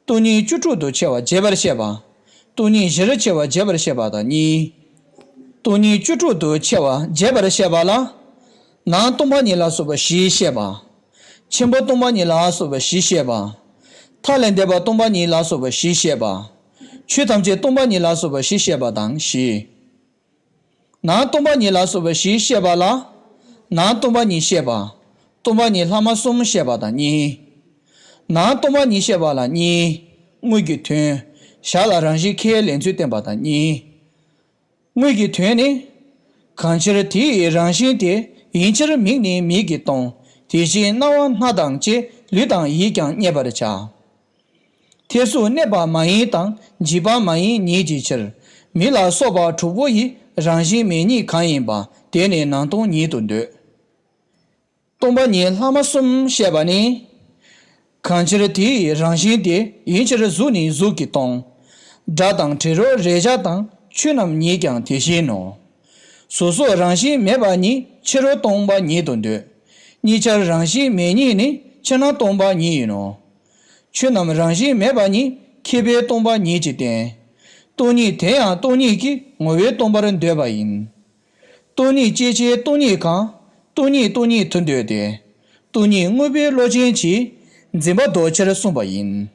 སྟོང་ཉིད་བཅུ་དྲུག་ཏུ་ཕྱེ་བ་རྒྱས་པར་བཤད་པ། སྟོང་ཉིད་བཞིར་ཕྱེ་བ་རྒྱས་པར་བཤད་པ་དང་གཉིས། སྟོང་ཉིད་བཅུ་དྲུག་ཏུ་ཕྱེ་བ་རྒྱས་པར་བཤད་པ་ལ། ནང་སྟོང་པ་ཉིད་ལ་སོགས་པ་བཞི་བཤད་པ། ཆེན་པོ་སྟོང་པ་ཉིད་ལ་སོགས་པ་བཞི་བཤད་པ། མཐའ་ལས་འདས་པ་སྟོང་པ་ཉིད་ལ་སོགས་པ་བཞི་བཤད་པ། ཆོས་ཐམས་ཅད་སྟོང་པ་ཉིད་ལ་སོགས་པ་བཞི་བཤད་པ་དང་བཞི། ནང་སྟོང་པ་ཉིད་ལ་སོགས་པ་བཞི་བཤད་པ་ལ། ནང་སྟོང་པ་ཉིད་བཤད་པ། སྟོང་པ་ཉིད་ལྷག་མ་གསུམ་བཤད་པ་དང་གཉིས། ནང་སྟོང་པ་ཉིད་བཤད་པ་ལ་གཉིས། དངོས་ཀྱི་དོན། ཞར་ལ་རང་བཞིན་ཁས་ལེན་ཚུལ་བསྟན་པ་དང་གཉིས། དངོས་ཀྱི་དོན་ནི། གང་ཕྱིར་དེ་ཡི་རང་བཞིན་དེ་ཡིན་ཕྱིར་མིག་ནི་མིག་གིས་སྟོང་། དེ་བཞིན་རྣ་བ་སྣ་དང་བཅས་ལུས་དང་ཡིད་ཀྱང་རྙེད་པར་བྱ། ཐེར་ཟུག་གནས་པ་མ་ཡིན་དང་འཇིག་པ་མ་ཡིན་ཉིད་ཀྱི་ཕྱིར། མིག་ལ་སོགས་པ་དྲུག་པོ་ཡི་རང་བཞིན་མེད་ཉིད་གང་ཡིན་པ་དེ་ནི་ནང་སྟོང་ཉིད་དུ་འདོད། སྟོང་པ་ཉིད་ལྷག་མ་གསུམ་བཤད་པ་ནི། གང་ཕྱིར་དེ་ཡི་རང་བཞིན་དེ། ཡིན་ཕྱིར་གཟུགས་ནི་གཟུགས་ཀྱིས་སྟོང་། སྒྲ་དང་དྲི་རོ་རེག་བྱ་དང་། ཆོས་རྣམས་ཉིད་ཀྱང་དེ་བཞིན་ནོ། གཟུགས་སོགས་རང་བཞིན་མེད་པ་ཉིད། ཕྱི་རོལ་སྟོང་པ་ཉིད་དུ་འདོད། གཉིས་ཆར་རང་བཞིན་མེད་ཉིད་ནི། ཕྱི་ནང་སྟོང་པ་ཉིད་ཡིན་ནོ། ཆོས་རྣམས་རང་བཞིན་མེད་པ་ཉིད། ཁྱད་པར་སྟོང་པ་ཉིད་ཀྱིས་བསྟན། སྟོང་ཉིད་དེ་ཡང་སྟོང་ཉིད་ཀྱིས། ངོ་བོས་སྟོང་པར་འདོད་པ་ཡིན། སྟོང་ཉིད་སྐྱེ་བྱེད་སྟོང་ཉིད་གང་། སྟོང་ཉིད་སྟོང་ཉིད་དུ་འདོད་དེ། སྟོང་ཉིད་དངོས་པོའི་བློ་ཅན་གྱིས། འཛིན་པ་ལྡོག་ཕྱིར་གསུངས་པ་ཡིན།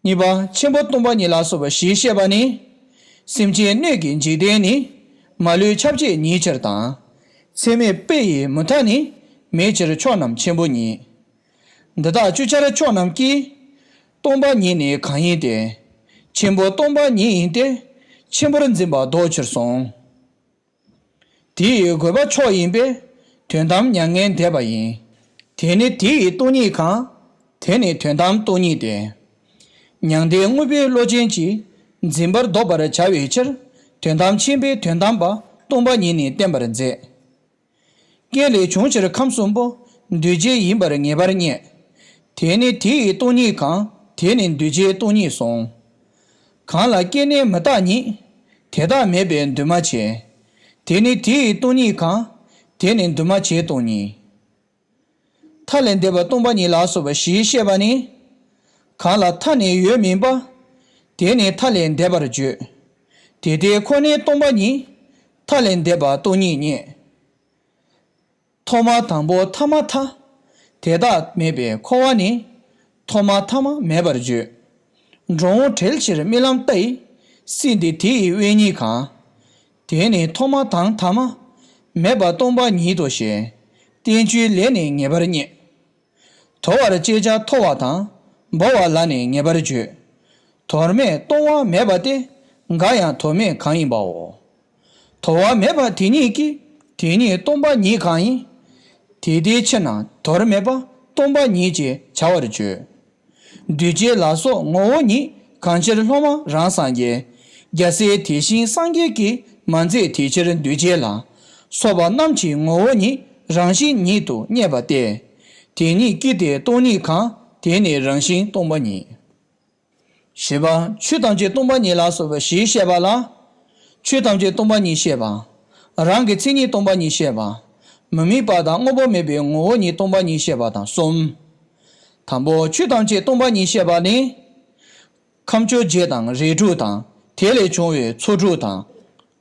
གཉིས་པ། ཆེན་པོ་སྟོང་པ་ཉིད་ལ་སོགས་པ་བཞི་བཤད་པ་ནི། སེམས་ཅན་སྣོད་ཀྱི་འཇིག་རྟེན་ནི། མ་ལུས་ཁྱབ་བྱེད་ཉིད་ཕྱིར་དང་། ཚད་མེད་དཔེ་ཡི་མུ་མཐའ་ནི། མེད་ཕྱིར་ཕྱོགས་རྣམས་ཆེན་པོ་ཉིད། འདི་དག་བཅུ་ཆར་ཕྱོགས་རྣམས་ཀྱིས། སྟོང་པ་ཉིད་ནི་གང་ཡིན་ཏེ། ཆེན་པོ་སྟོང་པ་ཉིད་ཡིན་ཏེ། ཆེན་པོར་འཛིན་པ་ལྡོག་ཕྱིར་གསུངས། དེ་ཡི་དགོས་པ་མཆོག་ཡིན་པས། དོན་དམ་མྱ་ངན་འདས་པ་ཡིན། དེ་ནི་དེ་ཡི་སྟོང་ཉིད་གང་། དེ་ནི་དོན་དམ་སྟོང་ཉིད་དེ། མྱང་འདས་དངོས་པོའི་བློ་ཅན་གྱིས། འཛིན་པར་ལྡོག་པར་བྱ་བའི་ཕྱིར། དོན་དམ་མཁྱེན་པས་དོན་དམ་པ། སྟོང་པ་ཉིད་ནི་བསྟན་པར་མཛད། རྐྱེན་ལས་བྱུང་ཕྱིར་ཁམས་གསུམ་པོ། འདུས་བྱས་ཡིན་པར་ངེས་པར་རྙེད། དེ་ནི་དེ་ཡི་སྟོང་ཉིད་གང་། དེ་ནི་འདུས་བྱས་སྟོང་ཉིད་གསུངས། གང་ལ་སྐྱེ་གནས་མི་རྟག་ཉིད། དེ་དག་མེད་པས་འདུས་མ་བྱས། དེ་ནི་དེ་ཡི་སྟོང་ཉིད་གང་། དེ་ནི་འདུས་མ་བྱས་སྟོང་ཉིད། མཐའ་ལས་འདས་པ་སྟོང་པ་ཉིད་ལ་སོགས་པ་བཞི་བཤད་པ་ནི། གང་ལ་མཐའ་ནི་ཡོད་མིན་པ། དེ་ནི་མཐའ་ལས་འདས་པར་བརྗོད། དེ་དེ་ཁོ་ནའི་སྟོང་པ་ཉིད། མཐའ་ལས་འདས་པ་སྟོང་ཉིད་རྙེད། ཐོག་མ་དང་པོ་ཐ་མ་མཐའ། དེ་དག་མེད་པས་འཁོར་བ་ནི། ཐོག་མ་ཐ་མ་མེད་པར་བརྗོད། འགྲོ་འོང་བྲལ་ཕྱིར་རྨི་ལམ་ལྟ་ཡི། སྲིད་འདི་དེ་ཡི་དབེན་ཉིད་གང་། དེ་ནི་ཐོག་མ་དང་ཐ་མ། མེད་པ་སྟོང་པ་ཉིད་དོ་ཞེས། བསྟན་བཅོས་ལས་ནི་ངེས་པར་རྙེད། དོར་བར་བྱེད་བྱ་ཐོར་བ་དང་། བོར་བ་ལ་ནི་ངེས་པར་བརྗོད། དོར་མེད་སྟོང་པ་མེད་པ་སྟེ། འགའ་ཡང་དོར་མེད་གང་ཡིན་པའོ། དོར་བ་མེད་པ་དེ་ཉིད་ཀྱིས། དེ་ཉིད་སྟོང་པ་ཉིད་གང་ཡིན། དེ་དེའི་ཕྱིར་ན་དོར་མེད་པ། སྟོང་པ་ཉིད་ཅེས་བྱ་བར་བརྗོད། འདུས་བྱས་ལ་སོགས་ངོ་བོ་ཉིད། གང་ཕྱིར་སློབ་མ་རང་སངས་རྒྱས། རྒྱལ་སྲས་དེ་བཞིན་སངས་རྒྱས་ཀྱིས། མ་མཛད་དེ་ཕྱིར་འདུས་བྱས་ལ། སོགས་པ་རྣམས་ཀྱི་ངོ་བོ་ཉིད། རང་བཞིན་ཉིད་དུ་བསྙད་པ་སྟེ། དེ་ཉིད་ཀྱིས་དེ་སྟོང་ཉིད་གང་། དེ་ནི་རང་བཞིན་སྟོང་པ་ཉིད། བཞི་པ། ཆོས་ཐམས་ཅད་སྟོང་པ་ཉིད་ལ་སོགས་པ་བཞི་བཤད་པ་ལ། ཆོས་ཐམས་ཅད་སྟོང་པ་ཉིད་བཤད་པ། རང་གི་མཚན་ཉིད་སྟོང་པ་ཉིད་བཤད་པ། མི་དམིགས་པ་དང་དངོས་པོ་མེད་པའི་ངོ་བོ་ཉིད་སྟོང་པ་ཉིད་བཤད་པ་དང་གསུམ། དང་པོ། ཆོས་ཐམས་ཅད་སྟོང་པ་ཉིད་བཤད་པ་ནི། ཁམས་བཅོ་བརྒྱད་དང་རིགས་དྲུག་དང་། དེ་ལས་བྱུང་བའི་ཚོགས་དྲུག་དང་།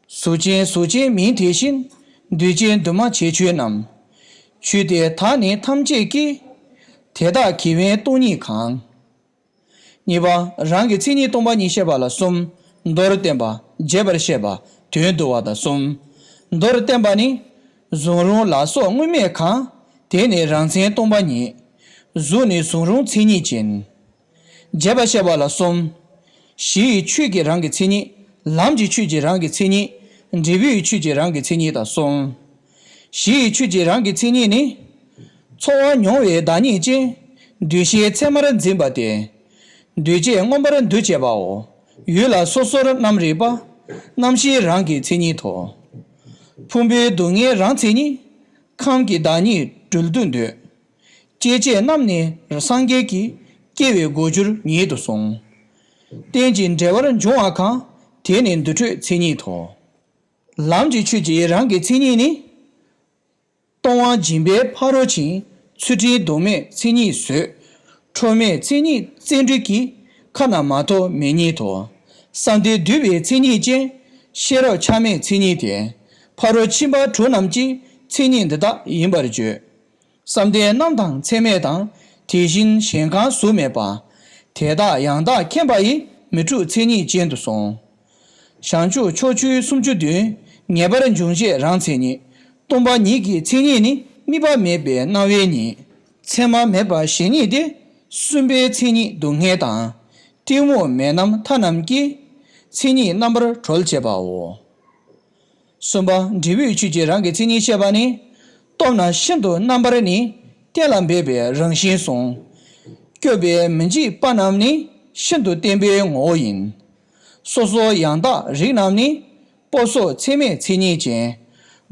གཟུགས་ཅན་གཟུགས་ཅན་མིན་དེ་བཞིན། འདུས་བྱས་འདུས་མ་བྱས་ཆོས་རྣམས། ཆོས་དེ་དག་ནི་ཐམས་ཅད་ཀྱི། དེ་དག་གི་དབེན་སྟོང་ཉིད་གང་། གཉིས་པ། རང་གི་མཚན་ཉིད་སྟོང་པ་ཉིད་བཤད་པ་ལ་གསུམ། མདོར་བསྟན་པ། རྒྱས་པར་བཤད་པ། དོན་བསྡུ་བ་དང་གསུམ། མདོར་བསྟན་པ་ནི། གཟུགས་རུང་ལ་སོགས་དངོས་མེད་གང་། དེ་ནི་རང་མཚན་སྟོང་པ་ཉིད། གཟུགས་ནི་གཟུགས་རུང་མཚན་ཉིད་ཅན། རྒྱས་པར་བཤད་པ་ལ་གསུམ། གཞི་ཡི་ཆོས་ཀྱི་རང་གི་མཚན་ཉིད། ལམ་གྱི་ཆོས་ཀྱི་རང་གི་མཚན་ཉིད། འབྲས་བུའི་ཆོས་ཀྱི་རང་གི་མཚན་ཉིད་དང་གསུམ། གཞི་ཡི་ཆོས་ཀྱི་རང་གི་མཚན་ཉིད་ནི། ཚོར་བ་མྱོང་བའི་བདག་ཉིད་ཅན། འདུས་བྱས་ཚད་མར་འཛིན་པ་སྟེ། འདུས་བྱས་མངོན་པར་འདུ་བྱེད་པའོ། ཡུལ་ལ་སོ་སོར་རྣམ་རིག་པ། རྣམ་ཤེས་རང་གི་མཚན་ཉིད་དོ། ཕུང་པོའི་སྡུག་བསྔལ་རང་མཚན་ཉིད། ཁམས་ཀྱི་བདག་ཉིད་སྦྲུལ་དུ་འདོད། སྐྱེ་མཆེད་རྣམས་ནི་སངས་རྒྱས་ཀྱི། སྐྱེ་བའི་སྒོ་སྦྱོར་ཉིད་དུ་གསུངས། རྟེན་ཅིང་འབྲེལ་བར་འབྱུང་བ་གང་། དེ་ནི་འདུ་འཕྲོད་མཚན་ཉིད་དོ། ལམ་གྱི་ཆོས་ཀྱི་རང་གི་མཚན་ཉིད་ནི། སྟོང་པ་སྦྱིན་པའི་ཕ་རོལ་ཕྱིན། ཚུལ་ཁྲིམས་ལྡོག་མེད་མཚན་ཉིད་བཟོད། ཁྲོ་མེད་མཚན་ཉིད་བརྩོན་འགྲུས་ཀྱིས། ཁ་ན་མ་ཐོ་མེད་ཉིད་དོ། བསམ་གཏན་འདུས་པའི་མཚན་ཉིད་ཅན། ཤེས་རབ་ཆགས་མེད་མཚན་ཉིད་དེ། ཕ་རོལ་ཕྱིན་པ་དྲུག་རྣམས་ཀྱི། མཚན་ཉིད་འདི་དག་ཡིན་པར་བརྗོད། བསམ་གཏན་རྣམ་དག་ཚད་མེད་དང་། དེ་བཞིན་གཞན་གང་གཟུགས་མེད་པ། དེ་དག་ཡང་དག་མཁྱེན་པ་ཡི། མི་འཁྲུགས་མཚན་ཉིད་ཅན་དུ་གསུངས། བྱང་ཆུབ་ཕྱོགས་ཆོས་སུམ་ཅུ་བདུན། ངེས་པར་འབྱུང་བྱེད་རང་མཚན་ཉིད། སྟོང་པ་ཉིད་ཀྱི་མཚན་ཉིད་ནི། དམིགས་པ་མེད་པའི་སྣང་བའི་ཉིད། མཚན་མ་མེད་པ་ཞེ་གཉིས་ཏེ། གསུམ་པའི་མཚན་ཉིད་སྡུག་བསྔལ་དང་། གཏི་མུག་མེད་རྣམས་མཐའ་རྣམས་ཀྱི། མཚན་ཉིད་རྣམ་པར་གྲོལ་བྱེད་པའོ། གསུམ་པ། འབྲས་བུའི་ཆོས་ཀྱི་རང་གི་མཚན་ཉིད་བཤད་པ་ནི། སྟོབས་ན་ཤིན་ཏུ་རྣམ་པར་ནི། གཏན་ལ་འབེབས་པའི་རང་བཞིན་གསུངས། སྐྱོབ་པའི་མི་འཇིགས་པ་རྣམས་ནི། ཤིན་ཏུ་བརྟན་པའི་ངོ་བོ་ཡིན། སོ་སོ་ཡང་དག་རིགས་རྣམས་ནི། སྤོབས་སོགས་ཚད་མེད་མཚན་ཉིད་ཅན།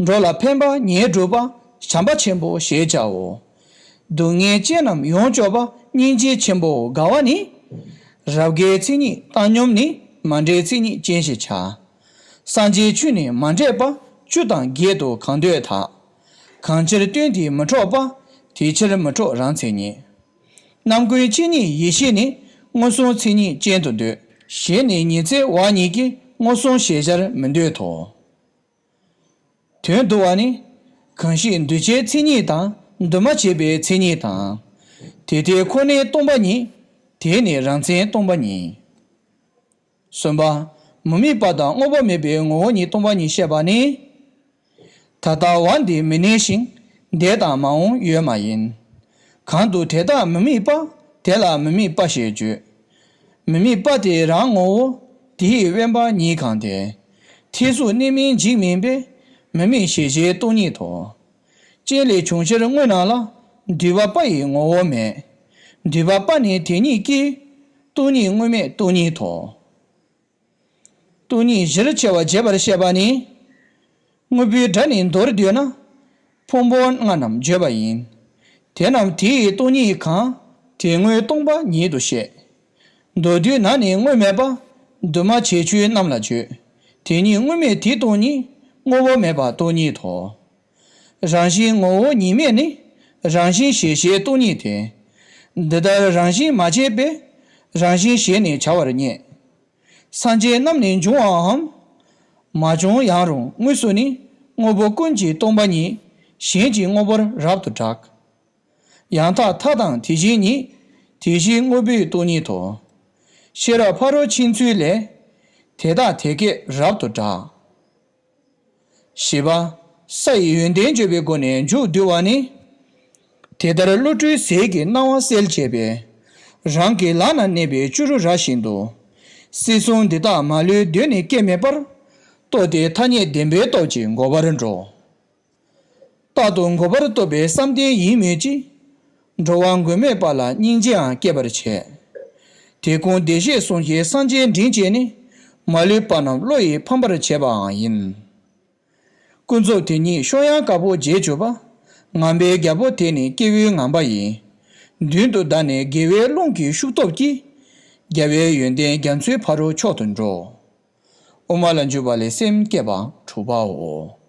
འགྲོ་ལ་ཕན་པ་ཉེར་སྒྲུབ་པ། བྱམས་པ་ཆེན་པོ་ཞེས་བྱའོ། སྡུག་བསྔལ་ཅན་རྣམས་ཡོངས་སྐྱོབ་པ། སྙིང་རྗེ་ཆེན་པོ་དགའ་བ་ནི། རབ་དགའི་མཚན་ཉིད་བཏང་སྙོམས་ནི། མ་འདྲེས་མཚན་ཉིད་ཅན་ཞེས་བྱ། སངས་རྒྱས་ཆོས་ནི་མ་འདྲེས་པ། བཅུ་དང་བརྒྱད་དུ་གང་འདོད་དག། གང་ཕྱིར་སྟོན་དེ་མི་འཕྲོག་པ། དེ་ཕྱིར་མི་འཕྲོག་རང་མཚན་ཉིད། རྣམ་ཀུན་གཅིག་ཉིད་ཡེ་ཤེས་ནི། མངོན་སུམ་མཚན་ཉིད་ཅན་དུ་འདོད། གཞན་ནི་ཉི་ཚེ་བ་ཉིད་ཀྱི། མངོན་སུམ་ཞལ་བཞར་མི་འདོད་དོ། དོན་བསྡུ་བ་ནི། གང་ཞིག་འདུས་བྱས་མཚན་ཉིད་དང་། འདུས་མ་བྱས་པའི་མཚན་ཉིད་དང་། དེ་དེ་ཁོ་ནས་སྟོང་པ་ཉིད། དེ་ནི་རང་མཚན་སྟོང་པ་ཉིད། གསུམ་པ། མི་དམིགས་པ་དང་དངོས་པོ་མེད་པའི་ངོ་བོ་ཉིད་སྟོང་པ་ཉིད་བཤད་པ་ནི། ད་ལྟ་བ་འདི་མི་གནས་ཤིང་། འདས་དང་མ་འོངས་ཡོད་མ་ཡིན། གང་དུ་དེ་དག་མི་དམིགས་པ། དེ་ལ་མི་དམིགས་པ་ཞེས་བརྗོད། མི་དམིགས་པ་དེ་རང་ངོ་བོ། དེ་ཡི་དབེན་པ་ཉིད་གང་དེ། ཐེར་ཟུག་གནས་མིན་འཇིག་མིན་པས། མི་དམིགས་ཞེས་བྱའི་སྟོང་ཉིད་དོ། རྐྱེན་ལས་བྱུང་ཕྱིར་དངོས་རྣམས་ལ། འདུས་པ་པ་ཡི་ངོ་བོ་མེད། འདུས་པ་པ་ནི་དེ་ཉིད་ཀྱིས། སྟོང་ཉིད་དངོས་མེད་སྟོང་ཉིད་དོ། སྟོང་ཉིད་བཞིར་ཕྱེ་བ་རྒྱས་པར་བཤད་པ་ནི། དངོས་པོའི་སྒྲ་ནི་མདོར་བསྡུས་ན། ཕུང་པོ་ལྔ་རྣམས་བརྗོད་པ་ཡིན། དེ་རྣམས་དེ་ཡི་སྟོང་ཉིད་གང་། དེ་དངོས་སྟོང་པ་ཉིད་དུ་བཤད། མདོར་བསྡུས་ན་ནི་དངོས་མེད་པ། འདུས་མ་བྱས་ཆོས་རྣམས་ལ་བརྗོད། དེ་ཉིད་དངོས་མེད་དེ་སྟོང་ཉིད། དངོས་པོ་མེད་པ་སྟོང་ཉིད་དོ། རང་བཞིན་ངོ་བོ་ཉིད་མེད་ནི། རང་བཞིན་ཞེས་བྱའི་སྟོང་ཉིད་དེ། འདི་ལྟར་རང་བཞིན་མ་བྱས་པས། རང་བཞིན་ཞེས་ནི་བྱ་བར་བསྙད། སངས་རྒྱས་རྣམས་ནི་འབྱུང་བའམ། མ་བྱུང་ཡང་རུང་དངོས་སུ་ནི། དངོས་པོ་ཀུན་གྱི་སྟོང་པ་ཉིད། གཞན་གྱི་དངོས་པོར་རབ་ཏུ་གྲགས། ཡང་དག་མཐའ་དང་དེ་བཞིན་ཉིད། དེ་བཞིན་དངོས་པོའི་སྟོང་ཉིད་དོ། ཤེས་རབ་ཕ་རོལ་ཕྱིན་ཚུལ་ལས། དེ་དག་དེ་སྐད་རབ་ཏུ་གྲགས། བཞི་པ། ས་ཡི་ཡོན་ཏན་བརྗོད་པའི་སྒོ་ནས་མཇུག་བསྡུ་བ་ནི། དེ་ལྟར་བློ་གྲོས་ཟིལ་གྱིས་གནང་བ་གསལ་བྱེད་པས། རང་གི་ལག་ན་གནས་པའི་བཅུ་དྲུག་ར་བཞིན་དུ། སྲིད་གསུམ་འདི་དག་མ་ལུས་གདོད་ནས་སྐྱེ་མེད་པར། རྟོགས་ཏེ་ཐ་སྙད་བདེན་པའི་སྟོབས་ཀྱིས་འགོག་པར་འགྲོ། རྟག་ཏུ་འགོག་པར་རྟོགས་པའི་བསམ་གཏན་ཡིན་མོད་ཀྱི། འགྲོ་བ་མགོན་མེད་པ་ལ་སྙིང་རྗེའང་སྐྱེད་པར་བྱེད། དེ་ཀུན་བདེ་གཤེགས་གསུང་བཞིན་སངས་རྒྱས་མགྲིན་བཅས་ནི། མ་ལུས་པ་རྣམས་བློ་ཡིས་ཕམ་པར་བྱེད་པའང་ཡིན། ཀུན་རྫོབ་དེ་ཉིད་བཤོལ་ཡང་དཀའ་བོ་བརྗེད་གྱུར་པ། ངན་པའི་རྒྱལ་པོ་དེ་ནི་སྐྱེ་བོའི་ངན་པ་ཡིས། མདུན་དུ་བདར་ནས་དགེ་བའི་རླུང་གི་ཤུགས་སྟོབས་ཀྱིས། རྒྱལ་བའི་ཡོན་ཏན་རྒྱ་མཚོའི་ཕ་རོལ་མཆོག་ཏུ་འགྲོ། དབུ་མ་ལ་འཇུག་པ་ལས་སེམས་བསྐྱེད་པ་དྲུག་པའོ།